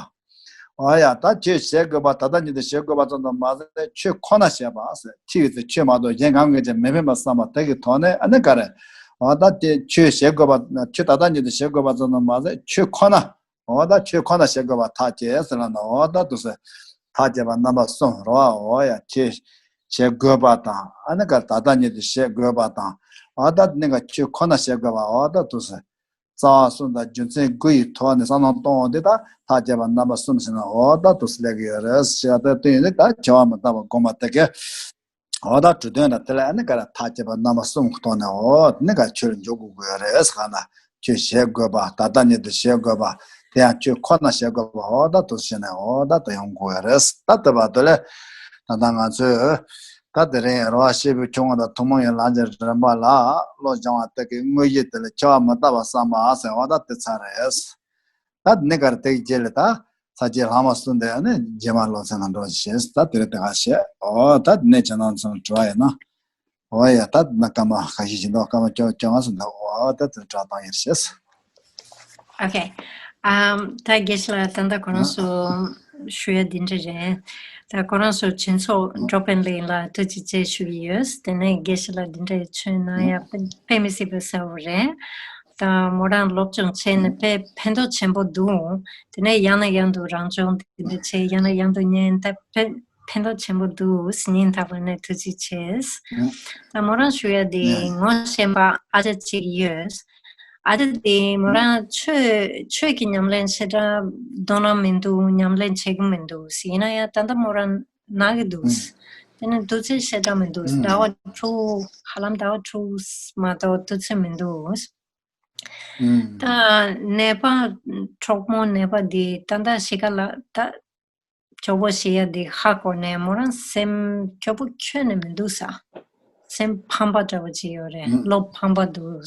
འོ་ཡ། ད་ཆོས་བྱེད་དགོས་པ་ད་ལྟ་ཉིད་དུ་བྱེད་དགོས་པ་ཙམ་དུ་མ་ཟད་ཆོས་ཁོ་ན་བྱེད་པ་ཟེར་ཐིག་ཡོད་ཚེ་ཆོས་མ་གཏོགས་གཞན་གང་གིས་ཀྱང་མི་ཕན་པ་བསམ་པ་དེ་གི་ཐོག་ནས་ཨ་ནི་ག་རེ། འོ་ད་དེ་ཆོས་བྱེད་དགོས་པ་ཆོས་ད་ལྟ་ཉིད་དུ་བྱེད་དགོས་པ་ཙམ་དུ་མ་ཟད་ཆོས་ཁོ་ན། འོ་ད་ཆོས་ཁོ་ན་བྱེད་དགོས་པ་ཐག་བཅད་ཟེར་ལ་ནི་འོ་ད་དུ་ཟེར། ཐག་བཅད་པ་རྣམ་པ་གསུམ་རོ། འོ་ཡ་ཆོས་བྱེད་དགོས་པ་དང་ཨ་ནི་ག་རེ་ད་ལྟ་ཉིད་དུ་བྱེད་དགོས་པ་དང་། འོ་ད་ནི་ག་ཆོས་ཁོ་ན་བྱེད་དགོས་པ་འོ་ད་དུ་ཟེར། རྩ་བ་གསུམ་དང་རྒྱུ་མཚན་དགུ་ཡི་ཐོག་ནས་བསམ་བློ་གཏོང་འོང་དུས་ད་ཐག་བཅད་པ་རྣམ་པ་གསུམ་ཟེར་ན་འོ་ད་དུ་སླེབས་ཀྱི་ཡོད་རེད་ཞེས་ད་སྟོན་ཡོད་དུས་ད་བྱ་བ་མི་རྟག་པ་སྒོམ་པ་དེ་གས་འོ་ད་གྲུབ་དོན་དང་དེ་ལ་ཨ་ནི་ག་རེ་ཐག་བཅད་པ་རྣམ་པ་གསུམ་གྱི་ཐོག་ནས་འོ་ནི་ག་ཆོས་ལ་འཇུག་དགོས་ཀྱི་ཡོད་རེད་ཟེར་ག་ན་ཆོས་བྱེད་དགོས་པ་ད་ལྟ་ཉིད་དུ་བྱེད་དགོས་པ་དེ་ཡང་ཆོས་ཁོ་ན་བྱེད་དགོས་པ་འོ་ད་དུ་བྱས་ནས་འོ་ད་དུ་ཡོང་དགོས་ཡོད་རེད་ད་དེ་བར་དུ་ལས་ད་ལྟ་ང་ཚོས། ད་དེ་རིང་རོ་བ་སྐྱེས་བུ་ཆུང་ངུ་དང་ཐུན་མོང་གི་ལམ་གྱི་རིམ་པ་ལ་བློ་སྦྱང་བ་དེ་གི་དངོས་གཞི་དེ་ལ་འཆི་བ་མི་རྟག་པ་བསམ་པ་ཟེར་བ་ད་དེ་ཚར་རེད། ད་ནི་གར་དེ་གི་རྗེས་ལ་ད་ཚ་རྗེས་ལྷག་མ་གསུམ་དེ་ནི་རྗེས་མ་སློབ་ཚན་ལ་འགྲོ་ཞེས་ད་དེ་རེད་དེ་ག་བཤད། འོ་ད་ནི་ཁྱེད་རང་ཚོ་དྲི་བ་ཡིན་ན། འོ་ཡ་ད་ནི་སྐར་མ་ཁ་ཤས་ཤིག་འདུག་སྐར་མ་བཅོ་བཅོ་ལྔ་ཙམ་འདུག་འོ་ད་དེ་དྲི་བ་བཏང་ཡིན་ཞེས། Okay. ཨམ། ད་དགེ་བཤེས་ལགས་ད་ལྟ་ཁོ་རང་ཚོ་ཞུ་ཡ་འདི་འདྲ་རེད། ད་ཁོ་རང་ཚོ་སྦྱིན་ཚོགས་འགྲོ་ཕན་ལེན་ལ་ཐུགས་རྗེ་ཆེ་ཞུ་གི་ཡོད། དེ་ནས་དགེ་བཤེས་ལགས་འདི་འདྲ་ཆོས་གནང་ཡ་དཔེ་དཔེ་མི་སྲིད་པའི་གསལ་བོ་རེད། ད་མོ་རང་སློབ་སྦྱོང་བྱས་ནས་དཔེ་ཕན་ཐོགས་ཆེན་པོ་འདུག་དེ་ནས་ཡང་ནས་ཡང་དུ་རང་སྦྱོང་འདི་འདྲ་བྱས་ཡང་ནས་ཡང་དུ་ཉན་ད་དཔེ་ཕན་ཐོགས་ཆེན་པོ་འདུག་སྙིང་ཐག་པ་ནས་ཐུགས་རྗེ་ཆེ། ད་མོ་རང་ཞུ་ཡ་དེ་ངོ་ཤེས་པ་ཨ་ཅག་ཅིག་ཡོད། ཨ་ཅག་དེ་མོ་རང་ཆོས་ཆོས་ཀྱི་ཉམས་ལེན་ཞེ་དྲག་འདོན་ར་མི་འདུག་ཉམས་ལེན་བྱེད་ཀྱི་མི་འདུག་ཡིན་ན་ཡང་ད་ལྟ་མོ་རང་ན་གི་འདུག་དེ་ནི་འདུག་ཚེ་ཞེ་དྲག་མི་འདུག་ཟླ་བ་དྲུག་ཧ་ལམ་ཟླ་བ་དྲུག་མ་གཏོགས་འདུག་ཚེ་མི་འདུག་ད་ནད་པ་གྲོགས་མོ་ནད་པ་འདི་ད་ལྟ་གཞིས་ཀ་ལ་ད། ཇོ་བོ་ཞེས་ཡ་འདི་ཧ་གོ་ནས་མོ་རང་སེམས་སྐྱོ་པོ་ཁྱོན་ནས་མི་འདུག་ས། སེམས་ཕམ་པ་འདྲ་བོ་ཅིག་ཡོད་རེད། ཨུ། བློ་ཕམ་པ་འདུག་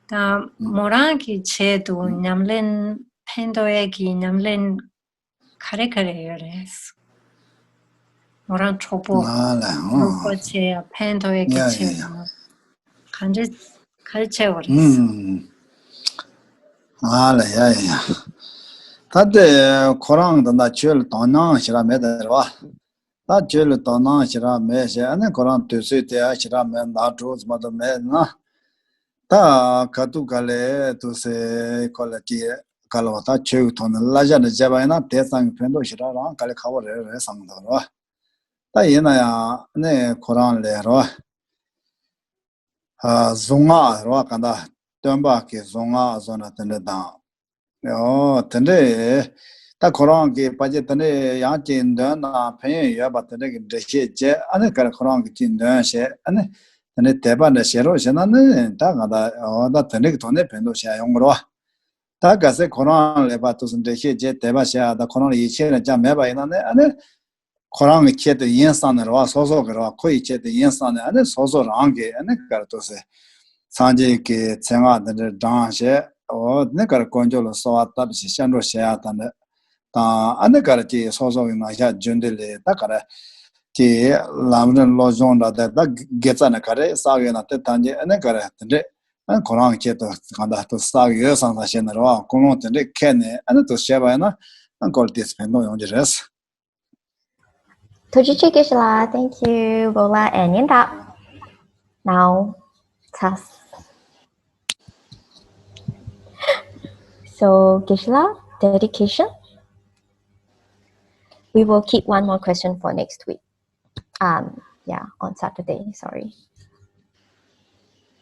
ད་ཨུ། མོ་རང་གི་ཆེད་དུ་ཨུ། ཉམས་ལེན་ཕན་ཐོགས་ཡ་གི་ཉམས་ལེན་ག་རེ་ག་རེ་ཡོད་རེད། མོ་རང་གྲོགས་པོ་ང་ལ་ཨུ། གྲོགས་པོ་བྱེད་ཡ་ཕན་ཐོགས་ཡ་གི་ཡ་ཡ་ཆེད་ཡ། དུ་ག་འདྲ་ག་རེ་བྱས་པ་རེད། ཨུམ། ང་ལ་ཡ་ཡ་ཡ། ད་ལྟ་ཁོ་རང་ད་ལྟ་ཆོས་ལ་དོ་སྣང་ཞེ་དྲག་མེད་ད་རེད་བ། ད་ཆོས་ལ་དོ་སྣང་ཞེ་དྲག་མེད་ཞེ་ཨ་ནི་ཁོ་རང་དུས་ཚོད་དེ་ཞེ་དྲག་མེད་ཟླ་དྲུག་ཙམ་མ་གཏོགས་མེད་ན། ད་ག་དུས་ག་ལེ་དུས་སེ་ཁོ་ལ་ཅི་ག་ལ་བ་ད་ཆོས་ཀྱི་ཐོག་ནས་གླ་ཆ་འདྲ་བྱས་པ་ཡིན་ན་དེ་ཙམ་གྱི་ཕན་ཐོགས་ཞེ་དྲག་རང་ག་ལེ་ཁག་པོ་རེད་རེད་བསམ་གི་འདུག་རེད་བ། ད་ཡིན་ན་ཡང་ཨ་ནི་ཁོ་རང་ལས་རེད་བ། ཨ། གཟུངས་སྔགས་རེད་བ། གང་ལྟར་སྟོན་པ་གི་གཟུངས་སྔགས་བཟོ་ན་དེ་འདྲ་དང་། ཨོ་དེ་འདྲས། ད་ཁོ་རང་གིས་ཕལ་ཆེར་དེ་འདྲས་ཡང་ཅིག་འདོན་ན་ཕན་ཡོན་ཡོད་པ་དེ་འདྲས་ཀྱི་འགྲེལ་བཤད་བྱས་ཨ་ནི་ག་རེ་ཁོ་རང་གིས་ཅིག་འདོན་བྱས་ཨ་ནི་དེ་འདྲས་དད་པ་འདྲ་བྱེད་རོགས་བྱས་ན་ནི་ད་གང་ལྟར་ཨོ་ད་དེ་འདྲས་ཀྱི་ཐོག་ནས་ཕན་ཐོགས་བྱས་ཡོང་གི་རེད་བ། ད་གལ་སྲིད་ཁོ་རང་ལ་ཕར་དུས་སུ་འགྲེལ་བཤད་བྱས་དད་པ་བྱས་ཨ་ད་ཁོ་རང་ལ་ཡིད་ཆེས་རང་ཅང་མེད་པ་ཡིན་ན་ནི་ཨ་ནི། ཁོ་རང་གི་ཆེད་དུ་ཡིན་བསམ་ནས་རེད་བ། སོ་སོ་གི་རེད་བ། ཁོ་ཡི་ཆེད་དུ་ཡིན་བསམ་ནས་ཨ་ནི་སོ་སོ་རང་གིས་ཨ་ནི་ག་རེ་འདུག་ཟེར། སངས་རྒྱས་ཀྱི་མཚན་སྔགས་འདི་འདྲ་བགྲངས་བྱས་འོ་ནི་ག་རེ་དཀོན་མཆོག་ལ་གསོལ་བ་བཏབ་བྱས་སྐྱབས་འགྲོ་བྱེད་ཡག་དང་འདྲ། དང་ཨ་ནི་ག་རེ་ཅིག་སོ་སོ་གི་ནང་བཞག་རྒྱུན་ལྡན་ལས་ད་ག་རེ་ཅིག་ལམ་རིམ་སློབ་སྦྱོང་འདྲ་དེ་ད་དགེ་རྩ་ནས་ག་རེ་བསགས་ཡོད་ན་དེ་ཐམས་ཅད་ཨ་ནི་ག་རེ་དེ་འདྲས་ཨ་ཁོ་རང་གི་ཆེད་དུ་གང་ལྟར་དུ་བསགས་ཡོད་བསམ་བསམ་བྱས་ནས་རེད་བ། ཀུན་སློང་དེ་འདྲས་འཁྱེར་ནས་ཨ་ནི་དུ་བྱས་པ་ཡིན་ན་ཨ་སྐོར་དེ་ཕན་ཐོགས་ཡོང་གི་རེད། ཐུགས་རྗེ་ཆེ་དགེ་བཤེས་ལགས། Thank you. Vola and Yinda. Now, tas. So, དགེ་བཤེས་ལགས, dedication. We will keep one more question for next week. Um, yeah, on Saturday. Sorry.